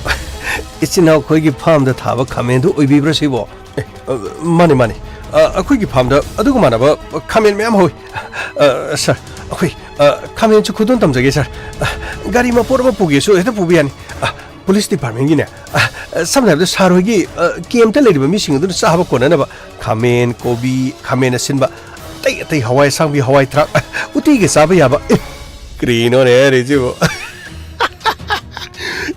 ꯏꯆꯤꯟ ꯏꯅꯥꯎꯈꯣꯏꯒꯤ ꯐꯥꯔꯝꯗ ꯊꯥꯕ ꯈꯥꯃꯦꯟꯗꯨ ꯑꯣꯏꯕꯤꯕ꯭ꯔꯥ ꯁꯤꯕꯣ? ꯑꯦ, ꯑ, ꯃꯥꯅꯤ, ꯃꯥꯅꯤ꯫ ꯑ, ꯑꯩꯈꯣꯏꯒꯤ ꯐꯥꯔꯝꯗ ꯑꯗꯨꯒ ꯃꯥꯟꯅꯕ ꯈꯥꯃꯦꯟ ꯃꯌꯥꯝ ꯍꯧꯏ꯫ ꯑ, ꯁꯥꯔ, ꯑꯩꯈꯣꯏ, ꯑ, ꯈꯥꯃꯦꯟꯁꯨ ꯈꯨꯗꯣꯜ ꯇꯝꯖꯒꯦ, ꯁꯥꯔ꯫ ꯑ, ꯒꯥꯔꯤ ꯃꯄꯣꯠ ꯑꯃ ꯄꯨꯒꯦꯁꯨ ꯍꯦꯛꯇ ꯄꯨꯕ ꯌꯥꯅꯤ꯫ ꯑ, ꯄꯨꯂꯤꯁ ꯗꯤꯄꯥꯔꯠꯃꯦꯟꯒꯤꯅꯦ, ꯑ, ꯁꯝꯅ ꯍꯥꯏꯔꯕꯗ ꯁꯥꯔ ꯍꯣꯏꯒꯤ, ꯑ, ꯀꯦꯝꯞꯇ ꯂꯩꯔꯤꯕ ꯃꯤꯁꯤꯡ ꯑꯗꯨꯅ ꯆꯥꯕ ꯀꯣꯟꯅꯅꯕ ꯈꯥꯃꯦꯟ, ꯀꯣꯕꯤ, ꯈꯥꯃꯦꯟ ꯑꯁꯤꯟꯕ, ꯑꯇꯩ ꯑꯇꯩ ꯍꯋꯥꯏ ꯑꯁꯥꯡꯕꯤ, ꯍꯋꯥꯏ ꯊ꯭ꯔꯥꯛ, ꯑ, ꯎꯇꯤꯒ ꯆꯥꯕ ꯌꯥꯕ꯫ ꯑꯦ, ꯀꯔꯤꯅꯣꯅꯦ ꯍꯥꯏꯔꯤꯁꯤꯕꯨ?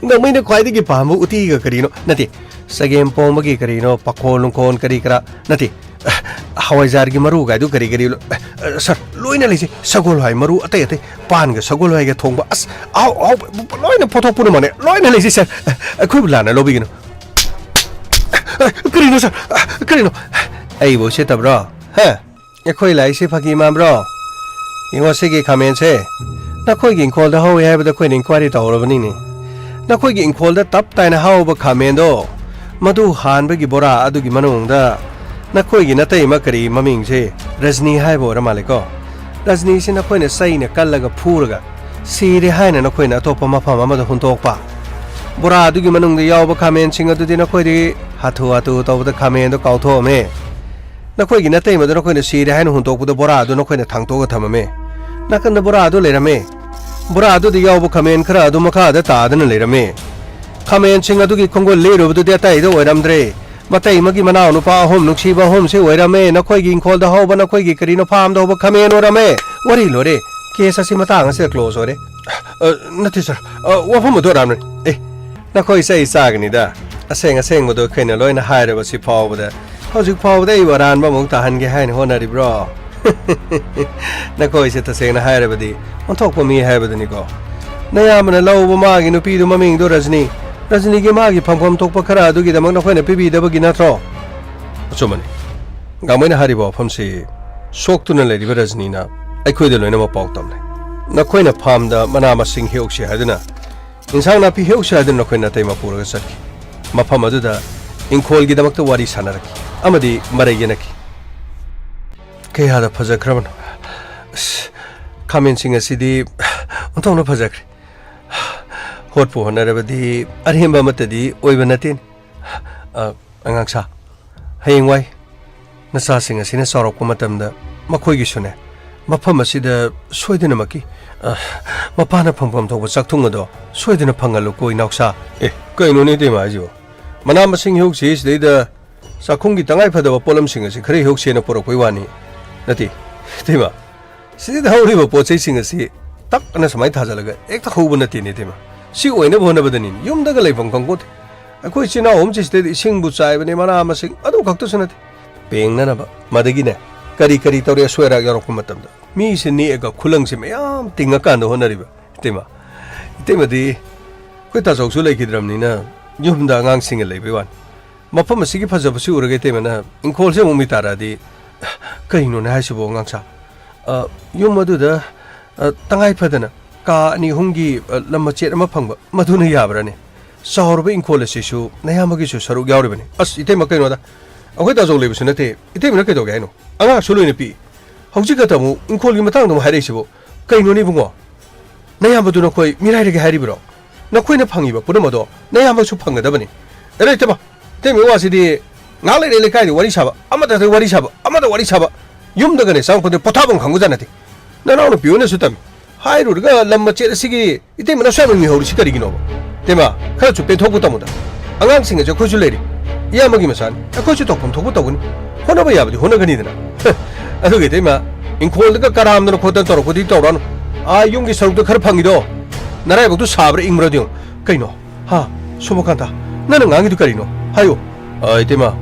ꯒꯥꯡꯃꯩꯅ ꯈ꯭ꯋꯥꯏꯗꯒꯤ ꯄꯥꯝꯕ ꯎꯇꯤꯒ ꯀꯔꯤꯅꯣ? ꯅꯠꯇꯦ, ꯆꯒꯦꯝ ꯄꯣꯝꯕꯒꯤ ꯀꯔꯤꯅꯣ, ꯄꯥꯈꯣꯟ ꯅꯨꯡꯈꯣꯟ ꯀꯔꯤ ꯀꯔꯥ? ꯅꯠꯇꯦ, ꯍꯋꯥꯏꯖꯥꯔꯒꯤ ꯃꯔꯨ ꯀꯥꯏꯗꯨ ꯀꯔꯤ ꯀꯔꯤ ꯂꯣ-, ꯑ, ꯁꯥꯔ, ꯂꯣꯏꯅ ꯂꯩꯖꯩ꯫ ꯁꯒꯣꯜ ꯍꯋꯥꯏ ꯃꯔꯨ ꯑꯇꯩ ꯑꯇꯩ, ꯄꯥꯟꯒ ꯁꯒꯣꯜ ꯍꯋꯥꯏꯒ ꯊꯣꯡꯕ, ꯑꯁ, ꯑꯍꯥꯎ ꯑꯍꯥꯎꯕ ꯂꯣꯏꯅ ꯄꯣꯊꯣꯛ ꯄꯨꯝꯅꯃꯛꯅꯦ, ꯂꯣꯏꯅ ꯂꯩꯖꯩ ꯁꯥꯔ꯫ ꯑ, ꯑꯩꯈꯣꯏꯕꯨ ꯂꯥꯟꯅ ꯂꯧꯕꯤꯒꯅꯨ꯫ ꯑ, ꯀꯔꯤꯅꯣ ꯁꯥꯔ? ꯑ, ꯀꯔꯤꯅꯣ? ꯑꯩꯕꯨ ꯎꯁꯤꯠꯇꯕ꯭ꯔꯣ? ꯍꯥ? ꯑꯩꯈꯣꯏ ꯂꯥꯛꯏꯁꯤ ꯐꯥꯒꯤ ꯃꯥꯟꯕ꯭ꯔꯣ? ꯌꯦꯡꯉꯣ ꯁꯤꯒꯤ ꯈꯥꯃꯦꯟꯁꯦ꯫ ꯅꯈꯣꯏꯒꯤ ꯏꯪꯈꯣꯜꯗ ꯍꯧꯋꯤ ꯍꯥꯏꯕꯗ ꯑꯩꯈꯣꯏꯅ ꯏꯟꯀ꯭ꯋꯥꯏꯔꯤ ꯇꯧꯔꯕꯅꯤꯅꯦ꯫ ꯅꯈꯣꯏꯒꯤ ꯏꯪꯈꯣꯜꯗ ꯇꯞ ꯇꯥꯏꯅ ꯍꯧꯕ ꯈꯥꯃꯦꯟꯗꯣ, ꯃꯗꯨ ꯍꯥꯟꯕꯒꯤ ꯕꯣꯔꯥ ꯑꯗꯨꯒꯤ ꯃꯅꯨꯡꯗ ꯅꯈꯣꯏꯒꯤ ꯅꯇꯩꯃ ꯀꯔꯤ ꯃꯃꯤꯡꯁꯦ ꯔꯖꯅꯤ ꯍꯥꯏꯕ ꯑꯣꯏꯔ ꯃꯥꯜꯂꯦꯀꯣ꯫ ꯔꯖꯅꯤꯁꯤ ꯅꯈꯣꯏꯅ ꯆꯩꯅ ꯀꯜꯂꯒ ꯐꯨꯔꯒ ꯁꯤꯔꯦ ꯍꯥꯏꯅ ꯅꯈꯣꯏꯅ ꯑꯇꯣꯞꯄ ꯃꯐꯝ ꯑꯃꯗ ꯍꯨꯟꯗꯣꯛꯄ꯫ ꯕꯣꯔꯥ ꯑꯗꯨꯒꯤ ꯃꯅꯨꯡꯗ ꯌꯥꯎꯕ ꯈꯥꯃꯦꯟꯁꯤꯡ ꯑꯗꯨꯗꯤ ꯅꯈꯣꯏꯗꯤ ꯍꯥꯊꯨ ꯍꯥꯊꯨ ꯇꯧꯕꯗ ꯈꯥꯃꯦꯟꯗꯣ ꯀꯥꯎꯊꯣꯛꯑꯝꯃꯦ꯫ ꯅꯈꯣꯏꯒꯤ ꯅꯇꯩꯃꯗꯨ ꯅꯈꯣꯏꯅ ꯁꯤꯔꯦ ꯍꯥꯏꯅ ꯍꯨꯟꯗꯣꯛꯄꯗ ꯕꯣꯔꯥ ꯑꯗꯨ ꯅꯈꯣꯏꯅ ꯊꯥꯡꯇꯣꯛꯑꯒ ꯊꯝꯃꯝꯃꯦ꯫ ꯅꯥꯀꯟꯗ ꯕꯣꯔꯥ ꯑꯗꯨ ꯂꯩꯔꯝꯃꯦ꯫ ꯕꯣꯔꯥ ꯑꯗꯨꯗ ꯌꯥꯎꯕ ꯈꯥꯃꯦꯟ ꯈꯔ ꯑꯗꯨ ꯃꯈꯥꯗ ꯇꯥꯗꯅ ꯂꯩꯔꯝꯃꯦ꯫ ꯈꯥꯃꯦꯟꯁꯤꯡ ꯑꯗꯨꯒꯤ ꯈꯣꯡꯒꯨꯜ ꯂꯤꯔꯨꯕꯗꯨꯗꯤ ꯑꯇꯩꯗ ꯑꯣꯏꯔꯝꯗ꯭ꯔꯦ꯫ ꯃꯇꯩꯃꯒꯤ ꯃꯅꯥꯎ ꯅꯨꯄꯥ ꯑꯍꯨꯝ, ꯅꯨꯡꯁꯤꯕ ꯑꯍꯨꯝꯁꯤ ꯑꯣꯏꯔꯝꯃꯦ꯫ ꯅꯈꯣꯏꯒꯤ ꯏꯪꯈꯣꯜꯗ ꯍꯧꯕ, ꯅꯈꯣꯏꯒꯤ ꯀꯔꯤꯅꯣ ꯐꯥꯔꯝꯗ ꯍꯧꯕ ꯈꯥꯃꯦꯟ ꯑꯣꯏꯔꯝꯃꯦ꯫ ꯋꯥꯔꯤ ꯂꯣꯏꯔꯦ꯫ ꯀꯦꯁ ꯑꯁꯤ ꯃꯇꯥꯡ ꯑꯁꯤꯗ ꯀ꯭ꯂꯣꯖ ꯑꯣꯏꯔꯦ꯫ ꯑ, ꯅꯠꯇꯦ ꯁꯥꯔ, ꯑ, ꯋꯥꯐꯝ ꯑꯗꯨ ꯑꯔꯥꯟꯕꯅꯤ꯫ ꯑꯦ, ꯅꯈꯣꯏ ꯆꯩ ꯆꯥꯒꯅꯤꯗ꯫ ꯑꯁꯦꯡ ꯑꯁꯦꯡꯕꯗꯣ ꯑꯩꯈꯣꯏꯅ ꯂꯣꯏꯅ ꯍꯥꯏꯔꯕꯁꯤ ꯐꯥꯎꯕꯗ ꯍꯧꯖꯤꯛ ꯐꯥꯎꯕꯗ ꯑꯩꯕꯨ ꯑꯔꯥꯟꯕ ꯑꯃꯨꯛ ꯇꯥꯍꯟꯒꯦ ꯍꯥꯏꯅ ꯍꯣꯠꯅꯔꯤꯕ꯭ꯔꯣ? ꯅꯈꯣꯏꯁꯦ ꯇꯁꯦꯡꯅ ꯍꯥꯏꯔꯕꯗꯤ ꯑꯣꯟꯊꯣꯛꯄ ꯃꯤ ꯍꯥꯏꯕꯗꯨꯅꯤꯀꯣ꯫ ꯅꯌꯥꯝꯕꯅ ꯂꯧꯕ ꯃꯥꯒꯤ ꯅꯨꯄꯤꯗꯨ ꯃꯃꯤꯡꯗꯨ ꯔꯖꯅꯤ, ꯔꯖꯅꯤꯒꯤ ꯃꯥꯒꯤ ꯐꯪꯐꯝ ꯊꯣꯛꯄ ꯈꯔ ꯑꯗꯨꯒꯤꯗꯃꯛ ꯅꯈꯣꯏꯅ ꯄꯤꯕꯤꯗꯕꯒꯤ ꯅꯠꯇ꯭ꯔꯣ? ꯑꯆꯨꯝꯕꯅꯤ꯫ ꯒꯥꯡꯃꯩꯅ ꯍꯥꯏꯔꯤꯕ ꯋꯥꯐꯝꯁꯤ ꯁꯣꯛꯇꯨꯅ ꯂꯩꯔꯤꯕ ꯔꯖꯅꯤꯅ ꯑꯩꯈꯣꯏꯗ ꯂꯣꯏꯅꯃꯛ ꯄꯥꯎ ꯇꯝꯂꯦ꯫ ꯅꯈꯣꯏꯅ ꯐꯥꯔꯝꯗ ꯃꯅꯥ ꯃꯁꯤꯡ ꯍꯦꯛꯎꯁꯤ ꯍꯥꯏꯗꯨꯅ, ꯏꯟꯁꯥꯡ ꯅꯥꯄꯤ ꯍꯦꯛꯎꯁꯤ ꯍꯥꯏꯗꯨꯅ ꯅꯈꯣꯏ ꯅꯥꯇꯩꯃ ꯄꯨꯔꯒ ꯆꯠꯈꯤ꯫ ꯃꯐꯝ ꯑꯗꯨꯗ ꯏꯪꯈꯣꯜꯒꯤꯗꯃꯛꯇ ꯋꯥꯔꯤ ꯁꯥꯟꯅꯔꯛꯈꯤ ꯑꯃꯗꯤ ꯃꯔꯩ ꯌꯦꯠꯅꯈꯤ꯫ ꯀꯌꯥꯗ ꯐꯖꯈ꯭ꯔꯕꯅꯣ! ꯑꯁ, ꯈꯥꯃꯦꯟꯁꯤꯡ ꯑꯁꯤꯗꯤ ꯑꯣꯟꯊꯣꯛꯅ ꯐꯖꯈ꯭ꯔꯦ꯫ ꯍꯣꯠꯄꯨ ꯍꯣꯠꯅꯔꯕꯗꯤ ꯑꯔꯦꯝꯕ ꯑꯃꯠꯇꯗꯤ ꯑꯣꯏꯕ ꯅꯠꯇꯦꯅꯦ꯫ ꯑ, ꯑꯉꯥꯡꯁꯥ, ꯍꯌꯦꯡꯋꯥꯏ ꯅꯆꯥꯁꯤꯡ ꯑꯁꯤꯅ ꯆꯥꯎꯔꯛꯄ ꯃꯇꯝꯗ ꯃꯈꯣꯏꯒꯤꯁꯨꯅꯦ, ꯃꯐꯝ ꯑꯁꯤꯗ ꯁꯣꯏꯗꯅꯃꯛꯀꯤ, ꯑ, ꯃꯄꯥꯅ ꯐꯪꯐꯝ ꯊꯣꯛꯄ ꯆꯥꯛꯊꯨꯡ ꯑꯗꯣ ꯁꯣꯏꯗꯅ ꯐꯪꯍꯜꯂꯨꯀꯣ, ꯏꯅꯥꯎꯁꯥ꯫ ꯑꯦ, ꯀꯩꯅꯣꯅꯦ ꯏꯇꯩꯃ ꯍꯥꯏꯁꯤꯕꯣ? ꯃꯅꯥ ꯃꯁꯤꯡ ꯍꯦꯛꯎꯁꯤ ꯁꯤꯗꯩꯗ ꯆꯥꯛꯈꯨꯝꯒꯤ ꯇꯉꯥꯏ ꯐꯗꯕ ꯄꯣꯠꯂꯝꯁꯤꯡ ꯑꯁꯤ ꯈꯔ ꯍꯦꯛꯎꯁꯦꯅ ꯄꯨꯔꯛꯄꯩ ꯋꯥꯅꯤ꯫ ꯅꯠꯇꯦ, ꯏꯇꯩꯃ, ꯁꯤꯗ ꯍꯧꯔꯤꯕ ꯄꯣꯠ ꯆꯩꯁꯤꯡ ꯑꯁꯤ ꯇꯛ ꯑꯅ ꯁꯨꯃꯥꯏꯅ ꯊꯥꯖꯤꯜꯂꯒ ꯍꯦꯛꯇ ꯍꯧꯕ ꯅꯠꯇꯦꯅꯦ, ꯏꯇꯩꯃ꯫ ꯁꯤ ꯑꯣꯏꯅꯕ ꯍꯣꯠꯅꯕꯗꯅꯤ ꯌꯨꯝꯗꯒ ꯂꯩꯐꯝ ꯈꯪꯄꯣꯠꯇꯦ꯫ ꯑꯩꯈꯣꯏ ꯏꯆꯤꯟ ꯏꯅꯥꯎ ꯑꯍꯨꯝꯁꯤ ꯁꯤꯗꯩꯗ ꯏꯁꯤꯡꯕꯨ ꯆꯥꯏꯕꯅꯦ, ꯃꯅꯥ ꯃꯁꯤꯡ ꯑꯗꯨ ꯈꯛꯇꯁꯨ ꯅꯠꯇꯦ, ꯄꯦꯡꯅꯅꯕ꯫ ꯃꯗꯒꯤꯅꯦ, ꯀꯔꯤ ꯀꯔꯤ ꯇꯧꯔꯦ ꯑꯁꯣꯏ ꯑꯔꯥꯛ ꯌꯥꯎꯔꯛꯄ ꯃꯇꯝꯗ ꯃꯤꯁꯦ ꯅꯦꯛꯑꯒ ꯈꯨꯂꯪꯁꯦ ꯃꯌꯥꯝ ꯇꯤꯡꯉꯀꯥꯟꯗ ꯍꯣꯠꯅꯔꯤꯕ ꯏꯇꯩꯃ꯫ ꯏꯇꯩꯃꯗꯤ ꯑꯩꯈꯣꯏ ꯇꯥꯆꯧꯁꯨ ꯂꯩꯈꯤꯗ꯭ꯔꯕꯅꯤꯅ ꯌꯨꯝꯗ ꯑꯉꯥꯡꯁꯤꯡꯒ ꯂꯩꯕꯩ ꯋꯥꯅꯤ꯫ ꯃꯐꯝ ꯑꯁꯤꯒꯤ ꯐꯖꯕꯁꯤ ꯎꯔꯒ ꯏꯇꯩꯃꯅ ꯏꯪꯈꯣꯜꯁꯦ ꯑꯃꯨꯛ ꯃꯤ ꯇꯥꯔꯛꯑꯗꯤ, "ꯀꯩꯅꯣꯅꯦ ꯍꯥꯏꯁꯤꯕꯣ, ꯑꯉꯥꯡꯁꯥ? ꯑ, ꯌꯨꯝ ꯑꯗꯨꯗ, ꯑ, ꯇꯉꯥꯏ ꯐꯗꯅ ꯀꯥ ꯑꯅꯤ ꯑꯍꯨꯝꯒꯤ, ꯑ, ꯂꯝ ꯃꯆꯦꯠ ꯑꯃ ꯐꯪꯕ, ꯃꯗꯨꯅ ꯌꯥꯕ꯭ꯔꯥꯅꯦ? ꯆꯥꯎꯔꯕ ꯏꯪꯈꯣꯜ ꯑꯁꯤꯁꯨ ꯅꯌꯥꯝꯕꯒꯤꯁꯨ ꯁꯔꯨꯛ ꯌꯥꯎꯔꯤꯕꯅꯤ꯫" "ꯑꯁ, ꯏꯇꯩꯃ, ꯀꯩꯅꯣꯗ, ꯑꯩꯈꯣꯏ ꯇꯥꯖꯧ ꯂꯩꯕꯁꯨ ꯅꯠꯇꯦ, ꯏꯇꯩꯃꯅ ꯀꯩꯗꯧꯒꯦ ꯍꯥꯏꯅꯣ? ꯑꯉꯥꯡꯁꯨ ꯂꯣꯏꯅ ꯄꯤꯛꯏ꯫ ꯍꯧꯖꯤꯛ ꯈꯛꯇ ꯑꯃꯨꯛ ꯏꯪꯈꯣꯜꯒꯤ ꯃꯇꯥꯡꯗ ꯑꯃꯨꯛ ꯍꯥꯏꯔꯛꯏꯁꯤꯕꯨ ꯀꯩꯅꯣꯅꯦ ꯏꯕꯨꯡꯉꯣ? ꯅꯌꯥꯝꯕꯗꯨ ꯅꯈꯣꯏ ꯃꯤꯔꯥꯏꯔꯒꯦ ꯍꯥꯏꯔꯤꯕ꯭ꯔꯣ? ꯅꯈꯣꯏꯅ ꯐꯪꯉꯤꯕ ꯄꯨꯝꯅꯃꯛ ꯑꯗꯣ ꯅꯌꯥꯝꯕꯁꯨ ꯐꯪꯒꯗꯕꯅꯤ꯫" "ꯑꯦꯔꯦ, ꯏꯇꯩꯃ, ꯏꯇꯩꯃꯒꯤ ꯋꯥꯁꯤꯗꯤ ꯉꯥꯏꯍꯥꯛ ꯂꯩꯔꯦ ꯂꯩꯀꯥꯏꯗ ꯋꯥꯔꯤ ꯁꯥꯕ, ꯑꯃꯗ ꯋꯥꯔꯤ ꯁꯥꯕ, ꯑꯃꯗ ꯋꯥꯔꯤ ꯁꯥꯕ, ꯌꯨꯝꯗꯒꯅꯦ ꯆꯪꯉꯛꯄꯗ ꯄꯣꯊꯥꯐꯝ ꯈꯪꯕꯖꯥꯠ ꯅꯠꯇꯦ꯫ ꯅꯅꯥꯎꯅꯨꯄꯤ ꯍꯣꯏꯅꯁꯨ ꯇꯝꯃꯤ꯫ ꯍꯥꯏꯔꯨꯔꯒ ꯂꯝ ꯃꯆꯦꯠ ꯑꯁꯤꯒꯤ ꯏꯇꯩꯃꯅ ꯑꯁꯨꯛ ꯌꯥꯝꯅ ꯃꯤꯍꯧꯔꯤꯁꯤ ꯀꯔꯤꯒꯤꯅꯣꯕ? ꯏꯇꯩꯃ, ꯈꯔꯁꯨ ꯄꯦꯟꯊꯣꯛꯄ ꯇꯝꯃꯨꯗ꯫ ꯑꯉꯥꯡꯁꯤꯡ ꯑꯁꯦ ꯑꯩꯈꯣꯏꯁꯨ ꯂꯩꯔꯤ꯫ ꯏꯌꯥꯝꯕꯒꯤ ꯃꯆꯥꯅꯤ꯫ ꯑꯩꯈꯣꯏꯁꯨ ꯇꯧꯐꯝ ꯊꯣꯛꯄ ꯇꯧꯒꯅꯤ꯫ ꯍꯣꯠꯅꯕ ꯌꯥꯕꯗꯤ ꯍꯣꯠꯅꯒꯅꯤꯗꯅ꯫" ꯑꯗꯨꯒ ꯏꯇꯩꯃ, ꯏꯪꯈꯣꯜꯗꯒ ꯀꯔꯥꯝꯗꯅ ꯈꯣꯠꯇꯅ ꯇꯧꯔꯛꯄꯗꯤ ꯇꯧꯔꯛꯑꯅꯨ꯫ ꯑꯥ, ꯌꯨꯝꯒꯤ ꯁꯔꯨꯛꯇ ꯈꯔ ꯐꯪꯉꯤꯗꯣ, ꯅꯔꯥꯏꯕꯛꯇꯨ ꯁꯥꯕ꯭ꯔꯥ ꯏꯪꯕ꯭ꯔꯥ ꯌꯦꯡꯉꯨ꯫ ꯀꯩꯅꯣ? ꯍꯥ? ꯁꯣꯃꯣꯀꯥꯟꯇ, ꯅꯪꯅ ꯉꯥꯡꯉꯤꯗꯨ ꯀꯔꯤꯅꯣ? ꯍꯥꯏꯌꯨ꯫ "ꯑ, ꯏꯇꯩꯃ,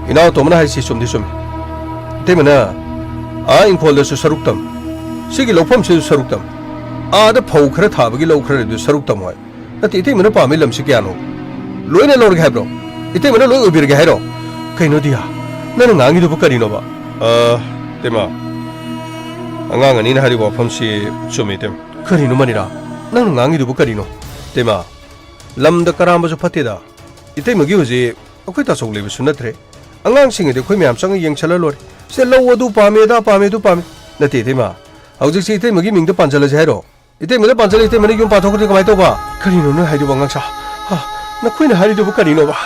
ꯏꯅꯥꯎ ꯇꯣꯝꯕꯅ ꯍꯥꯏꯁꯤ ꯆꯨꯝꯗꯤ ꯆꯨꯝꯃꯤ꯫ ꯏꯇꯩꯃꯅ ꯑꯥ ꯏꯪꯈꯣꯜꯗꯁꯨ ꯁꯔꯨꯛ ꯇꯝ, ꯁꯤꯒꯤ ꯂꯧꯐꯝꯁꯤꯗꯁꯨ ꯁꯔꯨꯛ ꯇꯝ, ꯑꯥꯗ ꯐꯧ ꯈꯔ ꯊꯥꯕꯒꯤ ꯂꯧ ꯈꯔ ꯂꯩꯕꯗꯨ ꯁꯔꯨꯛ ꯇꯝꯃꯣ ꯍꯥꯏ꯫ ꯅꯠꯇꯦ, ꯏꯇꯩꯃꯅ ꯄꯥꯝꯃꯤ ꯂꯝꯁꯤ ꯀꯌꯥꯅꯣ? ꯂꯣꯏꯅ ꯂꯧꯔꯒꯦ ꯍꯥꯏꯕ꯭ꯔꯣ? ꯏꯇꯩꯃꯅ ꯂꯣꯏ ꯑꯣꯏꯕꯤꯔꯒꯦ ꯍꯥꯏꯔꯣ? ꯀꯩꯅꯣ ꯗꯤꯌꯥ, ꯅꯪꯅ ꯉꯥꯡꯉꯤꯗꯨꯕꯨ ꯀꯔꯤꯅꯣꯕ?" "ꯑ, ꯏꯇꯩꯃ, ꯑꯉꯥꯡ ꯑꯅꯤꯅ ꯍꯥꯏꯔꯤꯕ ꯋꯥꯐꯝꯁꯤ ꯆꯨꯝꯃꯤ, ꯏꯇꯩꯃ꯫" "ꯀꯔꯤꯅꯣ ꯃꯅꯤꯔꯥ? ꯅꯪꯅ ꯉꯥꯡꯉꯤꯗꯨꯕꯨ ꯀꯔꯤꯅꯣ?" "ꯏꯇꯩꯃ, ꯂꯝꯗ ꯀꯔꯥꯝꯕꯁꯨ ꯐꯠꯇꯦꯗ꯫ ꯏꯇꯩꯃꯒꯤ ꯍꯧꯖꯤꯛ ꯑꯩꯈꯣꯏ ꯇꯥꯆꯧ ꯂꯩꯕꯁꯨ ꯅꯠꯇ꯭ꯔꯦ꯫ ꯑꯉꯥꯡꯁꯤꯡꯒꯤꯗꯤ ꯑꯩꯈꯣꯏ ꯃꯌꯥꯝ ꯆꯪꯉ ꯌꯦꯡꯁꯜꯂ ꯂꯣꯏꯔꯦ꯫ ꯁꯤꯗ ꯂꯧ ꯑꯗꯨ ꯄꯥꯝꯃꯦ, ꯑꯗꯥ ꯄꯥꯝꯃꯦ, ꯑꯗꯨ ꯄꯥꯝꯃꯦ꯫" "ꯅꯠꯇꯦ, ꯏꯇꯩꯃ, ꯍꯧꯖꯤꯛꯁꯤ ꯏꯇꯩꯃꯒꯤ ꯃꯤꯡꯗ ꯄꯥꯟꯁꯤꯜꯂꯁꯤ ꯍꯥꯏꯔꯣ? ꯏꯇꯩꯃꯗ ꯄꯥꯟꯁꯤꯜꯂ ꯏꯇꯩꯃꯅ ꯌꯨꯝ ꯄꯥꯟꯊꯣꯛꯈ꯭ꯔꯗꯤ ꯀꯃꯥꯏꯅ ꯇꯧꯕ?" "ꯀꯔꯤꯅꯣ ꯅꯣꯏ ꯍꯥꯏꯗꯨꯕꯨ, ꯑꯉꯥꯡꯁꯥ? ꯍꯥ? ꯅꯈꯣꯏꯅ ꯍꯥꯏꯔꯤꯗꯨꯕꯨ ꯀꯔꯤꯅꯣꯕ?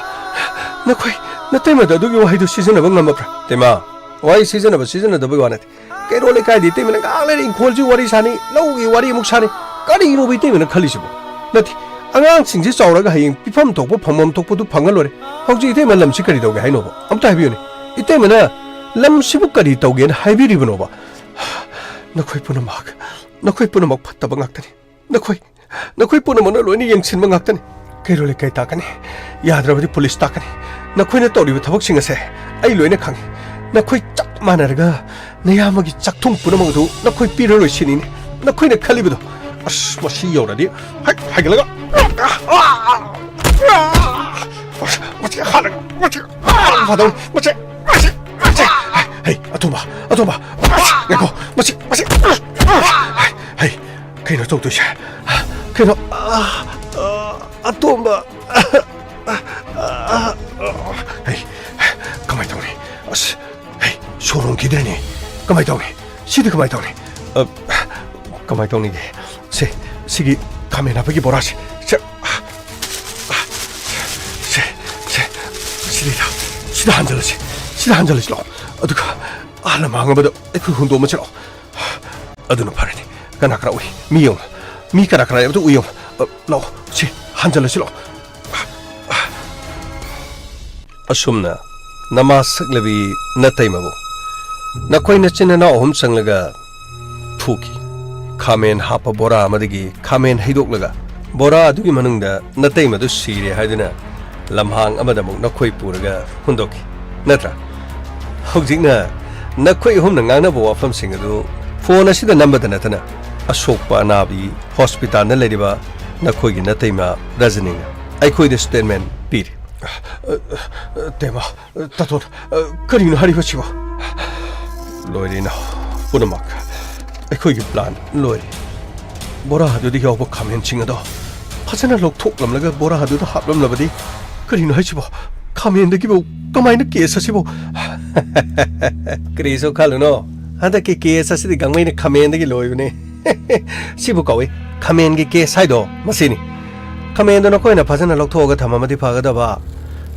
ꯅꯈꯣꯏ ꯅꯇꯩꯃꯗ ꯑꯗꯨꯒꯤ ꯋꯥꯍꯩꯗꯨ ꯁꯤꯖꯤꯟꯅꯕ ꯉꯝꯃꯕ꯭ꯔꯥ?" "ꯏꯇꯩꯃ, ꯋꯥꯍꯩ ꯁꯤꯖꯤꯟꯅꯕ ꯁꯤꯖꯤꯟꯅꯗꯕꯒꯤ ꯋꯥ ꯅꯠꯇꯦ꯫ ꯀꯩꯔꯣꯜ ꯂꯩꯀꯥꯏꯗꯤ ꯏꯇꯩꯃꯅ ꯉꯥꯏꯍꯥꯛ ꯂꯩꯔ ꯏꯪꯈꯣꯜꯁꯤ ꯋꯥꯔꯤ ꯁꯥꯅꯤ, ꯂꯧꯒꯤ ꯋꯥꯔꯤ ꯑꯃꯨꯛ ꯁꯥꯅꯤ꯫ ꯀꯔꯤꯅꯣꯕ ꯏꯇꯩꯃꯅ ꯈꯜꯂꯤꯁꯤꯕꯣ? ꯅꯠꯇꯦ, ꯑꯉꯥꯡꯁꯤꯡꯁꯤ ꯆꯥꯎꯔꯒ ꯍꯌꯦꯡ ꯄꯤꯐꯝ ꯊꯣꯛꯄ ꯐꯪꯐꯝ ꯊꯣꯛꯄꯗꯨ ꯐꯪꯉ ꯂꯣꯏꯔꯦ꯫ ꯍꯧꯖꯤꯛ ꯏꯇꯩꯃ ꯂꯝꯁꯤ ꯀꯔꯤ ꯇꯧꯒꯦ ꯍꯥꯏꯅꯣꯕ? ꯑꯝꯇ ꯍꯥꯏꯕꯤꯌꯨꯅꯦ꯫ ꯏꯇꯩꯃꯅ ꯂꯝꯁꯤꯕꯨ ꯀꯔꯤ ꯇꯧꯒꯦꯅ ꯍꯥꯏꯕꯤꯔꯤꯕꯅꯣꯕ? ꯅꯈꯣꯏ ꯄꯨꯝꯅꯃꯛ, ꯅꯈꯣꯏ ꯄꯨꯝꯅꯃꯛ ꯐꯠꯇꯕ ꯉꯥꯛꯇꯅꯤ꯫ ꯅꯈꯣꯏ, ꯅꯈꯣꯏ ꯄꯨꯝꯅꯃꯛꯅ ꯂꯣꯏꯅ ꯌꯦꯡꯁꯤꯟꯕ ꯉꯥꯛꯇꯅꯤ꯫ ꯀꯩꯔꯣꯜ ꯂꯩꯀꯥꯏ ꯇꯥꯛꯀꯅꯤ, ꯌꯥꯗ꯭ꯔꯕꯗꯤ ꯄꯨꯂꯤꯁ ꯇꯥꯛꯀꯅꯤ꯫ ꯅꯈꯣꯏꯅ ꯇꯧꯔꯤꯕ ꯊꯕꯛꯁꯤꯡ ꯑꯁꯦ ꯑꯩ ꯂꯣꯏꯅ ꯈꯪꯏ꯫ ꯅꯈꯣꯏ ꯆꯞ ꯃꯥꯟꯅꯔꯒ ꯅꯌꯥꯝꯕꯒꯤ ꯆꯥꯛꯊꯨꯡ ꯄꯨꯝꯅꯃꯛ ꯑꯗꯨ ꯅꯈꯣꯏ ꯄꯤꯔꯔꯣꯏ ꯁꯤꯅꯤꯅꯦ ꯅꯈꯣꯏꯅ ꯈꯜꯂꯤꯕꯗꯣ꯫ ꯑꯁ, ꯃꯁꯤ ꯌꯧꯔꯗꯤ ꯍꯦꯛ ꯍꯥꯏꯒꯠꯂꯒ, ꯃꯁꯤ ꯍꯥꯠꯂꯒ, ꯃꯁꯤ ꯐꯥꯗꯧꯅꯤ꯫ ꯃꯁꯤ, ꯃꯁꯤ, ꯃꯁꯤ꯫ ꯍꯩ, ꯑꯇꯣꯝꯕ, ꯑꯇꯣꯝꯕ, ꯃꯁꯤ, ꯉꯥꯏꯈꯣ, ꯃꯁꯤ, ꯃꯁꯤ꯫ ꯍꯩ, ꯀꯩꯅꯣ ꯇꯧꯗꯣꯏꯁꯦ? ꯀꯩꯅꯣ, ꯑꯇꯣꯝꯕ꯫ ꯍꯩ, ꯀꯃꯥꯏ ꯇꯧꯅꯤ? ꯑꯁ, ꯍꯩ, ꯁꯣꯔ ꯍꯣꯟꯈꯤꯗ꯭ꯔꯦꯅꯦ꯫ ꯀꯃꯥꯏ ꯇꯧꯅꯤ? ꯁꯤꯗꯤ ꯀꯃꯥꯏ ꯇꯧꯅꯤ? ꯑ, ꯀꯃꯥꯏ ꯇꯧꯅꯤꯒꯦ? ꯁꯦ, ꯁꯤꯒꯤ ꯈꯥꯃꯦꯟ ꯍꯥꯞꯄꯒꯤ ꯕꯣꯔꯥꯁꯦ꯫ ꯁꯦ, ꯁꯦ, ꯁꯦ, ꯁꯤꯗꯩꯗ, ꯁꯤꯗ ꯍꯥꯟꯖꯜꯂꯁꯤ꯫ ꯁꯤꯗ ꯍꯥꯟꯖꯜꯂꯁꯤ ꯂꯥꯛꯑꯣ꯫ ꯑꯗꯨꯒ ꯑꯥ ꯂꯝꯍꯥꯡ ꯑꯃꯗ ꯑꯩꯈꯣꯏ ꯍꯨꯟꯗꯣꯛꯑꯝꯃꯁꯤ ꯂꯥꯛꯑꯣ꯫ ꯑꯗꯨꯅ ꯐꯔꯅꯤ꯫ ꯀꯅꯥ ꯀꯅꯥ ꯎꯏ? ꯃꯤ ꯌꯦꯡꯉꯨ꯫ ꯃꯤ ꯀꯅꯥ ꯀꯅꯥ ꯂꯩꯕꯗꯨ ꯎꯏ ꯌꯦꯡꯉꯨ꯫ ꯑ, ꯂꯥꯛꯑꯣ꯫ ꯁꯤ, ꯍꯟꯖꯜꯂꯁꯤ ꯂꯥꯛꯑꯣ꯫ ꯑꯁꯨꯝꯅ ꯅꯃꯥ ꯁꯛꯂꯕꯤ ꯅꯇꯩꯃꯕꯨ ꯅꯈꯣꯏ ꯅꯆꯤꯟ ꯅꯅꯥꯎ ꯑꯍꯨꯝ ꯆꯪꯂꯒ ꯐꯨꯈꯤ꯫ ꯈꯥꯃꯦꯟ ꯍꯥꯞꯄ ꯕꯣꯔꯥ ꯑꯃꯗꯒꯤ ꯈꯥꯃꯦꯟ ꯍꯩꯗꯣꯛꯂꯒ ꯕꯣꯔꯥ ꯑꯗꯨꯒꯤ ꯃꯅꯨꯡꯗ ꯅꯇꯩꯃꯗꯨ ꯁꯤꯔꯦ ꯍꯥꯏꯗꯨꯅ ꯂꯝꯍꯥꯡ ꯑꯃꯗ ꯑꯃꯨꯛ ꯅꯈꯣꯏ ꯄꯨꯔꯒ ꯍꯨꯟꯗꯣꯛꯈꯤ꯫ ꯅꯠꯇ꯭ꯔꯥ? ꯍꯧꯖꯤꯛꯅ ꯅꯈꯣꯏ ꯑꯍꯨꯝꯅ ꯉꯥꯡꯅꯕ ꯋꯥꯐꯝꯁꯤꯡ ꯑꯗꯨ ꯐꯣꯟ ꯑꯁꯤꯗ ꯅꯝꯕꯗ ꯅꯠꯇꯅ ꯑꯁꯣꯛꯄ ꯑꯅꯥꯕꯤ ꯍꯣꯁꯄꯤꯇꯥꯜꯗ ꯂꯩꯔꯤꯕ ꯅꯈꯣꯏꯒꯤ ꯅꯇꯩꯃ ꯔꯖꯅꯤꯅ ꯑꯩꯈꯣꯏꯗ ꯁ꯭ꯇꯦꯠꯃꯦꯟ ꯄꯤꯔꯤ꯫ ꯇꯦꯃ, ꯇꯥꯇꯣꯟ, ꯀꯔꯤꯅꯣ ꯍꯥꯏꯔꯤꯕꯁꯤꯕꯣ? ꯂꯣꯏꯔꯦ ꯏꯅꯥꯎ, ꯄꯨꯝꯅꯃꯛ꯫ ꯑꯩꯈꯣꯏꯒꯤ ꯄ꯭ꯂꯥꯟ ꯂꯣꯏꯔꯦ꯫ ꯕꯣꯔꯥ ꯑꯗꯨꯗ ꯌꯥꯎꯕ ꯈꯥꯃꯦꯟꯁꯤꯡ ꯑꯗꯣ ꯐꯖꯅ ꯂꯧꯊꯣꯛꯂꯝꯂꯒ ꯕꯣꯔꯥ ꯑꯗꯨꯗ ꯍꯥꯞꯂꯝꯂꯕꯗꯤ ꯀꯔꯤꯅꯣ ꯍꯥꯏꯁꯤꯕꯣ? ꯈꯥꯃꯦꯟꯗꯒꯤꯕꯨ ꯀꯃꯥꯏꯅ ꯀꯦꯁ ꯑꯁꯤꯕꯨ? ꯀꯔꯤꯁꯨ ꯈꯜꯂꯨꯅꯣ, ꯍꯟꯗꯛꯀꯤ ꯀꯦꯁ ꯑꯁꯤꯗꯤ ꯒꯥꯡꯃꯩꯅ ꯈꯥꯃꯦꯟꯗꯒꯤ ꯂꯣꯏꯕꯅꯦ꯫ ꯁꯤꯕꯨ ꯀꯧꯏ ꯈꯥꯃꯦꯟꯒꯤ ꯀꯦꯁ ꯍꯥꯏꯗꯣ ꯃꯁꯤꯅꯤ꯫ ꯈꯥꯃꯦꯟꯗꯣ ꯅꯈꯣꯏꯅ ꯐꯖꯅ ꯂꯧꯊꯣꯛꯑꯒ ꯊꯝꯃꯝꯃꯗꯤ ꯐꯒꯗꯕ꯫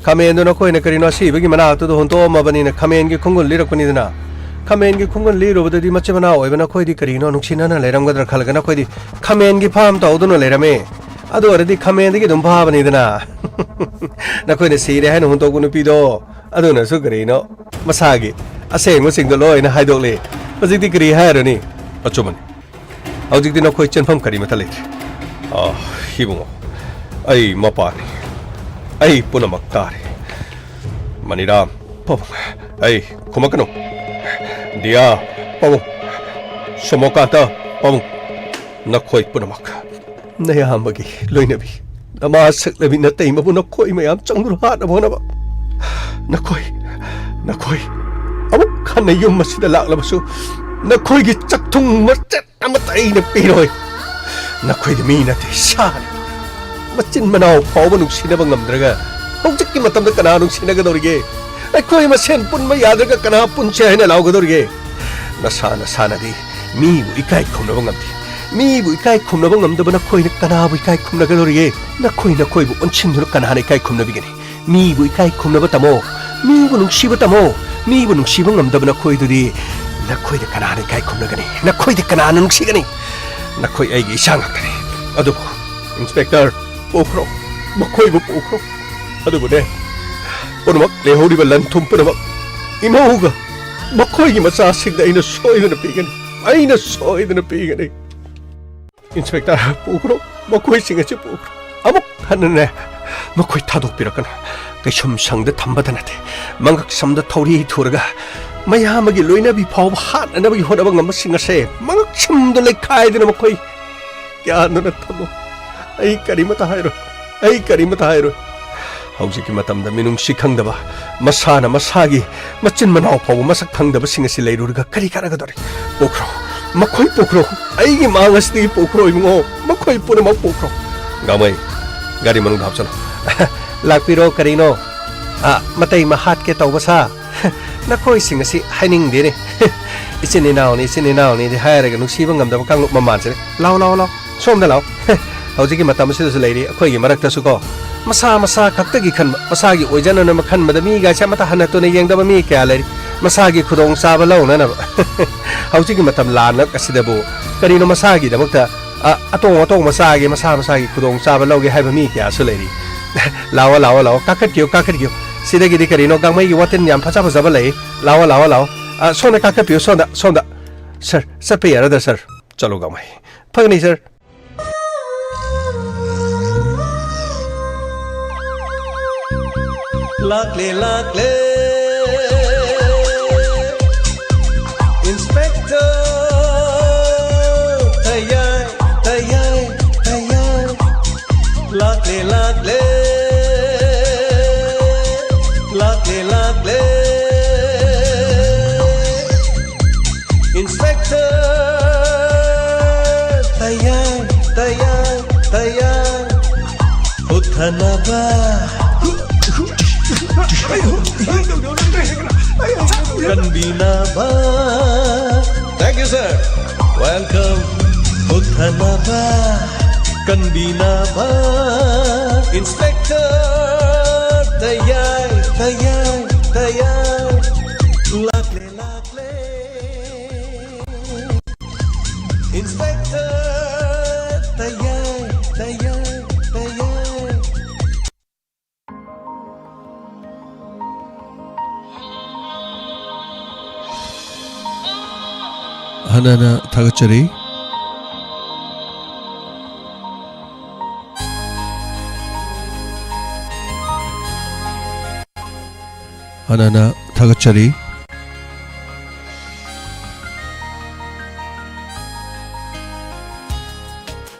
ꯈꯥꯃꯦꯟꯗꯣ ꯅꯈꯣꯏꯅ ꯀꯔꯤꯅꯣ ꯑꯁꯤꯕꯒꯤ ꯃꯅꯥꯛꯇꯨꯗ ꯍꯨꯟꯇꯣꯛꯑꯝꯃꯕꯅꯤꯅ ꯈꯥꯃꯦꯟꯒꯤ ꯈꯣꯡꯒꯨꯜ ꯂꯤꯔꯛꯄꯅꯤꯗꯅ꯫ ꯈꯥꯃꯦꯟꯒꯤ ꯈꯣꯡꯒꯨꯜ ꯂꯤꯔꯨꯕꯗꯗꯤ ꯃꯆꯤꯟ ꯃꯅꯥꯎ ꯑꯣꯏꯕ ꯅꯈꯣꯏꯗꯤ ꯀꯔꯤꯅꯣ ꯅꯨꯡꯁꯤꯅꯅ ꯂꯩꯔꯝꯒꯗ꯭ꯔꯥ ꯈꯜꯂꯒ ꯅꯈꯣꯏꯗꯤ ꯈꯥꯃꯦꯟꯒꯤ ꯐꯥꯝ ꯇꯧꯗꯨꯅ ꯂꯩꯔꯝꯃꯦ꯫ ꯑꯗꯨ ꯑꯣꯏꯔꯗꯤ ꯈꯥꯃꯦꯟꯗꯒꯤ ꯑꯗꯨꯝ ꯐꯥꯕꯅꯤꯗꯅ꯫ ꯅꯈꯣꯏꯅ ꯁꯤꯔꯦ ꯍꯥꯏꯅ ꯍꯨꯟꯗꯣꯛꯄ ꯅꯨꯄꯤꯗꯣ ꯑꯗꯨꯅꯁꯨ ꯀꯔꯤꯅꯣ ꯃꯁꯥꯒꯤ ꯑꯁꯦꯡꯕꯁꯤꯡꯗꯣ ꯂꯣꯏꯅ ꯍꯥꯏꯗꯣꯛꯂꯦ꯫ ꯍꯧꯖꯤꯛꯇꯤ ꯀꯔꯤ ꯍꯥꯏꯔꯨꯅꯤ? ꯑꯆꯨꯝꯕꯅꯤ꯫ ꯍꯧꯖꯤꯛꯇꯤ ꯅꯈꯣꯏ ꯆꯦꯟꯐꯝ ꯀꯔꯤꯃꯠꯇ ꯂꯩꯇ꯭ꯔꯦ꯫ ꯑꯥ, ꯏꯕꯨꯡꯉꯣ, ꯑꯩ ꯃꯄꯥꯅꯤ꯫ ꯑꯩ ꯄꯨꯝꯅꯃꯛ ꯇꯥꯔꯦ꯫ ꯃꯅꯤꯔꯥꯝ, ꯄꯥꯕꯨꯡ, ꯑꯩ ꯈꯨꯝꯃꯛꯀꯅꯨ꯫ ꯗꯤꯌꯥ, ꯄꯥꯕꯨꯡ, ꯁꯣꯃꯣꯀꯥꯟꯇ, ꯄꯥꯕꯨꯡ, ꯅꯈꯣꯏ ꯄꯨꯝꯅꯃꯛ, ꯅꯌꯥꯝꯕꯒꯤ ꯂꯣꯏꯅꯕꯤ, ꯅꯃꯥ ꯁꯛꯂꯕꯤ ꯅꯇꯩꯃꯕꯨ ꯅꯈꯣꯏ ꯃꯌꯥꯝ ꯆꯪꯗꯨꯅ ꯍꯥꯠꯅꯕ ꯍꯣꯠꯅꯕ꯫ ꯅꯈꯣꯏ, ꯅꯈꯣꯏ ꯑꯃꯨꯛ ꯍꯟꯅ ꯌꯨꯝ ꯑꯁꯤꯗ ꯂꯥꯛꯂꯕꯁꯨ ꯅꯈꯣꯏꯒꯤ ꯆꯥꯛꯊꯨꯡ ꯃꯆꯦꯠ ꯑꯃꯠꯇ ꯑꯩꯅ ꯄꯤꯔꯣꯏ꯫ ꯅꯈꯣꯏꯗꯤ ꯃꯤ ꯅꯠꯇꯦ, ꯁꯥꯅꯤ꯫ ꯃꯆꯤꯟ ꯃꯅꯥꯎ ꯐꯥꯎꯕ ꯅꯨꯡꯁꯤꯅꯕ ꯉꯝꯗ꯭ꯔꯒ ꯍꯧꯖꯤꯛꯀꯤ ꯃꯇꯝꯗ ꯀꯅꯥ ꯅꯨꯡꯁꯤꯅꯒꯗꯧꯔꯤꯒꯦ? ꯑꯩꯈꯣꯏ ꯃꯁꯦꯟ ꯄꯨꯟꯕ ꯌꯥꯗ꯭ꯔꯒ ꯀꯅꯥ ꯄꯨꯟꯁꯦ ꯍꯥꯏꯅ ꯂꯥꯎꯒꯗꯧꯔꯤꯒꯦ? ꯅꯁꯥ ꯅꯁꯥꯅꯗꯤ ꯃꯤꯕꯨ ꯏꯀꯥꯏ ꯈꯨꯝꯅꯕ ꯉꯝꯗꯦ꯫ ꯃꯤꯕꯨ ꯏꯀꯥꯏ ꯈꯨꯝꯅꯕ ꯉꯝꯗꯕ ꯅꯈꯣꯏꯅ ꯀꯅꯥꯕꯨ ꯏꯀꯥꯏ ꯈꯨꯝꯅꯒꯗꯧꯔꯤꯒꯦ? ꯅꯈꯣꯏ ꯅꯈꯣꯏꯕꯨ ꯑꯣꯟꯁꯤꯟꯗꯨꯅ ꯀꯅꯥꯅ ꯏꯀꯥꯏ ꯈꯨꯝꯅꯕꯤꯒꯅꯤ? ꯃꯤꯕꯨ ꯏꯀꯥꯏ ꯈꯨꯝꯅꯕ ꯇꯝꯃꯣ꯫ ꯃꯤꯕꯨ ꯅꯨꯡꯁꯤꯕ ꯇꯝꯃꯣ꯫ ꯃꯤꯕꯨ ꯅꯨꯡꯁꯤꯕ ꯉꯝꯗꯕ ꯅꯈꯣꯏꯗꯨꯗꯤ ꯅꯈꯣꯏꯗ ꯀꯅꯥꯅ ꯏꯀꯥꯏ ꯈꯨꯝꯅꯒꯅꯤ? ꯅꯈꯣꯏꯗ ꯀꯅꯥꯅ ꯅꯨꯡꯁꯤꯒꯅꯤ? ꯅꯈꯣꯏ ꯑꯩꯒꯤ ꯏꯆꯥ ꯉꯥꯛꯇꯅꯤ꯫ ꯑꯗꯨꯕꯨ ꯏꯟꯁꯄꯦꯛꯇꯔ, ꯄꯨꯈ꯭ꯔꯣ꯫ ꯃꯈꯣꯏꯕꯨ ꯄꯨꯈ꯭ꯔꯣ꯫ ꯑꯗꯨꯕꯨꯅꯦ, ꯄꯨꯝꯅꯃꯛ ꯂꯩꯍꯧꯔꯤꯕ ꯂꯟ ꯊꯨꯝ ꯄꯨꯝꯅꯃꯛ ꯏꯃꯧꯒ ꯃꯈꯣꯏꯒꯤ ꯃꯆꯥꯁꯤꯡꯗ ꯑꯩꯅ ꯁꯣꯏꯗꯅ ꯄꯤꯒꯅꯤ꯫ ꯑꯩꯅ ꯁꯣꯏꯗꯅ ꯄꯤꯒꯅꯤ꯫ ꯏꯟꯁꯄꯦꯛꯇꯔ, ꯄꯨꯈ꯭ꯔꯣ, ꯃꯈꯣꯏꯁꯤꯡ ꯑꯁꯤ ꯄꯨꯈ꯭ꯔꯣ꯫ ꯑꯃꯨꯛ ꯍꯟꯅꯅꯦ, ꯃꯈꯣꯏ ꯊꯥꯗꯣꯛꯄꯤꯔꯛꯀꯅꯨ꯫ ꯀꯩꯁꯨꯝꯁꯪꯗ ꯊꯝꯕꯗ ꯅꯠꯇꯦ, ꯃꯉꯛꯁꯝꯗ ꯊꯧꯔꯤ ꯊꯨꯔꯒ ꯃꯌꯥꯝꯕꯒꯤ ꯂꯣꯏꯅꯕꯤ ꯐꯥꯎꯕ ꯍꯥꯠꯅꯅꯕꯒꯤ ꯍꯣꯠꯅꯕ ꯉꯝꯕꯁꯤꯡ ꯑꯁꯦ ꯃꯉꯛꯁꯝꯗ ꯂꯩꯈꯥꯏꯗꯨꯅ ꯃꯈꯣꯏ ꯒ꯭ꯌꯥꯟꯗꯨꯅ ꯊꯝꯃꯨ꯫ ꯑꯩ ꯀꯔꯤꯃꯇ ꯍꯥꯏꯔꯣꯏ꯫ ꯑꯩ ꯀꯔꯤꯃꯇ ꯍꯥꯏꯔꯣꯏ꯫ ꯍꯧꯖꯤꯛꯀꯤ ꯃꯇꯝꯗ ꯃꯤꯅꯨꯡꯁꯤ ꯈꯪꯗꯕ, ꯃꯁꯥꯅ ꯃꯁꯥꯒꯤ ꯃꯆꯤꯟ ꯃꯅꯥꯎ ꯐꯥꯎꯕ ꯃꯁꯛ ꯈꯪꯗꯕꯁꯤꯡ ꯑꯁꯤ ꯂꯩꯔꯨꯔꯒ ꯀꯔꯤ ꯀꯥꯟꯅꯒꯗꯧꯔꯤ? ꯄꯨꯈ꯭ꯔꯣ, ꯃꯈꯣꯏ ꯄꯨꯈ꯭ꯔꯣ꯫ ꯑꯩꯒꯤ ꯃꯥꯡ ꯑꯁꯤꯗꯒꯤ ꯄꯨꯈ꯭ꯔꯣ ꯏꯕꯨꯡꯉꯣ, ꯃꯈꯣꯏ ꯄꯨꯝꯅꯃꯛ ꯄꯨꯈ꯭ꯔꯣ꯫ ꯒꯥꯡꯃꯩ, ꯒꯥꯔꯤ ꯃꯅꯨꯡꯗ ꯍꯥꯞꯆꯜꯂꯣ꯫ ꯂꯥꯛꯄꯤꯔꯣ, ꯀꯔꯤꯅꯣ? ꯑ, ꯃꯇꯩ ꯃꯍꯥꯠꯀꯦ ꯇꯧꯕ ꯁꯥ꯫ ꯅꯈꯣꯏꯁꯤꯡ ꯑꯁꯤ ꯍꯥꯏꯅꯤꯡꯗꯦꯅꯦ꯫ ꯏꯆꯤꯟ ꯏꯅꯥꯎꯅꯤ, ꯏꯆꯤꯟ ꯏꯅꯥꯎꯅꯤꯗꯤ ꯍꯥꯏꯔꯒ ꯅꯨꯡꯁꯤꯕ ꯉꯝꯗꯕ ꯀꯥꯡꯂꯨꯞ ꯃꯃꯥꯟꯁꯤꯅꯦ꯫ ꯂꯥꯎ, ꯂꯥꯎ, ꯂꯥꯎ꯫ ꯁꯣꯝꯗ ꯂꯥꯎ꯫ ꯍꯧꯖꯤꯛꯀꯤ ꯃꯇꯝ ꯑꯁꯤꯗꯁꯨ ꯂꯩꯔꯤ ꯑꯩꯈꯣꯏꯒꯤ ꯃꯔꯛꯇꯁꯨ ꯀꯣ꯫ ꯃꯁꯥ ꯃꯁꯥ ꯈꯛꯇꯒꯤ ꯈꯟꯕ, ꯃꯁꯥꯒꯤ ꯑꯣꯏꯖꯅꯅꯕ ꯈꯟꯕꯗ ꯃꯤꯒꯥꯏꯁꯦ ꯑꯃꯠꯇ ꯍꯟꯅ ꯇꯨꯅ ꯌꯦꯡꯗꯕ ꯃꯤ ꯀꯌꯥ ꯂꯩꯔꯤ꯫ ꯃꯁꯥꯒꯤ ꯈꯨꯗꯣꯡꯆꯥꯕ ꯂꯧꯅꯅꯕ꯫ ꯍꯧꯖꯤꯛꯀꯤ ꯃꯇꯝ ꯂꯥꯟꯅ ꯑꯁꯤꯗꯕꯨ ꯀꯔꯤꯅꯣ ꯃꯁꯥꯒꯤꯗꯃꯛꯇ, ꯑ, ꯑꯇꯣꯡ ꯑꯇꯣꯡꯕ ꯆꯥꯒꯦ, ꯃꯁꯥ ꯃꯁꯥꯒꯤ ꯈꯨꯗꯣꯡꯆꯥꯕ ꯂꯧꯒꯦ ꯍꯥꯏꯕ ꯃꯤ ꯀꯌꯥꯁꯨ ꯂꯩꯔꯤ꯫ ꯂꯥꯛꯑꯣ, ꯂꯥꯛꯑꯣ, ꯂꯥꯛꯑꯣ, ꯀꯥꯈꯠꯄꯤꯌꯨ, ꯀꯥꯈꯠꯄꯤꯌꯨ꯫ ꯁꯤꯗꯒꯤꯗꯤ ꯀꯔꯤꯅꯣ ꯒꯥꯡꯃꯩꯒꯤ ꯋꯥꯇꯤꯟ ꯌꯥꯝ ꯐꯖ ꯐꯖꯕ ꯂꯩ꯫ ꯂꯥꯛꯑꯣ, ꯂꯥꯛꯑꯣ, ꯂꯥꯛꯑꯣ꯫ ꯑ, ꯁꯣꯝꯗ ꯀꯥꯈꯠꯄꯤꯌꯨ, ꯁꯣꯝꯗ, ꯁꯣꯝꯗ꯫ ꯁꯔ, ꯆꯠꯄ ꯌꯥꯔꯗ꯭ꯔꯥ, ꯁꯔ? ꯆꯠꯂꯣ, ꯒꯥꯡꯃꯩ꯫ ꯐꯒꯅꯤ, ꯁꯔ꯫ ꯂꯥꯛꯂꯦ, ꯂꯥꯛꯂꯦ, Inspector ꯇꯌꯥꯏ, ꯇꯌꯥꯏ, ꯇꯌꯥꯏ꯫ ꯂꯥꯛꯂꯦ, ꯂꯥꯛꯂꯦ, ꯂꯥꯛꯂꯦ, ꯂꯥꯛꯂꯦ, Inspector ꯇꯌꯥꯏ, ꯇꯌꯥꯏ, ꯇꯌꯥꯏ꯫ ꯍꯨꯠꯊꯅꯕ, ꯀꯟꯕꯤꯅꯕ꯫ Thank you, sir. Welcome. ꯍꯨꯠꯊꯅꯕ, ꯀꯟꯕꯤꯅꯕ, Inspector ꯇꯌꯥꯏ, ꯇꯌꯥꯏ, ꯇꯌꯥꯏ꯫ ꯂꯥꯛꯂꯦ, ꯂꯥꯛꯂꯦ, Inspector ꯇꯌꯥꯏ, ꯇꯌꯥꯏ, ꯇꯌꯥꯏ꯫ ꯍꯟꯅ ꯍꯟꯅ ꯊꯥꯒꯠꯆꯔꯤ꯫ ꯍꯟꯅ ꯍꯟꯅ ꯊꯥꯒꯠꯆꯔꯤ꯫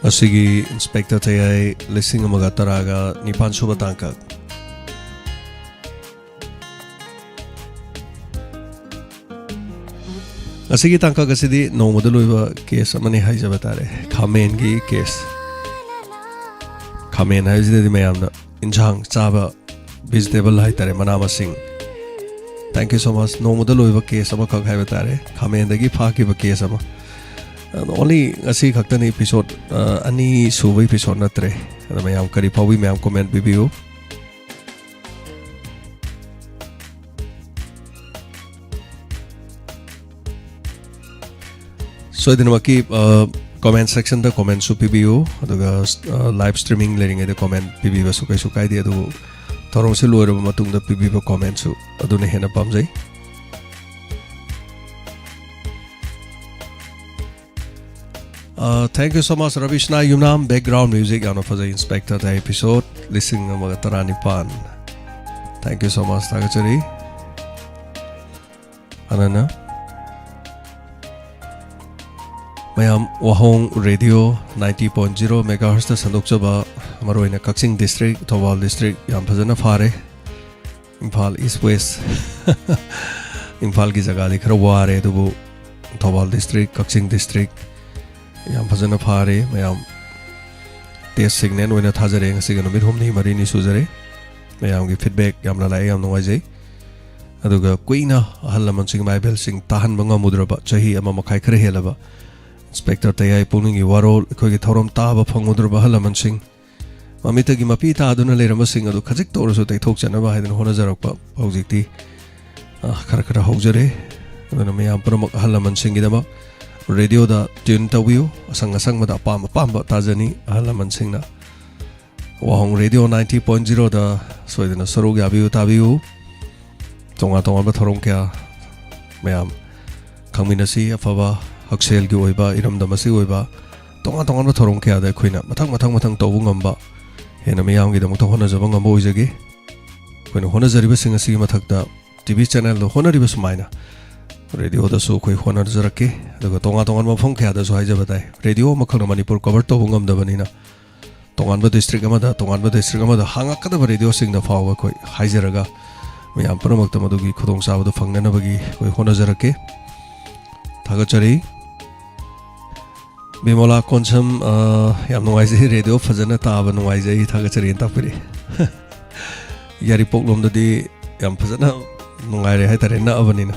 ꯑꯁꯤꯒꯤ Inspector ꯇꯌꯥꯏ ꯂꯤꯁꯤꯡ ꯑꯃꯒ ꯇꯔꯥꯒ ꯅꯤꯄꯥꯟ ꯁꯨꯕ ꯇꯥꯡꯀꯛ꯫ ꯉꯁꯤꯒꯤ ꯇꯥꯡꯀꯛ ꯑꯁꯤꯗꯤ ꯅꯣꯡꯃꯗ ꯂꯣꯏꯕ case ꯑꯃꯅꯤ ꯍꯥꯏꯖꯕ ꯇꯥꯔꯦ, ꯈꯥꯃꯦꯟꯒꯤ case꯫ ꯈꯥꯃꯦꯟ ꯍꯥꯏꯕꯁꯤꯗꯗꯤ ꯃꯌꯥꯝꯅ ꯏꯟꯁꯥꯡ ꯆꯥꯕ vegetable ꯍꯥꯏꯇꯥꯔꯦ, ꯃꯅꯥ ꯃꯁꯤꯡ꯫ Thank you so much. ꯅꯣꯡꯃꯗ ꯂꯣꯏꯕ case ꯑꯃꯈꯛ ꯍꯥꯏꯕ ꯇꯥꯔꯦ, ꯈꯥꯃꯦꯟꯗꯒꯤ ꯐꯥꯈꯤꯕ case ꯑꯃ꯫ Only ꯉꯁꯤ ꯈꯛꯇꯅꯤ episode, ꯑ, ꯑꯅꯤ ꯁꯨꯕ episode ꯅꯠꯇ꯭ꯔꯦ꯫ ꯑꯗ ꯃꯌꯥꯝ ꯀꯔꯤ ꯐꯥꯎꯏ, ꯃꯌꯥꯝ comment ꯄꯤꯕꯤꯌꯨ꯫ ꯁꯣꯏꯗꯅꯃꯛꯀꯤ, ꯑ, comment section ꯗ comment ꯁꯨ ꯄꯤꯕꯤꯌꯨ, ꯑꯗꯨꯒ, ꯑ, live streaming ꯂꯩꯔꯤꯉꯩꯗ comment ꯄꯤꯕꯤꯕꯁꯨ ꯀꯩꯁꯨ ꯀꯥꯏꯗꯦ, ꯑꯗꯨꯕꯨ ꯊꯧꯔꯝꯁꯤ ꯂꯣꯏꯔꯕ ꯃꯇꯨꯡꯗ ꯄꯤꯕꯤꯕ comment ꯁꯨ ꯑꯗꯨꯅ ꯍꯦꯟꯅ ꯄꯥꯝꯖꯩ꯫ ꯑ, thank you so much, ꯔꯕꯤꯁꯅꯥ Yumnam. Background music ꯌꯥꯝꯅ ꯐꯖꯩ, Inspector ꯇꯌꯥꯏ episode ꯂꯤꯁꯤꯡ ꯑꯃꯒ ꯇꯔꯥꯅꯤꯄꯥꯟ꯫ Thank you so much. ꯊꯥꯒꯠꯆꯔꯤ꯫ ꯑꯅꯅ ꯃꯌꯥꯝ ꯋꯥꯍꯣꯡ ꯔꯦꯗꯤꯑꯣ ninety point zero megahertzꯇ ꯁꯟꯗꯣꯛꯆꯕ, ꯃꯔꯨꯑꯣꯏꯅ ꯀꯛꯆꯤꯡ district, ꯊꯧꯕꯥꯜ district ꯌꯥꯝ ꯐꯖꯅ ꯐꯥꯔꯦ꯫ ꯏꯝꯐꯥꯜ East West, ꯏꯝꯐꯥꯜꯒꯤ ꯖꯒꯥꯗꯤ ꯈꯔ ꯋꯥꯔꯦ, ꯑꯗꯨꯕꯨ ꯊꯧꯕꯥꯜ district, ꯀꯛꯆꯤꯡ district ꯌꯥꯝ ꯐꯖꯅ ꯐꯥꯔꯦ꯫ ꯃꯌꯥꯝ test signal ꯑꯣꯏꯅ ꯊꯥꯖꯔꯦ꯫ ꯉꯁꯤꯒ ꯅꯨꯃꯤꯠ ꯍꯨꯝꯅꯤ ꯃꯔꯤꯅꯤ ꯁꯨꯖꯔꯦ꯫ ꯃꯌꯥꯝꯒꯤ feedback ꯌꯥꯝꯅ ꯂꯥꯛꯑꯦ, ꯌꯥꯝ ꯅꯨꯡꯉꯥꯏꯖꯩ꯫ ꯑꯗꯨꯒ ꯀꯨꯏꯅ ꯑꯍꯜ ꯂꯃꯟꯁꯤꯡ, ꯏꯃꯥ ꯏꯕꯦꯜꯁꯤꯡ ꯇꯥꯍꯟꯕ ꯉꯝꯃꯨꯗ꯭ꯔꯕ, ꯆꯍꯤ ꯑꯃ ꯃꯈꯥꯏ ꯈꯔ ꯍꯦꯜꯂꯕ Inspector ꯇꯌꯥꯏ ꯄꯨꯛꯅꯤꯡꯒꯤ ꯋꯥꯔꯣꯜ, ꯑꯩꯈꯣꯏꯒꯤ ꯊꯧꯔꯝ ꯇꯥꯕ ꯐꯪꯉꯨꯗ꯭ꯔꯕ ꯑꯍꯜ ꯂꯃꯟꯁꯤꯡ, ꯃꯃꯤꯠꯇꯒꯤ ꯃꯄꯤ ꯇꯥꯗꯨꯅ ꯂꯩꯔꯝꯕꯁꯤꯡ ꯑꯗꯨ ꯈꯖꯤꯛꯇ ꯑꯣꯏꯔꯁꯨ ꯇꯩꯊꯣꯛꯆꯅꯕ ꯍꯥꯏꯗꯅ ꯍꯣꯠꯅꯖꯔꯛꯄ ꯍꯧꯖꯤꯛꯇꯤ, ꯑ, ꯈꯔ ꯈꯔ ꯍꯧꯖꯔꯦ꯫ ꯑꯗꯨꯅ ꯃꯌꯥꯝ ꯄꯨꯝꯅꯃꯛ ꯑꯍꯜ ꯂꯃꯟꯁꯤꯡꯒꯤꯗꯃꯛ ꯔꯦꯗꯤꯑꯣꯗ tune ꯇꯧꯕꯤꯌꯨ꯫ ꯑꯁꯪ ꯑꯁꯪꯕꯗ ꯑꯄꯥꯝ ꯑꯄꯥꯝꯕ ꯇꯥꯖꯅꯤ ꯑꯍꯜ ꯂꯃꯟꯁꯤꯡꯅ꯫ ꯋꯥꯍꯣꯡ ꯔꯦꯗꯤꯑꯣ ninety point zeroꯗ ꯁꯣꯏꯗꯅ ꯁꯔꯨꯛ ꯌꯥꯕꯤꯌꯨ, ꯇꯥꯕꯤꯌꯨ꯫ ꯇꯣꯉꯥꯟ ꯇꯣꯉꯥꯟꯕ ꯊꯧꯔꯝ ꯀꯌꯥ ꯃꯌꯥꯝ ꯈꯪꯃꯤꯟꯅꯁꯤ꯫ ꯑꯐꯕ ꯍꯛꯁꯦꯜꯒꯤ ꯑꯣꯏꯕ, ꯏꯔꯝꯗꯝ ꯑꯁꯤꯒꯤ ꯑꯣꯏꯕ ꯇꯣꯉꯥꯟ ꯇꯣꯉꯥꯟꯕ ꯊꯧꯔꯝ ꯀꯌꯥꯗ ꯑꯩꯈꯣꯏꯅ ꯃꯊꯪ ꯃꯊꯪ ꯃꯊꯪ ꯇꯧꯕ ꯉꯝꯕ, ꯍꯦꯟꯅ ꯃꯤꯌꯥꯝꯒꯤꯗꯃꯛꯇ ꯍꯣꯠꯅꯖꯕ ꯉꯝꯕ ꯑꯣꯏꯖꯒꯦ꯫ ꯑꯩꯈꯣꯏꯅ ꯍꯣꯠꯅꯖꯔꯤꯕꯁꯤꯡ ꯑꯁꯤꯒꯤ ꯃꯊꯛꯇ ꯇꯤ ꯚꯤ channelꯗ ꯍꯣꯠꯅꯔꯤꯕ ꯁꯨꯃꯥꯏꯅ ꯔꯦꯗꯤꯑꯣꯗꯁꯨ ꯑꯩꯈꯣꯏ ꯍꯣꯠꯅꯖꯔꯛꯀꯦ꯫ ꯑꯗꯨꯒ ꯇꯣꯉꯥꯟ ꯇꯣꯉꯥꯟꯕ ꯃꯐꯝ ꯀꯌꯥꯗꯁꯨ ꯍꯥꯏꯖꯕ ꯇꯥꯏ, ꯔꯦꯗꯤꯑꯣ ꯑꯃꯈꯛꯅ ꯃꯅꯤꯄꯨꯔ cover ꯇꯧꯕ ꯉꯝꯗꯕꯅꯤꯅ ꯇꯣꯉꯥꯟꯕ district ꯑꯃꯗ, ꯇꯣꯉꯥꯟꯕ district ꯑꯃꯗ ꯍꯥꯡꯉꯛꯀꯗꯕ ꯔꯦꯗꯤꯑꯣꯁꯤꯡꯗ ꯐꯥꯎꯕ ꯑꯩꯈꯣꯏ ꯍꯥꯏꯖꯔꯒ ꯃꯌꯥꯝ ꯄꯨꯝꯅꯃꯛꯇ ꯃꯗꯨꯒꯤ ꯈꯨꯗꯣꯡꯆꯥꯕꯗꯨ ꯐꯪꯅꯅꯕꯒꯤ ꯑꯩꯈꯣꯏ ꯍꯣꯠꯅꯖꯔꯛꯀꯦ꯫ ꯊꯥꯒꯠꯆꯔꯤ꯫ ꯕꯤꯃꯣꯂꯥ ꯀꯣꯟꯁꯝ, ꯑ, ꯌꯥꯝ ꯅꯨꯡꯉꯥꯏꯖꯩ, ꯔꯦꯗꯤꯑꯣ ꯐꯖꯅ ꯇꯥꯕ ꯅꯨꯡꯉꯥꯏꯖꯩ, ꯊꯥꯒꯠꯆꯔꯤꯅ ꯇꯥꯛꯄꯤꯔꯛꯏ꯫ ꯌꯥꯏꯔꯤꯄꯣꯛꯂꯣꯝꯗꯗꯤ ꯌꯥꯝ ꯐꯖꯅ ꯅꯨꯡꯉꯥꯏꯔꯦ ꯍꯥꯏꯇꯥꯔꯦ, ꯅꯛꯑꯕꯅꯤꯅ꯫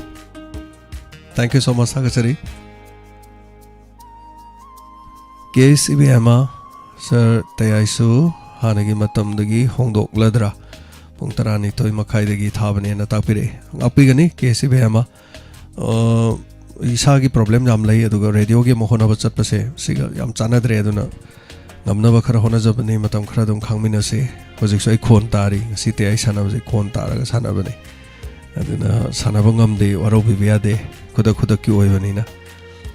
Thank you so much, ꯊꯥꯒꯠꯆꯔꯤ꯫ ꯀꯦ ꯑꯦꯁ ꯏꯕꯦꯝꯃ, ꯁꯥꯔ ꯇꯌꯥꯏꯁꯨ ꯍꯥꯟꯅꯒꯤ ꯃꯇꯝꯗꯒꯤ ꯍꯣꯡꯗꯣꯛꯂꯗ꯭ꯔꯥ? ꯄꯨꯡ ꯇꯔꯥꯅꯤꯊꯣꯏ ꯃꯈꯥꯏꯗꯒꯤ ꯊꯥꯕꯅꯦꯅ ꯇꯥꯛꯄꯤꯔꯛꯑꯦ꯫ ꯉꯥꯛꯄꯤꯒꯅꯤ ꯀꯦ ꯑꯦꯁ ꯏꯕꯦꯝꯃ꯫ ꯑ, ꯏꯁꯥꯒꯤ problem ꯌꯥꯝ ꯂꯩ, ꯑꯗꯨꯒ ꯔꯦꯗꯤꯑꯣꯒꯤ ꯑꯃꯨꯛ ꯍꯣꯠꯅꯕ ꯆꯠꯄꯁꯦ ꯁꯤꯒ ꯌꯥꯝ ꯆꯥꯟꯅꯗ꯭ꯔꯦ꯫ ꯑꯗꯨꯅ ꯉꯝꯅꯕ ꯈꯔ ꯍꯣꯠꯅꯖꯕꯅꯤ, ꯃꯇꯝ ꯈꯔ ꯑꯗꯨꯝ ꯈꯥꯡꯃꯤꯟꯅꯁꯤ꯫ ꯍꯧꯖꯤꯛꯁꯨ ꯑꯩ ꯈꯣꯟ ꯇꯥꯔꯤ, ꯉꯁꯤ ꯇꯌꯥꯏ ꯁꯥꯟꯅꯕꯁꯦ ꯈꯣꯟ ꯇꯥꯔꯒ ꯁꯥꯟꯅꯕꯅꯤ꯫ ꯑꯗꯨꯅ ꯁꯥꯟꯅꯕ ꯉꯝꯗꯦ, ꯋꯥꯔꯧꯕꯤꯕ ꯌꯥꯗꯦ, ꯈꯨꯗꯛ ꯈꯨꯗꯛꯀꯤ ꯑꯣꯏꯕꯅꯤꯅ꯫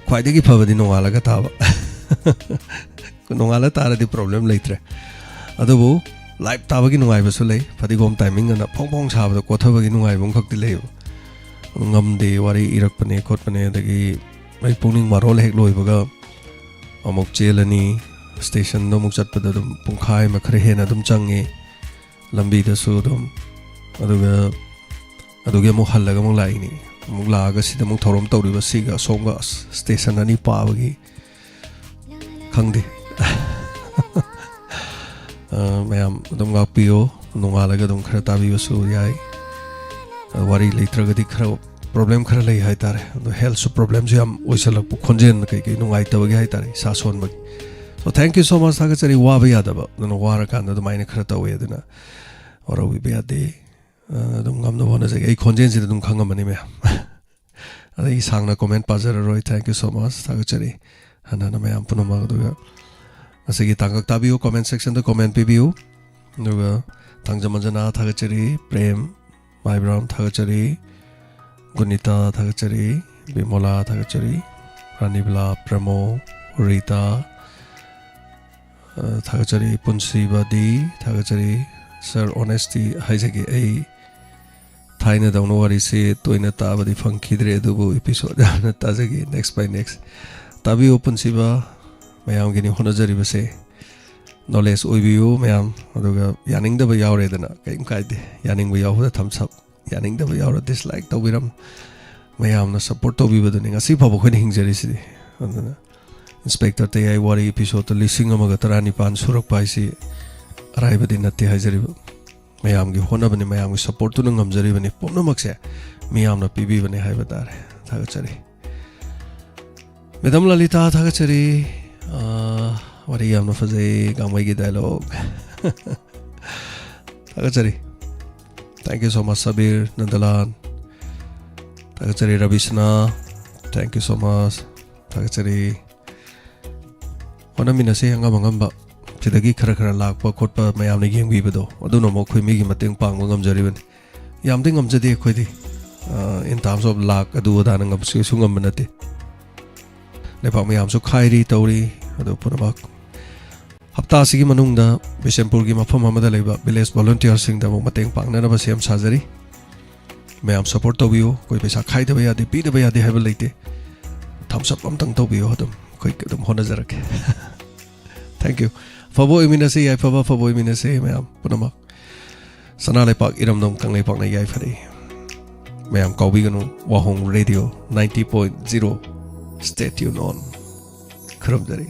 ꯈ꯭ꯋꯥꯏꯗꯒꯤ ꯐꯕꯗꯤ ꯅꯣꯡꯉꯥꯜꯂꯒ ꯇꯥꯕ꯫ ꯅꯣꯡꯉꯥꯜꯂ ꯇꯥꯔꯗꯤ problem ꯂꯩꯇ꯭ꯔꯦ꯫ ꯑꯗꯨꯕꯨ ꯂꯥꯏꯞ ꯇꯥꯕꯒꯤ ꯅꯨꯡꯉꯥꯏꯕꯁꯨ ꯂꯩ꯫ ꯐꯗꯤꯒꯣꯝ ꯇꯥꯏꯃꯤꯡ ꯑꯅ ꯐꯣꯡ ꯐꯣꯡ ꯁꯥꯕꯗ ꯀꯣꯠꯊꯕꯒꯤ ꯅꯨꯡꯉꯥꯏꯕ ꯑꯃꯈꯛꯇꯤ ꯂꯩꯌꯦꯕ꯫ ꯉꯝꯗꯦ, ꯋꯥꯔꯤ ꯏꯔꯛꯄꯅꯦ ꯈꯣꯠꯄꯅꯦ, ꯑꯗꯒꯤ ꯑꯩ ꯄꯨꯛꯅꯤꯡ ꯃꯔꯣꯜ ꯍꯦꯛ ꯂꯣꯏꯕꯒ ꯑꯃꯨꯛ ꯆꯦꯜꯂꯅꯤ꯫ ꯁ꯭ꯇꯦꯁꯟꯗꯣ ꯑꯃꯨꯛ ꯆꯠꯄꯗ ꯑꯗꯨꯝ ꯄꯨꯡꯈꯥꯏ ꯑꯃ ꯈꯔ ꯍꯦꯟꯅ ꯑꯗꯨꯝ ꯆꯪꯉꯦ ꯂꯝꯕꯤꯗꯁꯨ ꯑꯗꯨꯝ꯫ ꯑꯗꯨꯒ ꯑꯗꯨꯒꯤ ꯑꯃꯨꯛ ꯍꯜꯂꯒ ꯑꯃꯨꯛ ꯂꯥꯛꯏꯅꯤ꯫ ꯑꯃꯨꯛ ꯂꯥꯛꯑꯒ ꯁꯤꯗ ꯑꯃꯨꯛ ꯊꯧꯔꯝ ꯇꯧꯔꯤꯕ ꯁꯤꯒ ꯑꯁꯣꯝꯒ ꯑꯁ, ꯁ꯭ꯇꯦꯁꯟ ꯑꯅꯤ ꯄꯥꯕꯒꯤ ꯈꯪꯗꯦ꯫ ꯑ, ꯃꯌꯥꯝ ꯑꯗꯨꯝ ꯉꯥꯛꯄꯤꯌꯣ꯫ ꯅꯣꯡꯉꯥꯜꯂꯒ ꯑꯗꯨꯝ ꯈꯔ ꯇꯥꯕꯤꯕꯁꯨ ꯌꯥꯏ꯫ ꯑ, ꯋꯥꯔꯤ ꯂꯩꯇ꯭ꯔꯒꯗꯤ ꯈꯔ ꯄ꯭ꯔꯣꯕ꯭ꯂꯦꯝ ꯈꯔ ꯂꯩ ꯍꯥꯏꯇꯥꯔꯦ꯫ ꯑꯗꯣ ꯍꯦꯜꯠꯁꯨ ꯄ꯭ꯔꯣꯕ꯭ꯂꯦꯝꯁꯨ ꯌꯥꯝ ꯑꯣꯏꯁꯜꯂꯛꯄ, ꯈꯣꯟꯖꯦꯜ ꯀꯩꯀꯩ ꯅꯨꯡꯉꯥꯏꯇꯕꯒꯤ ꯍꯥꯏꯇꯥꯔꯦ, ꯏꯁꯥ ꯁꯣꯟꯕꯒꯤ꯫ So thank you so much, ꯊꯥꯒꯠꯆꯔꯤ꯫ ꯋꯥꯕ ꯌꯥꯗꯕ, ꯑꯗꯨꯅ ꯋꯥꯔꯀꯥꯟꯗ ꯑꯗꯨꯃꯥꯏꯅ ꯈꯔ ꯇꯧꯋꯦ, ꯑꯗꯨꯅ ꯋꯥꯔꯧꯕꯤꯕ ꯌꯥꯗꯦ꯫ ꯑ, ꯑꯗꯨꯝ ꯉꯝꯅꯕ ꯍꯣꯠꯅꯖꯒꯦ꯫ ꯑꯩ ꯈꯣꯟꯖꯦꯜꯁꯤꯗ ꯑꯗꯨꯝ ꯈꯪꯉꯝꯃꯅꯤ ꯃꯌꯥꯝ꯫ ꯑꯗꯒꯤ ꯁꯥꯡꯅ comment ꯄꯥꯖꯔꯔꯣꯏ꯫ Thank you so much, ꯊꯥꯒꯠꯆꯔꯤ ꯍꯟꯅ ꯍꯟꯅ ꯃꯌꯥꯝ ꯄꯨꯝꯅꯃꯛ꯫ ꯑꯗꯨꯒ ꯉꯁꯤꯒꯤ ꯇꯥꯡꯀꯛ ꯇꯥꯕꯤꯌꯨ, ꯀꯣꯃꯦꯟ ꯁꯦꯛꯁꯟꯗ ꯀꯣꯃꯦꯟ ꯄꯤꯕꯤꯌꯨ꯫ ꯑꯗꯨꯒ ꯊꯥꯡꯖꯃꯟꯖꯅꯥ ꯊꯥꯒꯠꯆꯔꯤ, ꯄ꯭ꯔꯦꯝ ꯃꯥꯏꯕ꯭ꯔꯥꯝ ꯊꯥꯒꯠꯆꯔꯤ, ꯒꯨꯅꯤꯇꯥ ꯊꯥꯒꯠꯆꯔꯤ, ꯕꯤꯃꯣꯂꯥ ꯊꯥꯒꯠꯆꯔꯤ, ꯔꯥꯅꯤꯕꯂꯥ, ꯄ꯭ꯔꯃꯣ, ꯔꯤꯇꯥ, ꯑ, ꯊꯥꯒꯠꯆꯔꯤ, ꯄꯨꯟꯁꯤꯕꯗꯤ ꯊꯥꯒꯠꯆꯔꯤ꯫ ꯁꯥꯔ ꯑꯣꯅꯦꯁꯇꯤ ꯍꯥꯏꯖꯒꯦ, ꯑꯩ ꯊꯥꯏꯅꯗꯧꯅ ꯋꯥꯔꯤꯁꯦ ꯇꯣꯏꯅ ꯇꯥꯕꯗꯤ ꯐꯪꯈꯤꯗ꯭ꯔꯦ, ꯑꯗꯨꯕꯨ episode ꯌꯥꯝꯅ ꯇꯥꯖꯒꯦ꯫ Next by next ꯇꯥꯕꯤꯌꯨ꯫ ꯄꯨꯟꯁꯤꯕ ꯃꯌꯥꯝꯒꯤꯅꯤ ꯍꯣꯠꯅꯖꯔꯤꯕꯁꯦ꯫ Knowledge ꯑꯣꯏꯕꯤꯌꯨ ꯃꯌꯥꯝ, ꯑꯗꯨꯒ ꯌꯥꯅꯤꯡꯗꯕ ꯌꯥꯎꯔꯦꯗꯅ ꯀꯔꯤꯝ ꯀꯥꯏꯗꯦ, ꯌꯥꯅꯤꯡꯕ ꯌꯥꯎꯕꯗ thumbs up, ꯌꯥꯅꯤꯡꯗꯕ ꯌꯥꯎꯔ dislike ꯇꯧꯕꯤꯔꯝ꯫ ꯃꯌꯥꯝꯅ support ꯇꯧꯕꯤꯕꯗꯨꯅꯤ ꯉꯁꯤ ꯐꯥꯎꯕ ꯑꯩꯈꯣꯏꯅ ꯍꯤꯡꯖꯔꯤꯁꯤꯗꯤ꯫ ꯑꯗꯨꯅ ꯏꯟꯁꯄꯦꯛꯇꯔ ꯇꯌꯥꯏ ꯋꯥꯔꯤ episode ꯂꯤꯁꯤꯡ ꯑꯃꯒ ꯇꯔꯥꯅꯤꯄꯥꯟ ꯁꯨꯔꯛꯄ ꯍꯥꯏꯁꯤ ꯑꯔꯥꯏꯕꯗꯤ ꯅꯠꯇꯦ ꯍꯥꯏꯖꯔꯤꯕ꯫ ꯃꯌꯥꯝꯒꯤ ꯍꯣꯠꯅꯕꯅꯤ, ꯃꯌꯥꯝꯒꯤ supportꯇꯨꯅ ꯉꯝꯖꯔꯤꯕꯅꯤ꯫ ꯄꯨꯝꯅꯃꯛꯁꯦ ꯃꯤꯌꯥꯝꯅ ꯄꯤꯕꯤꯕꯅꯤ ꯍꯥꯏꯕ ꯇꯥꯔꯦ꯫ ꯊꯥꯒꯠꯆꯔꯤ꯫ ꯃꯦꯗꯥꯝ ꯂꯂꯤꯇꯥ, ꯊꯥꯒꯠꯆꯔꯤ꯫ ꯑꯥ, ꯋꯥꯔꯤ ꯌꯥꯝꯅ ꯐꯖꯩ, ꯒꯥꯡꯃꯩꯒꯤ dialogue꯫ ꯊꯥꯒꯠꯆꯔꯤ꯫ Thank you so much, Sabir, ꯅꯟꯗꯂꯥꯟ꯫ ꯊꯥꯒꯠꯆꯔꯤ, ꯔꯕꯤꯁꯅꯥ꯫ Thank you so much꯫ ꯊꯥꯒꯠꯆꯔꯤ꯫ ꯍꯣꯠꯅꯃꯤꯟꯅꯁꯦ, ꯑꯉꯝ ꯑꯉꯝꯕ꯫ ꯁꯤꯗꯒꯤ ꯈꯔ ꯈꯔ ꯂꯥꯛꯄ ꯈꯣꯠꯄ ꯃꯌꯥꯝꯅ ꯌꯦꯡꯕꯤꯕꯗꯣ, ꯑꯗꯨꯅ ꯑꯃꯨꯛ ꯑꯩꯈꯣꯏ ꯃꯤꯒꯤ ꯃꯇꯦꯡ ꯄꯥꯡꯕ ꯉꯝꯖꯔꯤꯕꯅꯤ꯫ ꯌꯥꯝꯗꯤ ꯉꯝꯖꯗꯦ ꯑꯩꯈꯣꯏꯗꯤ꯫ ꯑ, in terms of ꯂꯥꯛ ꯑꯗꯨ ꯑꯗꯥꯅ ꯉꯝꯁꯨ ꯀꯩꯁꯨ ꯉꯝꯕ ꯅꯠꯇꯦ꯫ ꯂꯩꯕꯥꯛ ꯃꯌꯥꯝꯁꯨ ꯈꯥꯏꯔꯤ ꯇꯧꯔꯤ꯫ ꯑꯗꯨ ꯄꯨꯝꯅꯃꯛ ꯍꯞꯇꯥ ꯑꯁꯤꯒꯤ ꯃꯅꯨꯡꯗ ꯕꯤꯁꯦꯝꯄꯨꯔꯒꯤ ꯃꯐꯝ ꯑꯃꯗ ꯂꯩꯕ village volunteerꯁꯤꯡꯗ ꯑꯃꯨꯛ ꯃꯇꯦꯡ ꯄꯥꯡꯅꯅꯕ ꯁꯦꯝ ꯁꯥꯖꯔꯤ꯫ ꯃꯌꯥꯝ support ꯇꯧꯕꯤꯌꯨ꯫ ꯑꯩꯈꯣꯏ ꯄꯩꯁꯥ ꯈꯥꯏꯗꯕ ꯌꯥꯗꯦ, ꯄꯤꯗꯕ ꯌꯥꯗꯦ ꯍꯥꯏꯕ ꯂꯩꯇꯦ꯫ Thumbs up ꯑꯝꯇꯪ ꯇꯧꯕꯤꯌꯨ꯫ ꯑꯗꯨꯝ ꯑꯩꯈꯣꯏ ꯑꯗꯨꯝ ꯍꯣꯠꯅꯖꯔꯛꯀꯦ꯫ Thank you꯫ ꯑꯐꯕ ꯑꯣꯏꯃꯤꯟꯅꯁꯤ, ꯌꯥꯏꯐꯕ ꯑꯐꯕ ꯑꯣꯏꯃꯤꯟꯅꯁꯤ ꯃꯌꯥꯝ ꯄꯨꯝꯅꯃꯛ꯫ ꯁꯅꯥ ꯂꯩꯄꯥꯛ ꯏꯔꯝꯗꯝ ꯀꯪꯂꯩꯄꯥꯛꯅ ꯌꯥꯏꯐꯔꯦ꯫ ꯃꯌꯥꯝ ꯀꯥꯎꯕꯤꯒꯅꯨ, ꯋꯥꯍꯣꯡ Radio ninety point zero꯫ Stay tuned on꯫ ꯈꯨꯔꯨꯝꯖꯔꯤ꯫